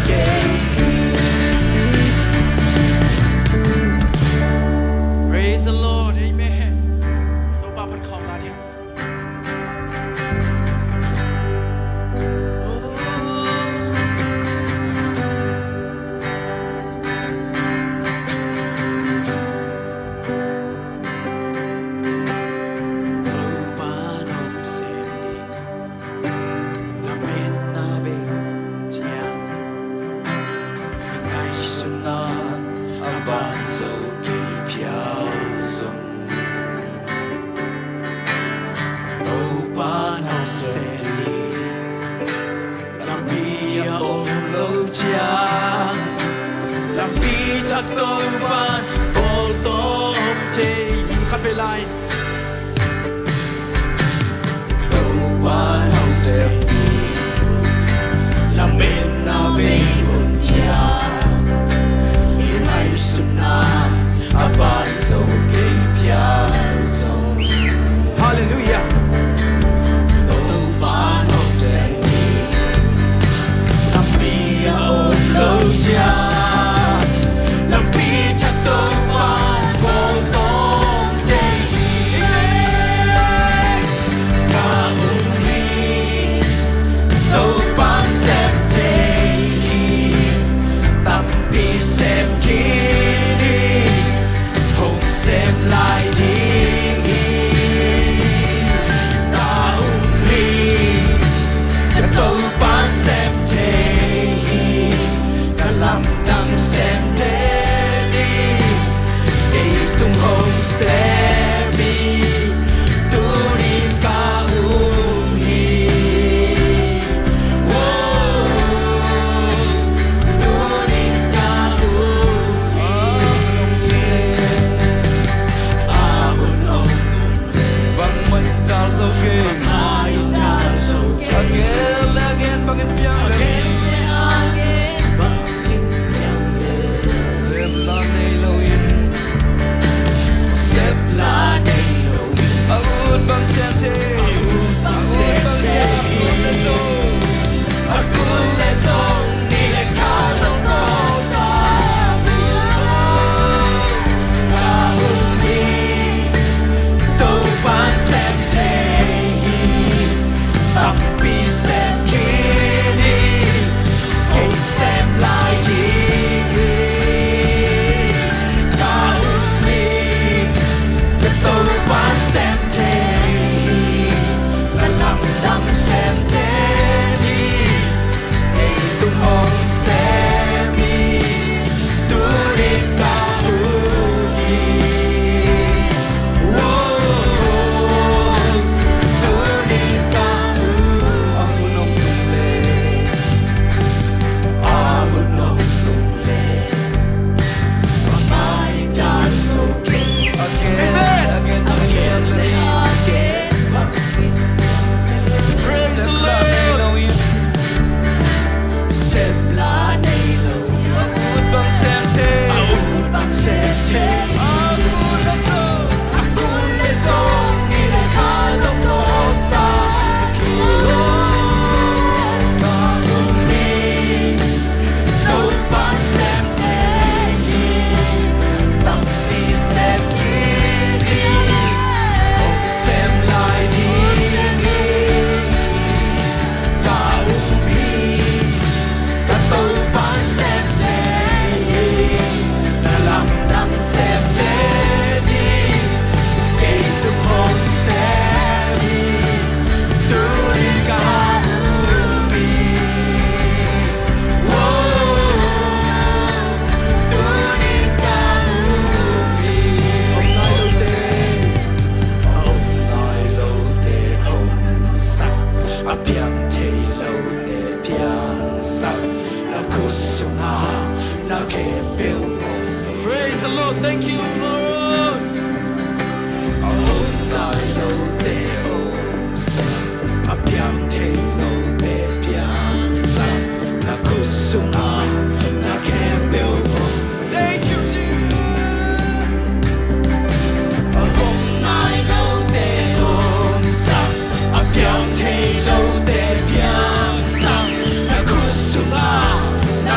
kei hi. Praise the Lord. Amen. Topa phat khawm lai ni. Topa nong sem ding lametna bei hun ciang, i ngaihsutna a ban zo kei phial zong, Topa nong sem ding lampi a om lo ciang, lampi thak Topa'n bawl tawm thei hi. Khat vei lai. Topa nong sem ding lametna bei hun ciang, i ngaihsutna a ban zo kei phial zong. Halleluiah. Topa nong sem ding lampi a om lo ciang, lampi thak Topa bawl tawm thei hi. Ka um hi, Topa sem thei hi. Tampi sem khin hi, hong sem lai ding hi. Ka um hi, ka Topa sem thei hi. Ka lamdang sem thei hi. Kei tung hong sem hi. Tuni ka um hi. Bangmah in tal zo kei. A gen le a gen bangin piang le. Sepla nei loin. Sepla nei loin. A ut bang sem thei. A ut bang sem thei. A kun le zong, a kun le zong, ni le kha zong ko sa. Ka um hi, Topa sem thei hi. Tampi sem khin hi. Kei sem lai ding hi. Ka um hi, ka Topa sem thei hi. Ka lamdang sem thei hi. Kei tung hong sem hi. Tuni ka um hi. Wow. Tuni ka um hi. A hun hong tung le, a hun hong tung le, bangmah in tal zo kei. Again, again, again, again. Praise the Lord. Sepla nei lo. A ut bang sem thei. A ut bang sem thei. A kun le zong. A kun le zong. Ni le kha zong ko sa. Ka um hi. Topa sem thei hi. Tampi sem khin hi. Hong sem lai ding hi. Ka um hi, ka Topa sem thei hi, ka lamdang sem thei hi, kei tung hong sem hi, tuni ka um hi. Wow, tuni ka um hi. Om nai lote, a om nai lote omsak, a piang thei lote piangsak, na khut sunga na khempeuh om. Praise the Lord. Thank you, Lord. A om nai lote omsak, a piang thei lote piangsak, na khut sunga na khempeuh om. Thank you, Jesus. A om nai lote omsak, a piang thei lote piangsak, na khut sunga na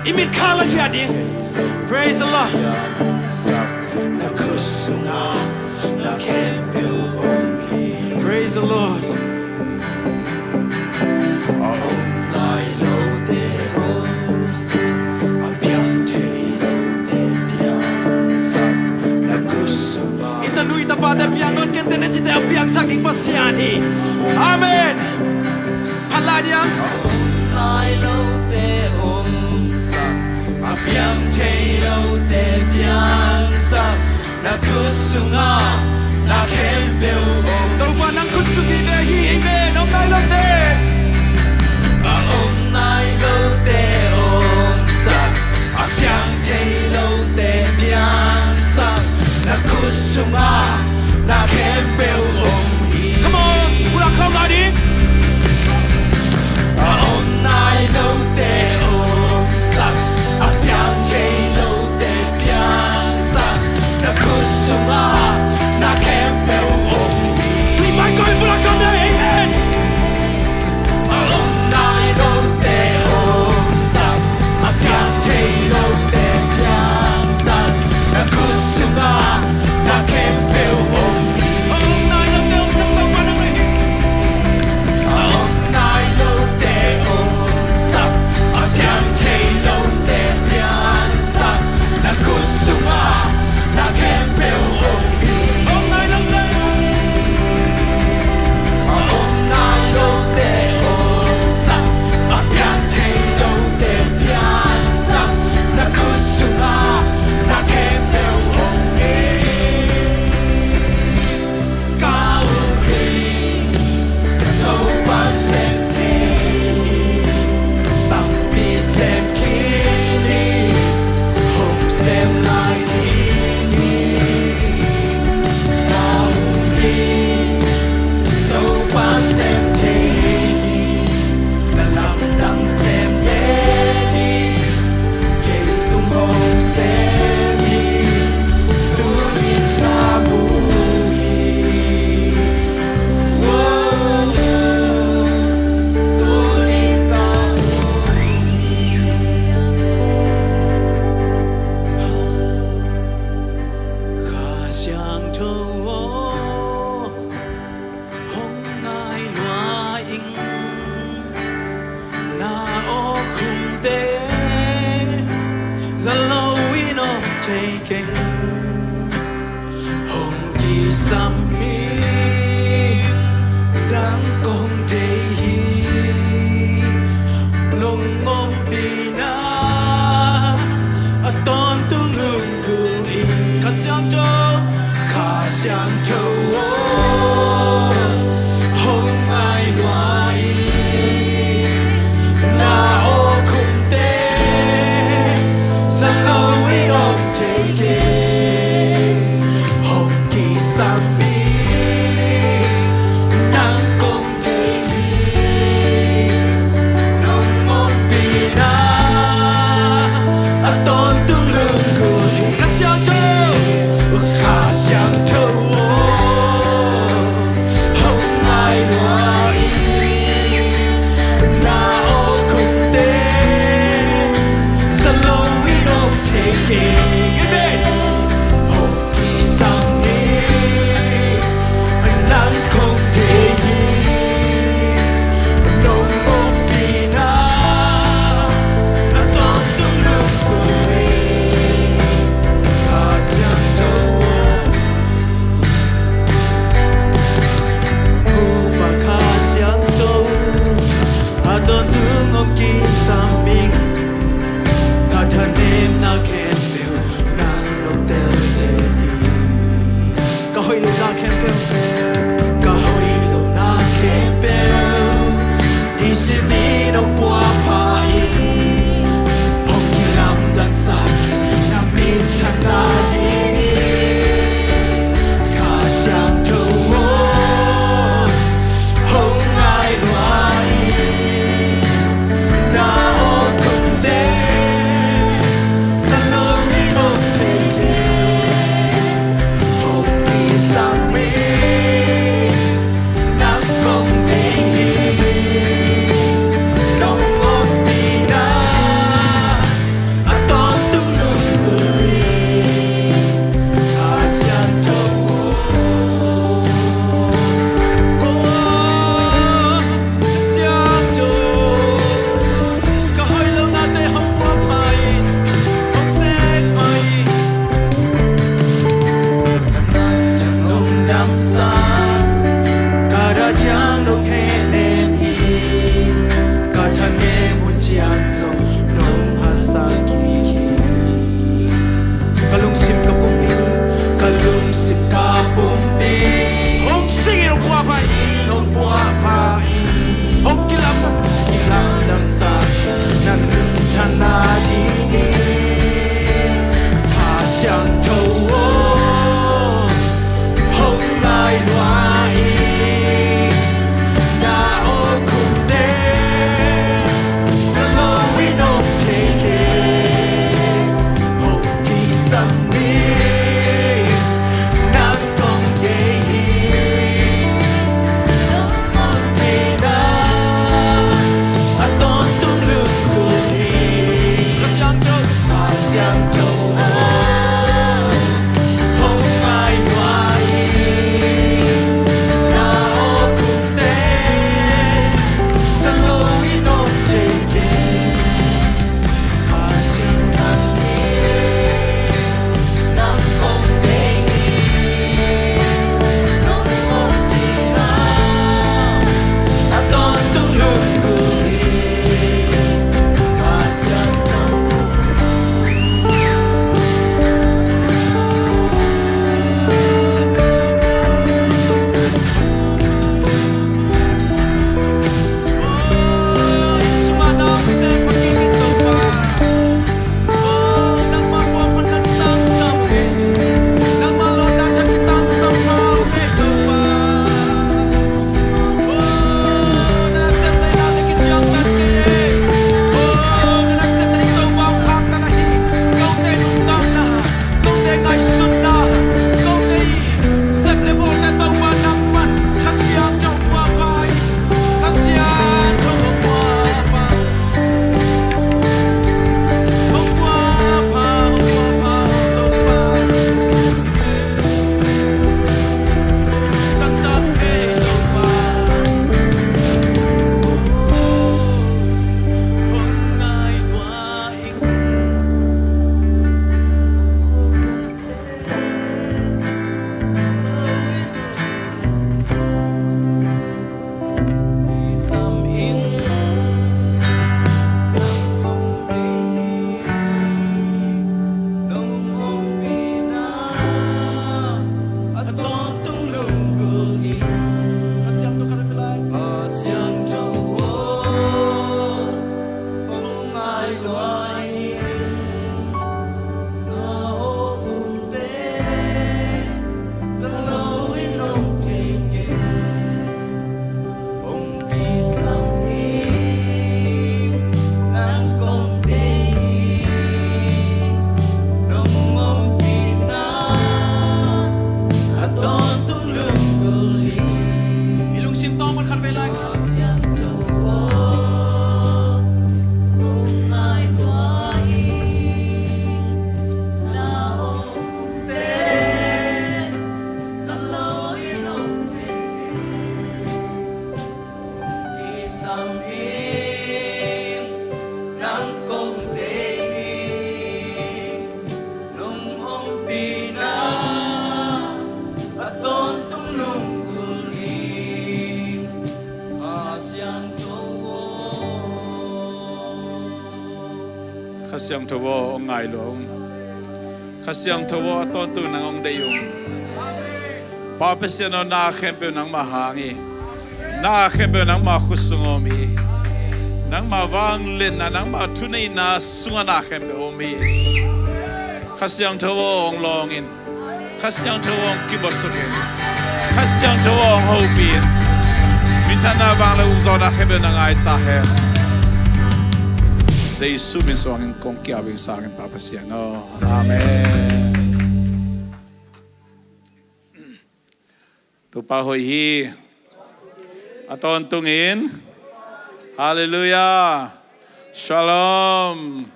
I mit khang la khia ding. Praise the Lord. Na khut sungah na khempeuh om hi. Praise the Lord. A om nai lote omsak, a piang thei lote piangsak, na khut sungah. I tanu i tapate piang nawn kei inteh, na cite a piangsak ding Pasian hi. Amen. Phat lai ding. A om nai lote omsak, a piang thei lote piangsak, na khut sungah na khempeuh om. Topa nang khut sung hi ve, hi hi ve, na om nai lote. A om nai lote omsak, a piang thei lote piangsak, na khut sungah na khempeuh om hi. Come on, pulak khawm lai ding. A om nai lote omsak, a piang thei lote piangsak, na khut sungah na khempeuh om hi. Kha Siangtho aw, hong ngai lua ung. Kha Siangtho aw, a tawntung nang hong deih ung. Pa Pasian aw, na khempeuh nangmah hang hi. Na khempeuh nangmah khut sung om hi. Nangmah vangliatna, nangmah thuneihna sungah na khempeuh om hi. Kha Siangtho aw, hong lawng in. Kha Siangtho aw, hong kibawsuk in. Kha Siangtho aw, hong hopih in. Minthanna, vangliatna, ukzawhna khempeuh na ngai ta hen. Jesu min suangin kong ki-ap ing, sang in Pa Pasian aw. Amen. Topa hoih hi. A tawntungin. Halleluiah. Shalom.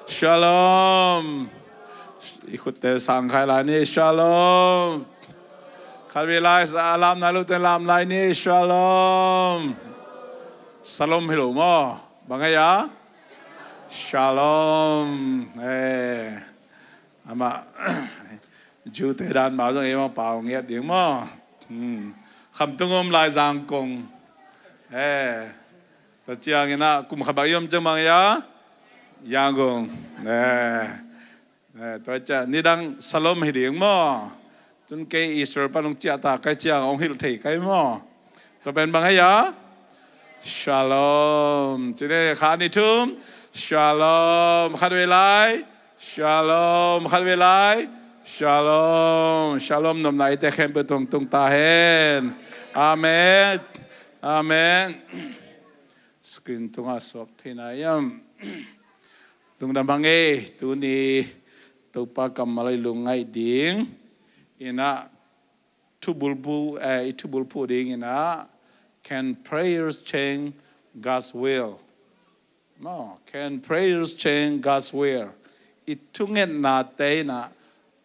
Shalom. I khutte sang khai lai ni. Shalom. Khatvei lai, a lam nai lote lam lai ni. Shalom. Shalom hi lo maw? Bang hia? Shalom. Eh. Amah Jew-te dan mah zong ei mah pau ngiat ding maw? Hmm. Khamtung om lai Zangkong. Eh. Tua ciangin ah kum khat bang i om ciang bang hia? Yangon. Eh. Eh, tua ciang nidang Shalom hi ding maw? Tun kei Israel pan hong ciah ta kai ciang hong hilh thei kai maw? Tua pen bang hia? Shalom. Ci ni, khat, nih, thum. Shalom. Khatvei lai. Shalom. Khatvei lai. Shalom. Shalom nopna eite khempeuh tungah tung ta hen. Amen. Amen. Screen tungah suak thei na hiam? Lungdam hang ei, tuni Topa kammal i lungngaih ding in ah, thubulphuh, eh, i thubulphuh ding in ah, Can Prayers Change God's Will? No, Can Prayers Change God's Will? I thungetnate in ah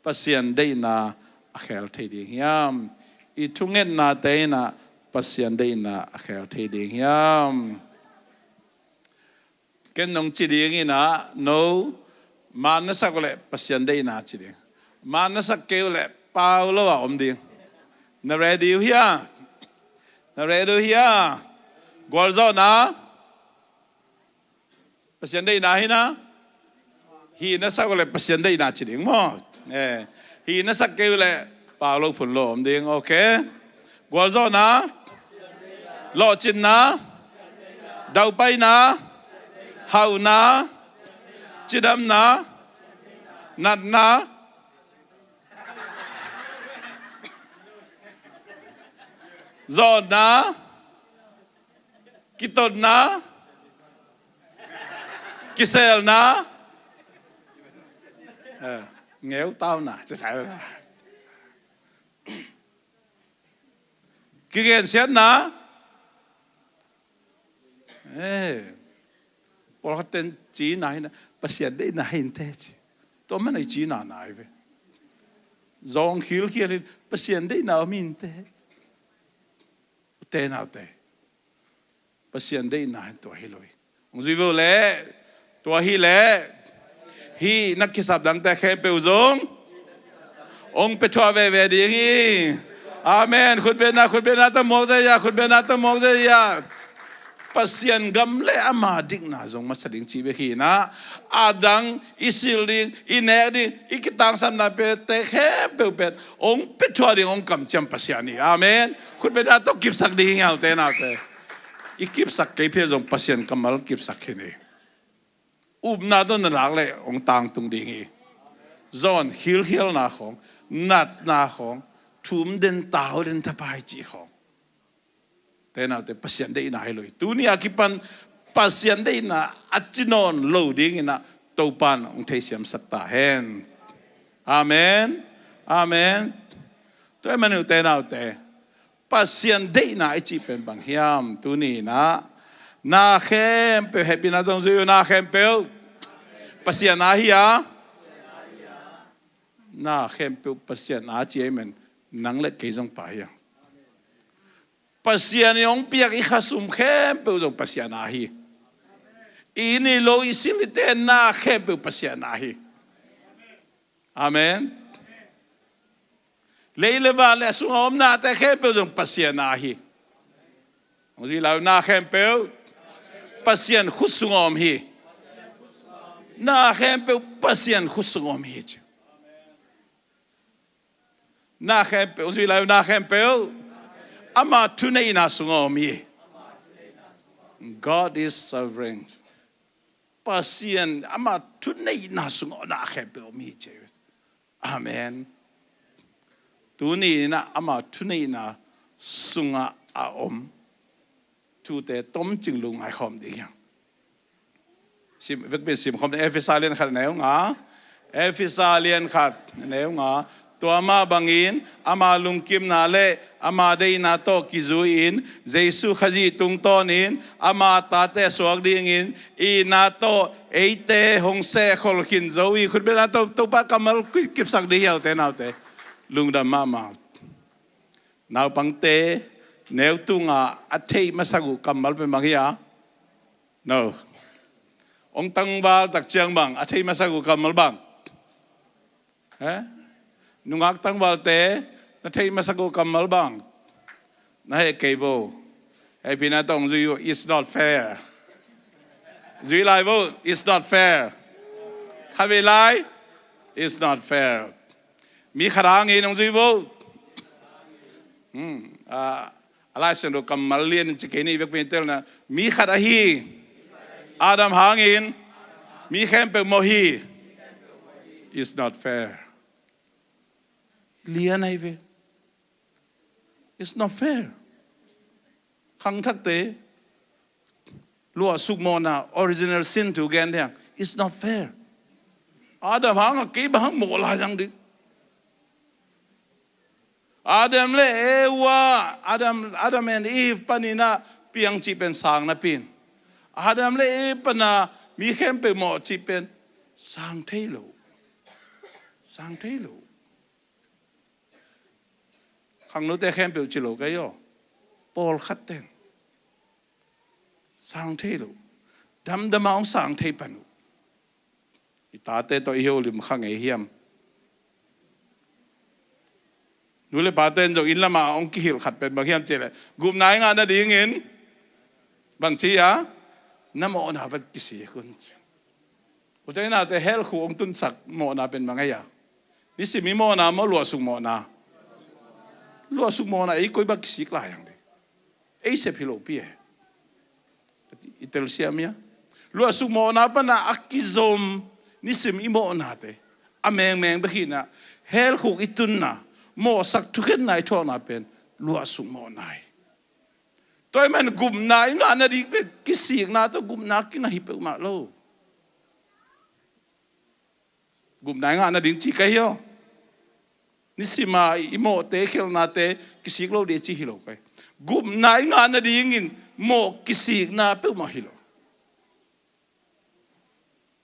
Pasian deihna a khel thei ding hiam? I thungetnate in ah Pasian deihna a khel thei ding hiam? Ken nong ci ding in ah, no, man na sak uh leh Pasian deihna ci ding. Man na sak kei uh leh pau lo a om ding. Na ready uh hia? Na ready uh hia? Gualzawhna Pasian deihna hi na. Hih na sak uh leh Pasian deihna ci ding maw? Eh, hih na sak kei uh leh pau lo phun lo om ding. Ok. Gualzawhna, lawhcinna, daupaina, hauhna, cidamna, natna, zawnna, kitotna, kiselna, eh, ngeutauna, kigensiatna, eh, pawlkhat ten cina hi na, Pasian deihna hi inteh ci. Tua man a i cina nai ve. Zawng khilkhial hi, Pasian deihna om hi inteh. Ute naute, Pasian deihna hi tua hi lo hi. Hong zui ve uh leh, tua hi leh, hih na kisap dangte khempeuh zong hong pia thuah veve ding hi. Amen. Khutbetna, khutbetna ta muak zia, khutbetna ta muak zia. Pasian gam le ama dikna zong masa ding ci bek hi na. A dang i silh ding, i nek ding, i kitangsapna pete khempeuh pen hong pia thuah ding hong kamciam Pasian hi. Amen. Khutbetna tawh kipsak ding hi, ute naute. I kipsak kei phial zong Pasian kammal kipsak khin hi. Upna tawh na lak leh hong tangtung ding hi. Zawn khilkhialna khawng, natna khawng, thum den tau den thapai cih khawng, ute naute, Pasian deihna hi lo hi. Tuni a kipan Pasian deihna a ci nawn lo ding in ah Topa in hong theisiamsak ta hen. Amen. Amen. Tua ahih manin ute naute, Pasian deihna i cih pen bang hiam? Tuni in ah na khempeuh, hehpihna zong zui uh, na khempeuh Pasian a hi a. Na khempeuh Pasian a ci ahih manin nang le kei zong pa hi a. Pasian in hong piak i khasum khempeuh zong Pasian a hi. I inn i lo, i silh i ten, na khempeuh Pasian a hi. Amen. Lei le van le a sungah om nate khempeuh zong Pasian a hi. Hong zui lai uh, na khempeuh Pasian khut sungah om hi. Na khempeuh Pasian khut sungah om hi ci. Na khempeuh, zui lai, na khempeuh ama thuneihna sungah om hi. God is sovereign. Pasian ama thuneihna sungah na khempeuh om hi ci. Amen. Tuni inah ama thuneihna sungah a om thute tomcing lungngai khawm ding hiam? Sim, vekpi sim khawm ding. Efesa lian khat neu nga. Efesa lian khat neu nga. Tua mah bangin ama lungkimna le ama deihna tawh kizui-in Jesu Khazih tungtawnin ama tate suak dingin itna tawh eite hong sehkhol khin zo hi. Khutbetna tawh Topa kammal kipsak ding hi, ute naute. Lungdam mahmah. Naupangte, neu tunga a theih masak uh kammal pen bang hi a? No. Hong tangval tak ciang bang a theih masak uh kammal bang? He? Nungak tangvalte, na theih masak uh kammal bang? Na heh kei vo. Hehpihna tawh hong zui vo, it's not fair. Zui lai vo, it's not fair. Khatvei lai, it's not fair. Mi khat hangin hong zui vo. Hmm, a, a Lai Siangtho kammal lian in ci kei ni, vekpi in telna. Mi khat ahi Adam hangin mi khempeuh mawh hi. It's not fair. Lian ahi ve. It's not fair. Khangthakte luahsuk mawhna, original sin thu gen ding. It's not fair. Adam hangah kei bang hang mawh lai zang ding? Adam le Eva, Adam, Adam and Eve paninah piang cih pen sang napi in, Adam le Eve pana mi khempeuh mawh cih pen sang thei lo. Sang thei lo. Khangnote khempeuh ci lo kei aw. Pawlkhat ten sang thei lo. Damdama hong sang thei pan uh. I tate tawh i holim kha ngei hiam? Nu le pate in zong inn lamah hong kihilh khat pen bang hiam cihleh, gupna i ngah nadingin bang ci a, na mawhna pen kisik un ci. Ute naute, hell khuk hong tunsak mawhna pen bang hi a? Nisim i mawhna maw, luahsuk mawhna? Luahsuk mawhna. Ei koi bang kisik lai ang ding? Ei sep hi lopi e. I telsiam ia. Luahsuk mawhna pana a kizom nisim i mawhnate a mengmeng bek hinah, hell khuk i tunna, mawhsak thukhenna i thuakna pen luahsuk mawhna hi. Tua ahih man gupna i ngah nading pen kisikna tawh gupna kingah hi peuhmah lo. Gupna i ngah nading ci ka hi aw. Nisima i mawhte, khelhnate kisik lo ding ci hi lo ka hi. Gupna i ngah nadingin mawh kisikna peuhmah hi lo.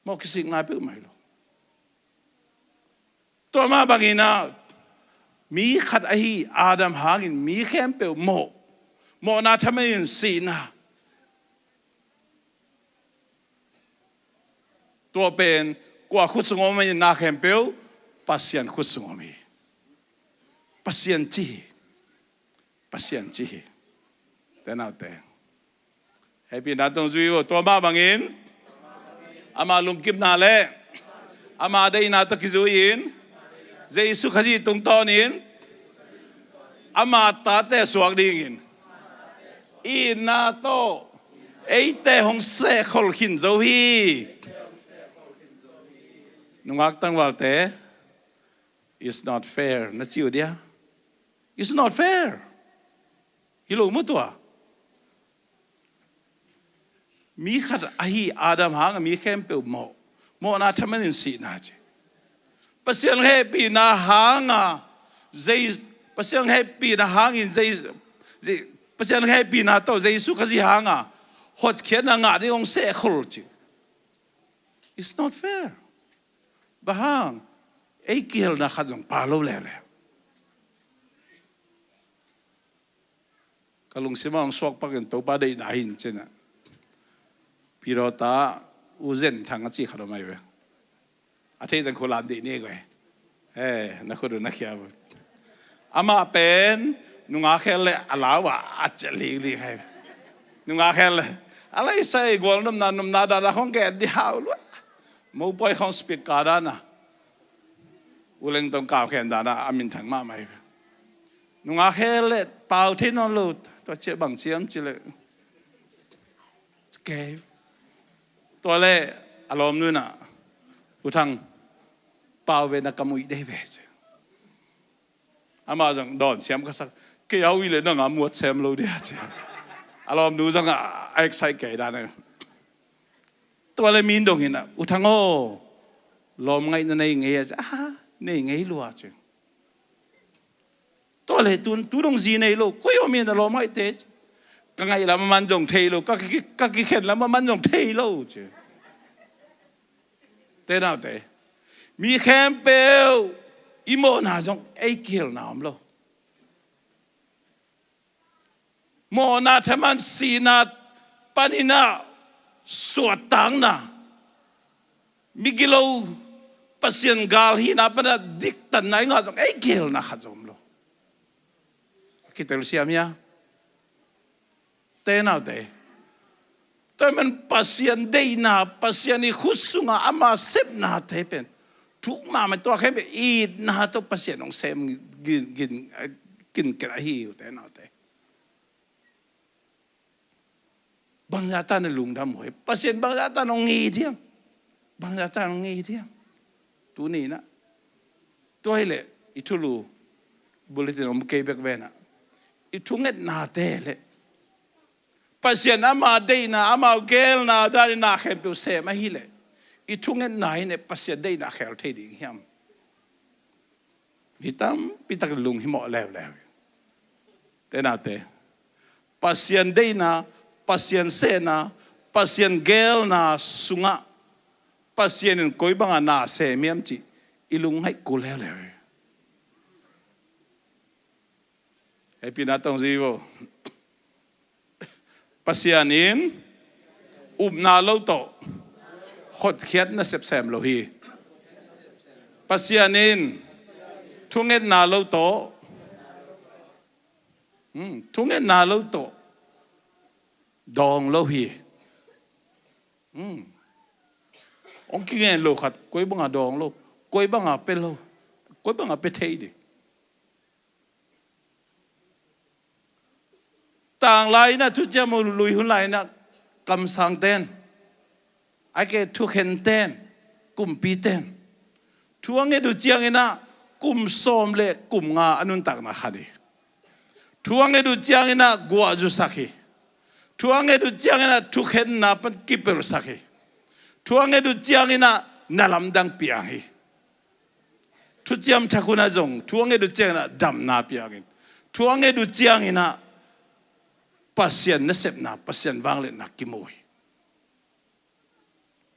Mawh kisikna peuhmah hi lo. Tua mah banginah mi khat ahi Adam hangin mi khempeuh mawh, mawhna thaman in sihna. Tua pen kua khut sung om hi? Na khempeuh Pasian khut sung om hi. Pasian ci hi. Pasian ci hi. Te naute, hehpihna tawh zui uh. Tua mah bangin ama lungkimna le ama deihna tawh kizui-in Jesu Khazih tungtawnin ama tate suak dingin itna tawh eite hong sehkhol khin zo hi. Nungak tangvalte, it's not fair na ci uh dia? It's not fair. Hi lo maw tua? Mi khat ahi Adam hanga mi khempeuh mawh, mawhna thaman in sihna ci. Pasian hehpihna hanga Jei-, Pasian hehpihna hangin Jei-, Jei-, Pasian hehpihna tawh Jesu Khazih hanga hotkhiatna ngah ding hong sehkhol ci. It's not fair. Bang hang? Ei kihelna khat zong pha lo leuleu. Ka lungsimah hong suak pakin Topa deihna hi in cinah, Pidawta U Zen Thang a ci khat om ahi ve. A theih teng khut lam dih ni guai. Eh, na khut uh na khia uh. Amah pen nungak hel le a lau ah a ciah liklik ahi ve. Nungak hel le a laisai gual nopna, nopna dahdah khong gen dih hau lua. Mopawi khawng speaker dan a, U Leng tawh kawmkhen dan a, a minthang mahmah hi. Nungak hel leh pau thei nawn lo. Tua ciah bang ciam cih leh, kei, tua leh a lawmnu in ah, U Thang, pau ve na, ka muih dei ve, ci. Amah zong dawn siam ka sak. Kei a uih leh nang a muat sem lo dia, ci. A lawmnu zong a, a excite kei dan a. Tua leh mi in dong in ah, U Thang aw, lawm ngaihna nei ngei a, ci. Ah, nei ngei lua, ci. Tua leh tu, tu dong zi nei lo, koi om in a lawm ngaihte, ci. Ka ngaih lam a man zong thei lo, ka ki, ka kikhen lam a man zong thei lo, ci. Te naute, mi khempeuh i mawhna zong ei kihelna om lo. Mawhna thaman, sihna panin ah suahtakna, migilo, Pasian gal hihna panin ah diktatna i ngah zong ei kihelna khat zong om lo. Kitelsiam hia? Te naute, tua ahih man Pasian deihna, Pasian i khut sungah ama sepnate pen thuk mahmah. Tua khempeuh itna tawh Pasian hong sem gin, gin, kin ken ahi uh, te naute. Bangzah tan a lungdam uh hi, Pasian bangzah tan hong it hiam? Bangzah tan hong it hiam? Tuni in ah, tua hi leh i thulu, i bulletin om kei bek ve in ah, i thungetnate leh Pasian ama deihna, ama geelna dan in na khempeuh sem ahih leh, i thungetna in leh Pasian deihna khel thei ding hiam? Mi tampi tak lunghimawh leuleu. Te naute, Pasian deihna, Pasian sehna, Pasian geelna sungah Pasian in koi bangah na sem hiam cih i lungngaih kul leuleu. Hehpihna tawh zi vo. Pasian in upna lo tawh hotkhiatna sep sem lo hi. Pasian in thungetna lo tawh, hmm, thungetna lo tawh dawng lo hi. Hmm. Hong kingen lo khat koi bangah dawng lo, koi bangah pia lo, koi bangah pia thei ding. Tanglai in ah, thuciam uh lui hun lai in ah, kamsangte'n, a kei thukhenten, kumpite'n thu a nget uh ciangin ah kum sawm le kum nga a nuntakna khan hi. Thu a nget uh ciangin ah guah zusak hi. Thu a nget uh ciangin ah thukhenna pan kipelsak hi. Thu a nget uh ciangin ah na lamdang piang hi. Thuciam Thak hun ah zong thu a nget uh ciangin ah damna piang in, thu a nget uh ciangin ah Pasian nasepna, Pasian vangliatna kimu hi.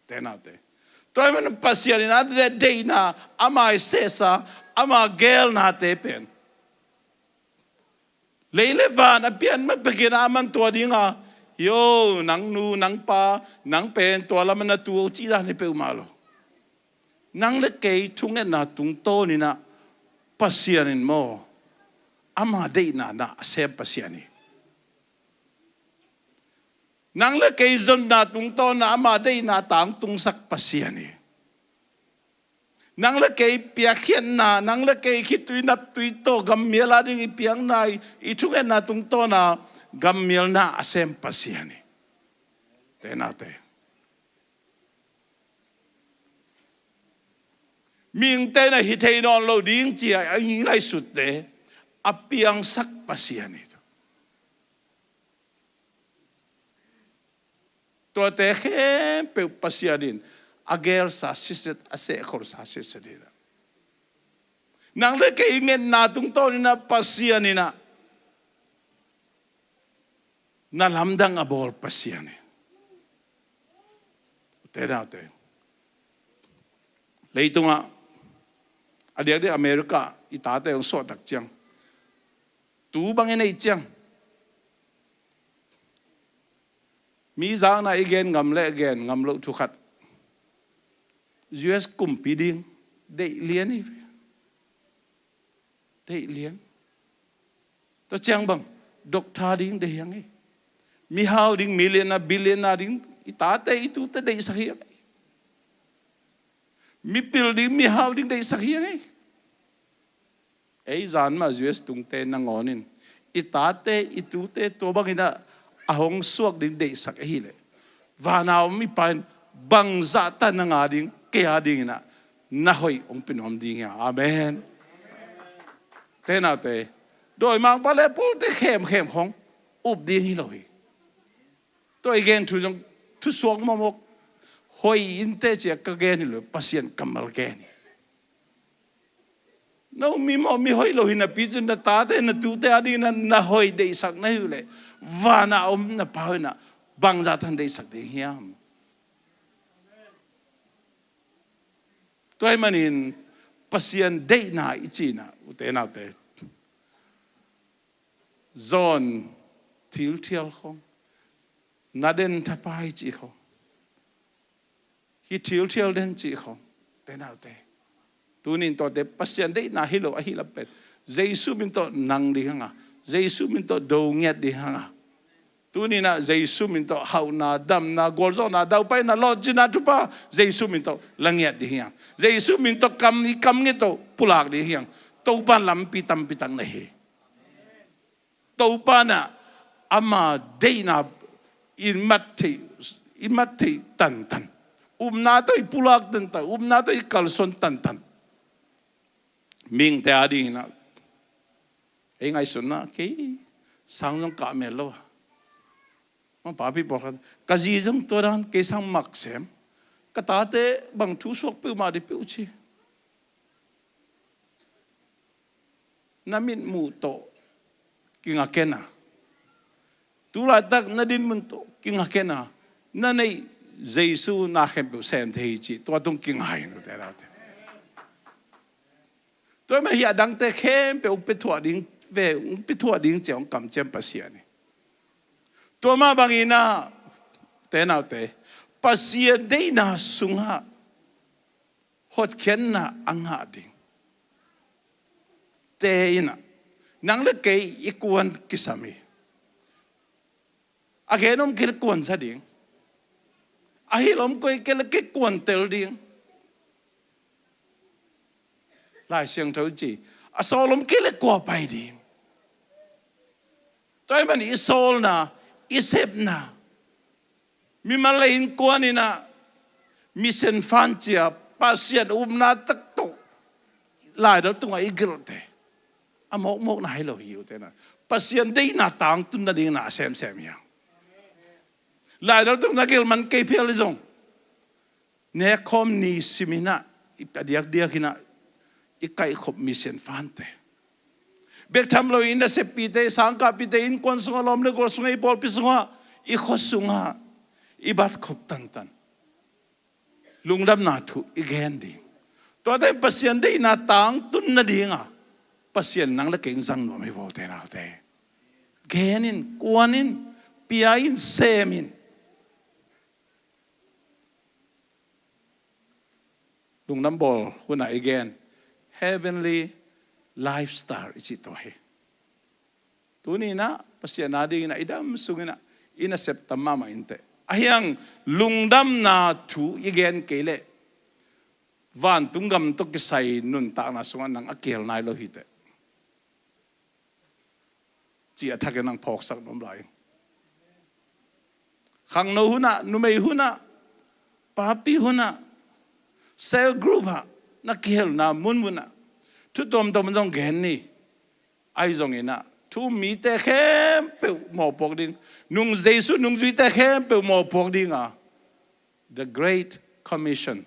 Te naute, tua ahih man Pasian in a deihna, ama i sehsa, ama geelnate pen lei le van a pian ma pekin a man tua ding a, yo, nang nu, nang pa, nang pen tua lam a na tu o cih dan hi peuhmah lo. Nang le kei thungetna tungtawn in ah Pasian in maw, ama deihna na a sem Pasian hi. Nang le kei zonna tungtawn ah ama deihna tangtungsak Pasian hi. Nang le kei piakkhiatna, nang le kei khitui naptui tawh gammial a ding i piakna, i, i thungetna tungtawn ah gammialna a sem Pasian hi. Te naute, mihingte in ah hi thei nawn lo ding ci a i ngaihsutte a piangsak Pasian hi. Tuate khempeuh Pasian in a geelsa siset, a sehkholsa siset hi. Nang le kei ngetna tungtawn in ah Pasian in ah na lamdang a bawl Pasian hi. Te naute, leitungah, a diakdiak America i tate hong suahtak ciang, tu bang i neih ciang, mi zakna i gen ngam le gen ngam loh thu khat, U S kumpi ding deih lian hi ve. Deih lian. Tua ciang bang, doctor ding deih hi hang hi. Mihau ding, millionaire, billionaire ding i tate i tute deihsak hi hang hi. mipil ding, mihau ding deihsak hi hang ei. Ei zan mah U S tungte nangawn in i tate, i tute tua bangin ah a hong suak ding deihsak ahih leh, van a om i Pa in bangzah tan na ngah ding, kei a dingin ah na hoih hong pia nuam ding hi hang. Amen. Te naute, dawimangpa le pawlte khemkhem khawng up ding hi lo hi. Tua i gen thu zong thusuak mawkmawk, hoih in teh ci-a ka gen hi lo, Pasian kammal gen hi. Na um mi mawh mi hoih lo hi napi cun na tate na tute a dingin ah na hoih deihsak na hih uh leh, van a om na Pa in ah bangzah tan deihsak ding hiam? Tua ahih manin Pasian deihna i cih in ah, ute naute, zawn thilthial khawng, na den thapai cih khawng, hi thilthial den cih khawng, te naute. Tuni in tuate Pasian deihna hi lo ahih lam pen, Jesu min tawh nang ding hang a, Jesu min tawh do ngiat ding hang a, tuni in ah Jesu min tawh hauhna, damna, gualzawhna, daupaina, lawhcinna thupha Jesu min tawh la ngiat ding hi hang. Jesu min tawh kam, i kam ngiat tawh pulak ding hi hang. Topa lampi tampi tak na hi. Topa in ah ama deihna i mat theih, i mat theih tantan, upna tawh i pulak tantan, upna tawh i kalsuan tantan. Mihingte a dingin ah ei ngaihsutna kei sang zong kah mel lo a, mangpapi pawlkhat, ka zi zong tua dan kei sang mak sem, ka tate bang thu suak peuhmah dih peuh ci. Na mitmuh tawh kinga ken a, tu laitak na dinmun tawh kinga ken a, na neih Jesu na khempeuh sem thei hi ci, tua tung kinga hi, ute naute. Tua mah hi a, dangte khempeuh hong pia thuah ding ve, hong pia thuah ding ci-a hong kamciam Pasian hi. Tua mah bangin ah, te naute, Pasian deihna sungah hotkhiatna a ngah ding te in ah, nang le kei i kuan kisam hi. A gen om kei le kuan za ding, a hilh om kei le kei kuan tel ding. Lai Siangtho ci, a sawl om kei le kua pai ding. Tua ahih manin i sawlna, i sepna, mimal le innkuan in ah, mission fund ci-a Pasian upna tak tawh laidal tungah i gelhte, a mawkmawkna hi lo hi, ute naute. Pasian deihna tangtun nadingin ah a semsem hi hang. Laidal tung na gelh man kei phial hi zong, nekkhawm ni simin ah, a diakdiakin ah i kaihkhop mission fund-te, bek tham loin i naseppite, i sangkahpite, innkuan sungah, lawm le gual sungah, i pawlpi sungah, i khua sungah i batkhop tantan, lungdamna thu i gen ding. Tuate Pasian deihna tangtun nadinga Pasian nang le kei hong zang nuam hi vo, ute naute. Gen in, kuan in, pia in, sem in. Lungdam bawl hunah i gen heavenly lifestyle i cih tua hi. Tuni in ah Pasian a dingin ah i dam sungin ah i nasep tam mahmah inteh. Ahi hang lungdamna thu i gen kei leh vantung gam tawh kisai nuntakna sungah nang a kihel nai lo hiteh, ci a thakin nang phawksak nuam lai ing. Khangno hunah, numei hunah, papi hunah, cell group ah, na kihelna munmunah thu tuamtuam zong gen ni. Ahi zongin ah thu um mite khempeuh mawhpuak ding, nung Jesu nungzuite khempeuh mawhpuak dinga The Great Commission,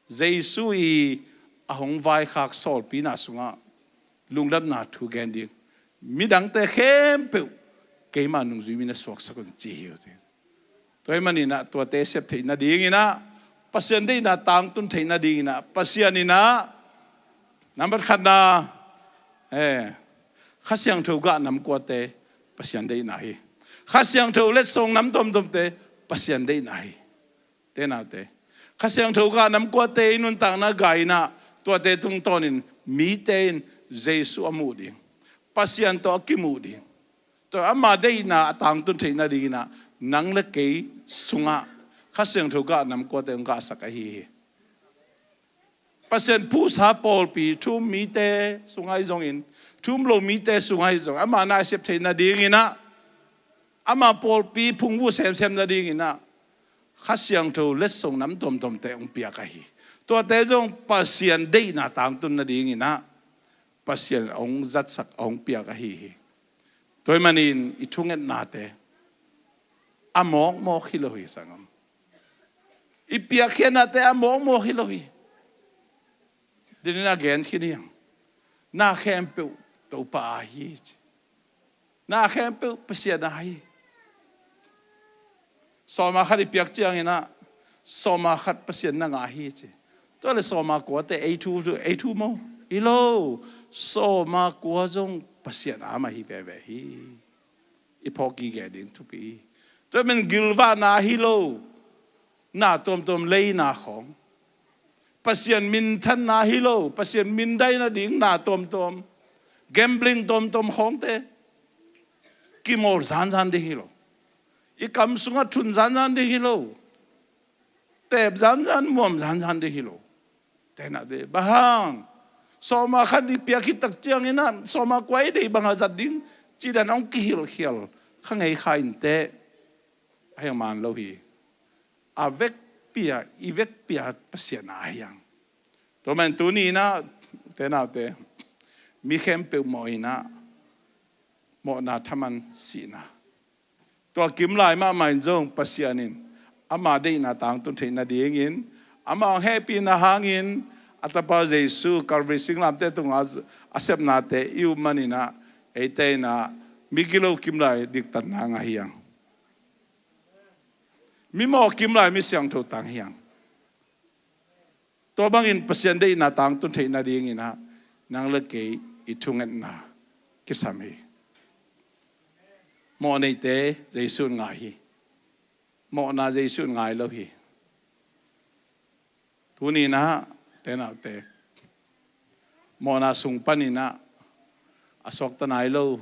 Jesu i a hong vaikhak sawlpina sungah lungdamna thu gen ding, midangte khempeuh keima nungzui mi na suaksak un, ci hi uh ci. Tua ahih manin ah tuate sep theih nadingin ah, Pasian deihna tangtun theih nadingin ah, Pasian in ah nambat khatna, eh, Kha Siangtho gah nam kuate Pasian deihna hi. Kha Siangtho letsong nam tuamtuamte Pasian deihna hi. Te naute, Kha Siangtho gah nam kuate i nuntakna gah in ah tuate tungtawnin mite in Jesu a muh ding, Pasian tawh a kimuh ding, tua ama deihna a tangtun theih nadingin ah nang le kei sungah Kha Siangtho gah nam kuate hong gahsak ahi hi. Pasian phuhsa pawlpi thu-um mite sungah hi zongin, thu-um lo mite sungah hi zongin, ama na i sep theih nadingin ah, ama pawlpi phungvuh semsem nadingin ah, Kha Siangtho letsong nam tuamtuamte hong piak ahi. Tuate zong Pasian deihna tangtun nadingin ah Pasian hong zatsak, hong piak ahi hi. Tua ahih manin i thungetnate a mawkmawk hi lo hi, sanggam. I piakkhiatnate a mawkmawk hi lo hi. Denin a gen khin hi hang. Na khempeuh Topa a hi ci. Na khempeuh Pasian a hi. Sawma khat i piak ciangin ah, sawma khat Pasian na ngah hi ci. Tua le sawma kuate ei thu, ei thu maw? Hi lo. Sawma kua zong Pasian a mah hi veve hi. I phawk gige ding thupi hi. Tua men gilvahna hi lo. Na tuamtuam leina khawng, Pasian minthanna hi lo, Pasian mindaina ding na tuamtuam, gambling tuamtuam khawngte kimawl zanzan ding hi lo. I kam sungah thun zanzan ding hi lo. Teep zanzan, muam zanzan ding hi lo. Tenate, bang hang? Sawma khat i piak khit tak ciangin ah, sawma kua i deih bangah zat ding, cih dan hong kihilhkhial kha ngei kha inteh. A hi hang man lo hi. A vekpi-a, i vekpi-a Pasian a hi hang. Tua man tuni-in ah, tenate, mi khempeuh mawh in ah, mawhna thaman sihna. Tua kim lai mahmah in zong Pasian in ama deihna tangtun theih nadingin, ama hong hehpihna hangin a Tapa Jesu Calvary singlamteh tungah a sepnate i up manin ah, eite in ah migilo kim lai diktatna ngah hi hang. Mimawh kim lai mi siangtho tang hi hang. Tua bangin Pasian deihna tangtun theih nadingin ah nang le kei i thungetna kisam hi. Mawh neite Jesu in ngai hi. Mawhna Jesu in ngai lo hi. Tuni-in ah, tenate, mawhna sung panin ah a suakta nai lo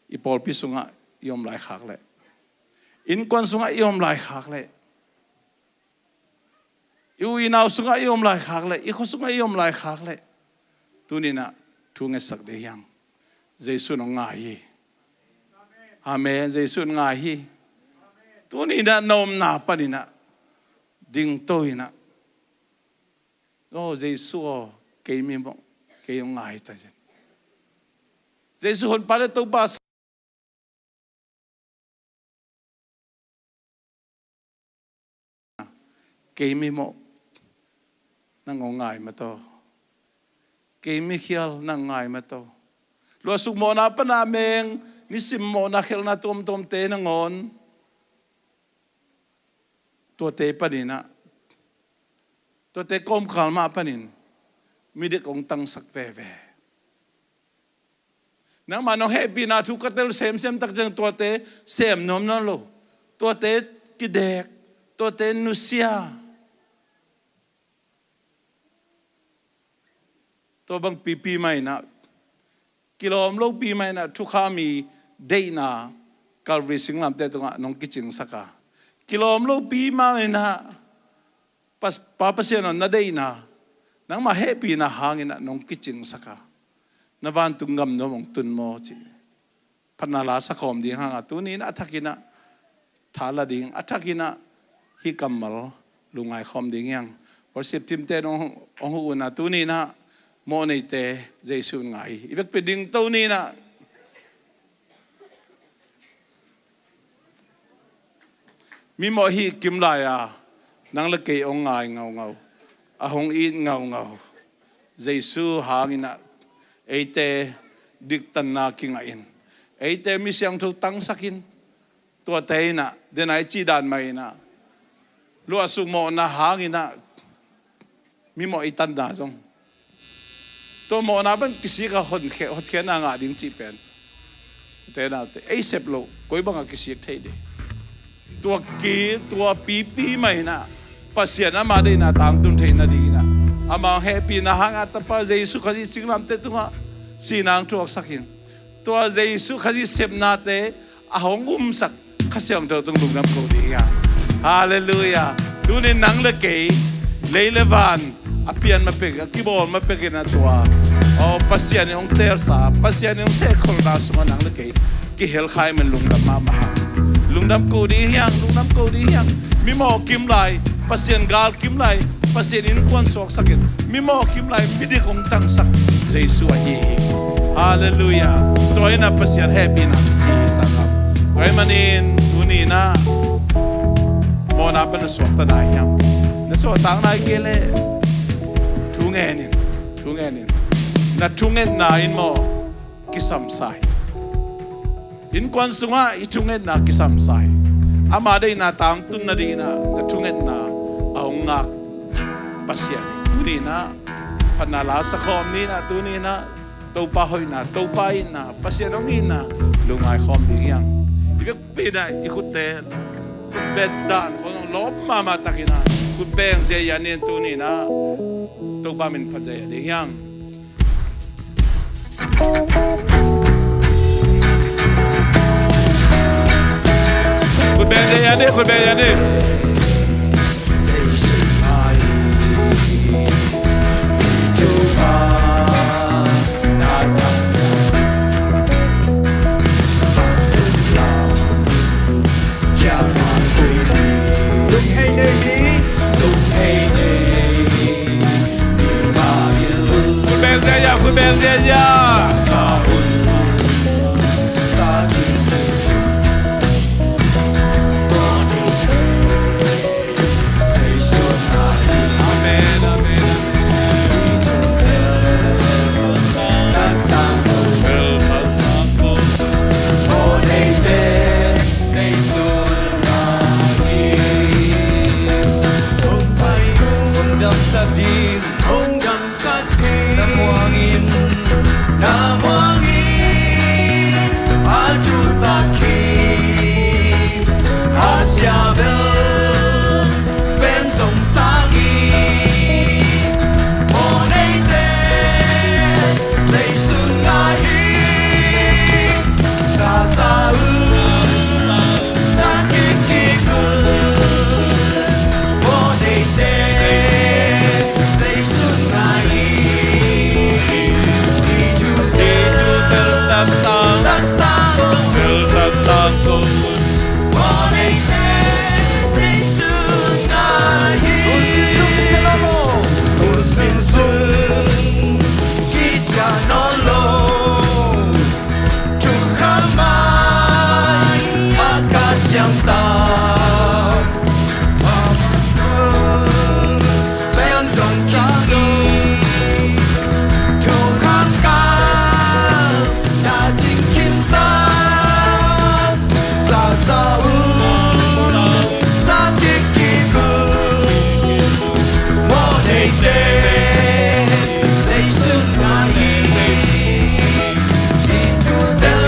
i pawlpi sungah i om lai khak leh, innkuan sungah i om lai khak leh, i u i nau sungah i om lai khak leh, i khua sungah i om lai khak leh, tuni-in ah thu ngetsak ding hi hang. Jesu in hong ngai hi. Amen. Jesu in ngai hi. Tuni-in ah na omna panin ah dingto in ah, "O Jesu aw, kei mimawh, kei hong ngai ta zen." Jesu Honpa le Topa, kei mimawh, nang hong ngai mataw. Kei mikhial, nang ngai mataw. Luahsuk mawhna pan a meng, nisim mawhna khelhna tuamtuamte nangawn, tuate panin ah, tuate kawmkal mah panin midik hong tangsak veve. Nangmah nong hehpihna thu ka tel semsem tak ciang tuate sem nuam nawn lo. Tuate kidek, tuate nusia. Tua bang pipi mah in ah, kilawm lopi mah in ah, thukham i deihna Calvary singlamteh tungah nong kicingsak a, kilawm lopi mah in ah, Pas-, Pa Pasian aw, na deihna, nangmah hehpihna hangin ah nong kicingsak a, na vantung gam nuam hong tun maw cih phatna la sakhawm ding hang a, tuni-in ah a thakin ah tha la ding, a thakin ah hih kammal lungngai khawm ding hi hang. Worship team-te in hong, hong huh un a, tuni-in ah mawh neite Jesu in ngai hi. I vekpi dingto ni in ah. Mimawh hih kim lai-a nang le kei hong ngai ngaungau, a hong it ngaungau Jesu hangin ah eite diktatna kingahin, eite mi siangtho tangsakin, tuate in ah, den a i cih dan mah in ah, luahsuk mawhna hangin ah mimawh i tanna zong, tua mawhna bang kisik a hotkhe-, hotkhiatna ngah ding cih pen, te naute, ei sep loh koi bangah kisik thei ding? Tua ki, tua pipi mah in ah Pasian ama deihna tangtun theih nadingin ah, ama hehpihna hangah Tapa Jesu Khazih singlamteh tungah sihna hong thuaksakin, tua Jesu Khazih sepnate a hong umsak Kha Siangtho tung lungdam ko ding hi hang. Halleluiah. Tunin nang le kei, lei le van a pian ma pek, a kibawl ma pek in a tua, aw, Pasian in hong teelsa, Pasian in hong sehkholhna sungah nang le kei kihel kha ahih manin lungdam mahmah hang. Lungdam ko dih hiang, lungdam ko dih hiang. Mi mawh kim lai, Pasian gal kim lai, Pasian innkuan suaksak in, mi mawh kim lai, midik hong tangsak Jesu ahi hi. Halleluiah. Tua in a Pasian hehpihna ci hi sangam. Tua ahih manin tuni in a mawhna pan na suakta nai hiam? Na suahtak nai kei leh thu ngen in, thu ngen in. Na thungetna in maw kisamsa hi. Innkuan sungah i thungetna kisamsa hi. Ama deihna tangtun nading in a na thungetna a hong ngak Pasian hi. Tuni in a phatna la sa khawm ni in a, tuni in a Topa hoihna, Topa itna, Pasian hong itna lungngai khawm ding hiang. I vekpi in a i khutte, khut bet dan khawng lawp mahmah takin a, khut beng ziahziah ni in, tuni in a Topa min phat ziahziah ding hiang. Khut beng ziahziah ni, khut beng ziahziah ni. Khut beng ziahziah, khut beng ziahziah. Amen, amen, amen. Na muang in, na muang in, a thutak hi, a sia bel pen zong sang hi. Mawhneite Zeisu ngai hi. Sa sa un, sa kik kik un. Mawhneite Zeisu ngai hi. I thute, i thute taktak, taktak, taktak kong un. Mawhneite Zeisu ngai hi. Hun sinsun kisia nawn lo. Hun sinsun kisia nawn lo. Thukham mai a ka siangtho, siang zong sang hi. Thukham ka na cing khin ta. Sa sa un, sa kik kik un. Mawhneite Zeisu ngai hi. I thu tel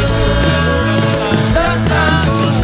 taktak un.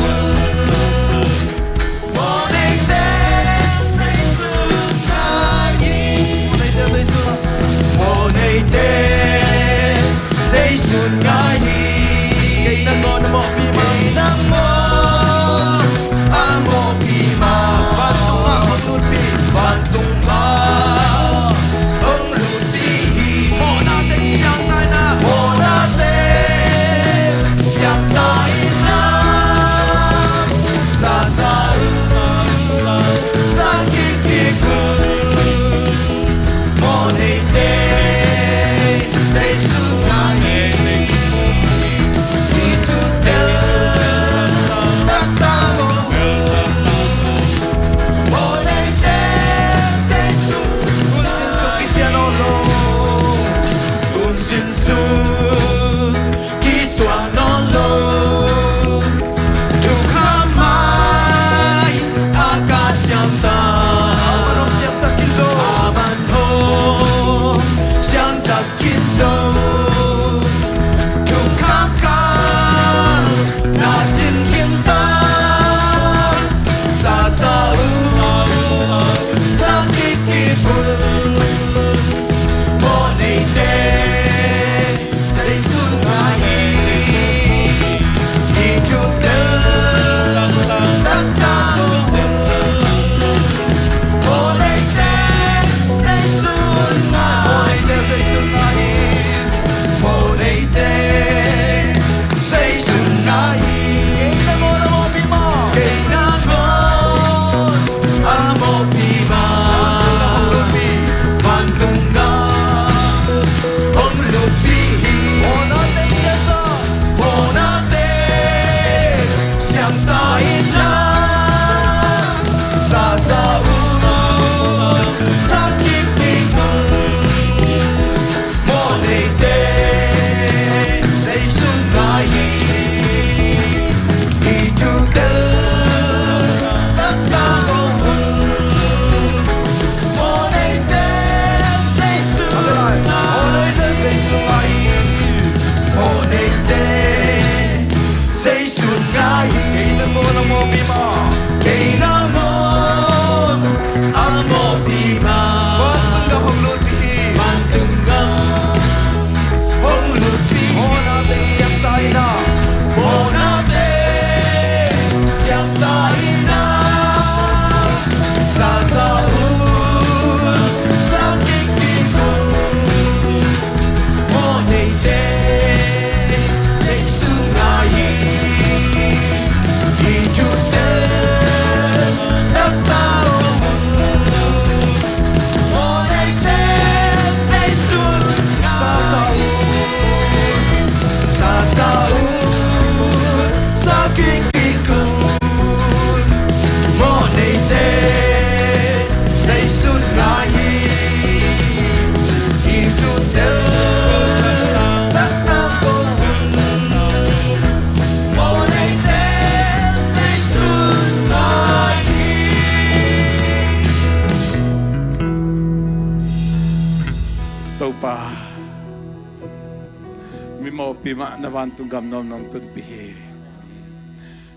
Mawhpi mah na vantung gam nuam nong tunpih hi.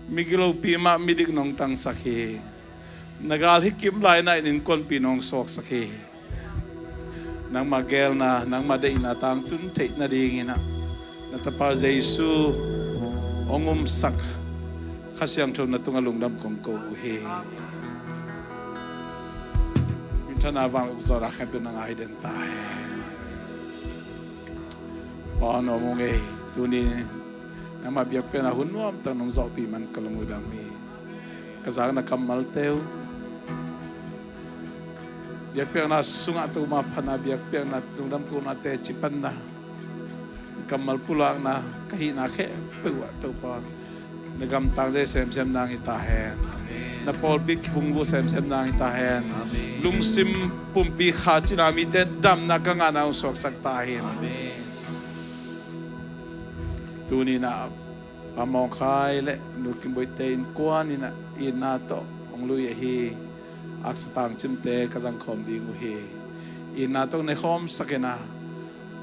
Migilopi mah midik nong tangsak hi. Na gal hi kim lai-in ah innkuanpih nong suaksak hi. Nangmah geelna, nangmah deihna tangtun theih nadingin ah na Tapa Jesu hong umsak Kha Siangtho na tungah lungdam kong ko uh hi. Minthanna vang ukzawhna khempeuh nang a hi den ta hen. Pa nuam ung ei, tuni nangmah biakpiakna hun nuamtak nong zawhpih man ka lungdam hi. Ka zakna kammalte uh, biakpiakna sungah Topa phatna, biakpiakna, lungdam kohnate, cipanna, kammal pulakna, ka hihna khempeuh ah Topa na gam tangzai semsem nang hi ta hen. Na pawlpi kibungbu semsem nang hi ta hen. Lungsim pumpi kha cina mite damna ka ngahna hong suaksak ta hen. Tuni-in ah Pa Mawng Khai le Nu Kim Boih-te innkuan in ah itna tawh hong lui ahi aksa tangcimte ka zangkhawm ding uh hi. Itna tawh na khawmsak in ah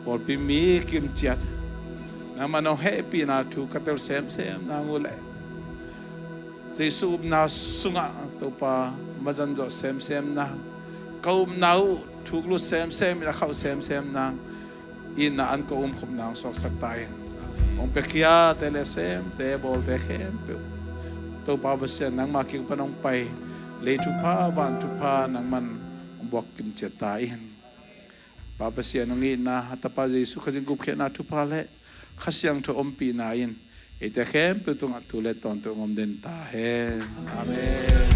pawlpi mi kim ciat nangmah nong hehpihna thu ka tel semsem nang uh le Jesu upna sungah Topa mazan zawh semsem nang, ka upna uh thuklut semsem in a khauh semsem nang, itna an kawh umkhop nang suaksak ta in. Hong piakhia te le semte, bawlte khempeuh Topa Pasian nangma kiang pan hong pai, lei thupha van thupha nangman hong buak kim ciat ta in. Pa Pasian hong itna, a Tapa Jesu Khazih gupkhiatna thupha le Kha Siangtho ompihna in eite khempeuh tungah tu le tawntung om den ta hen. Amen.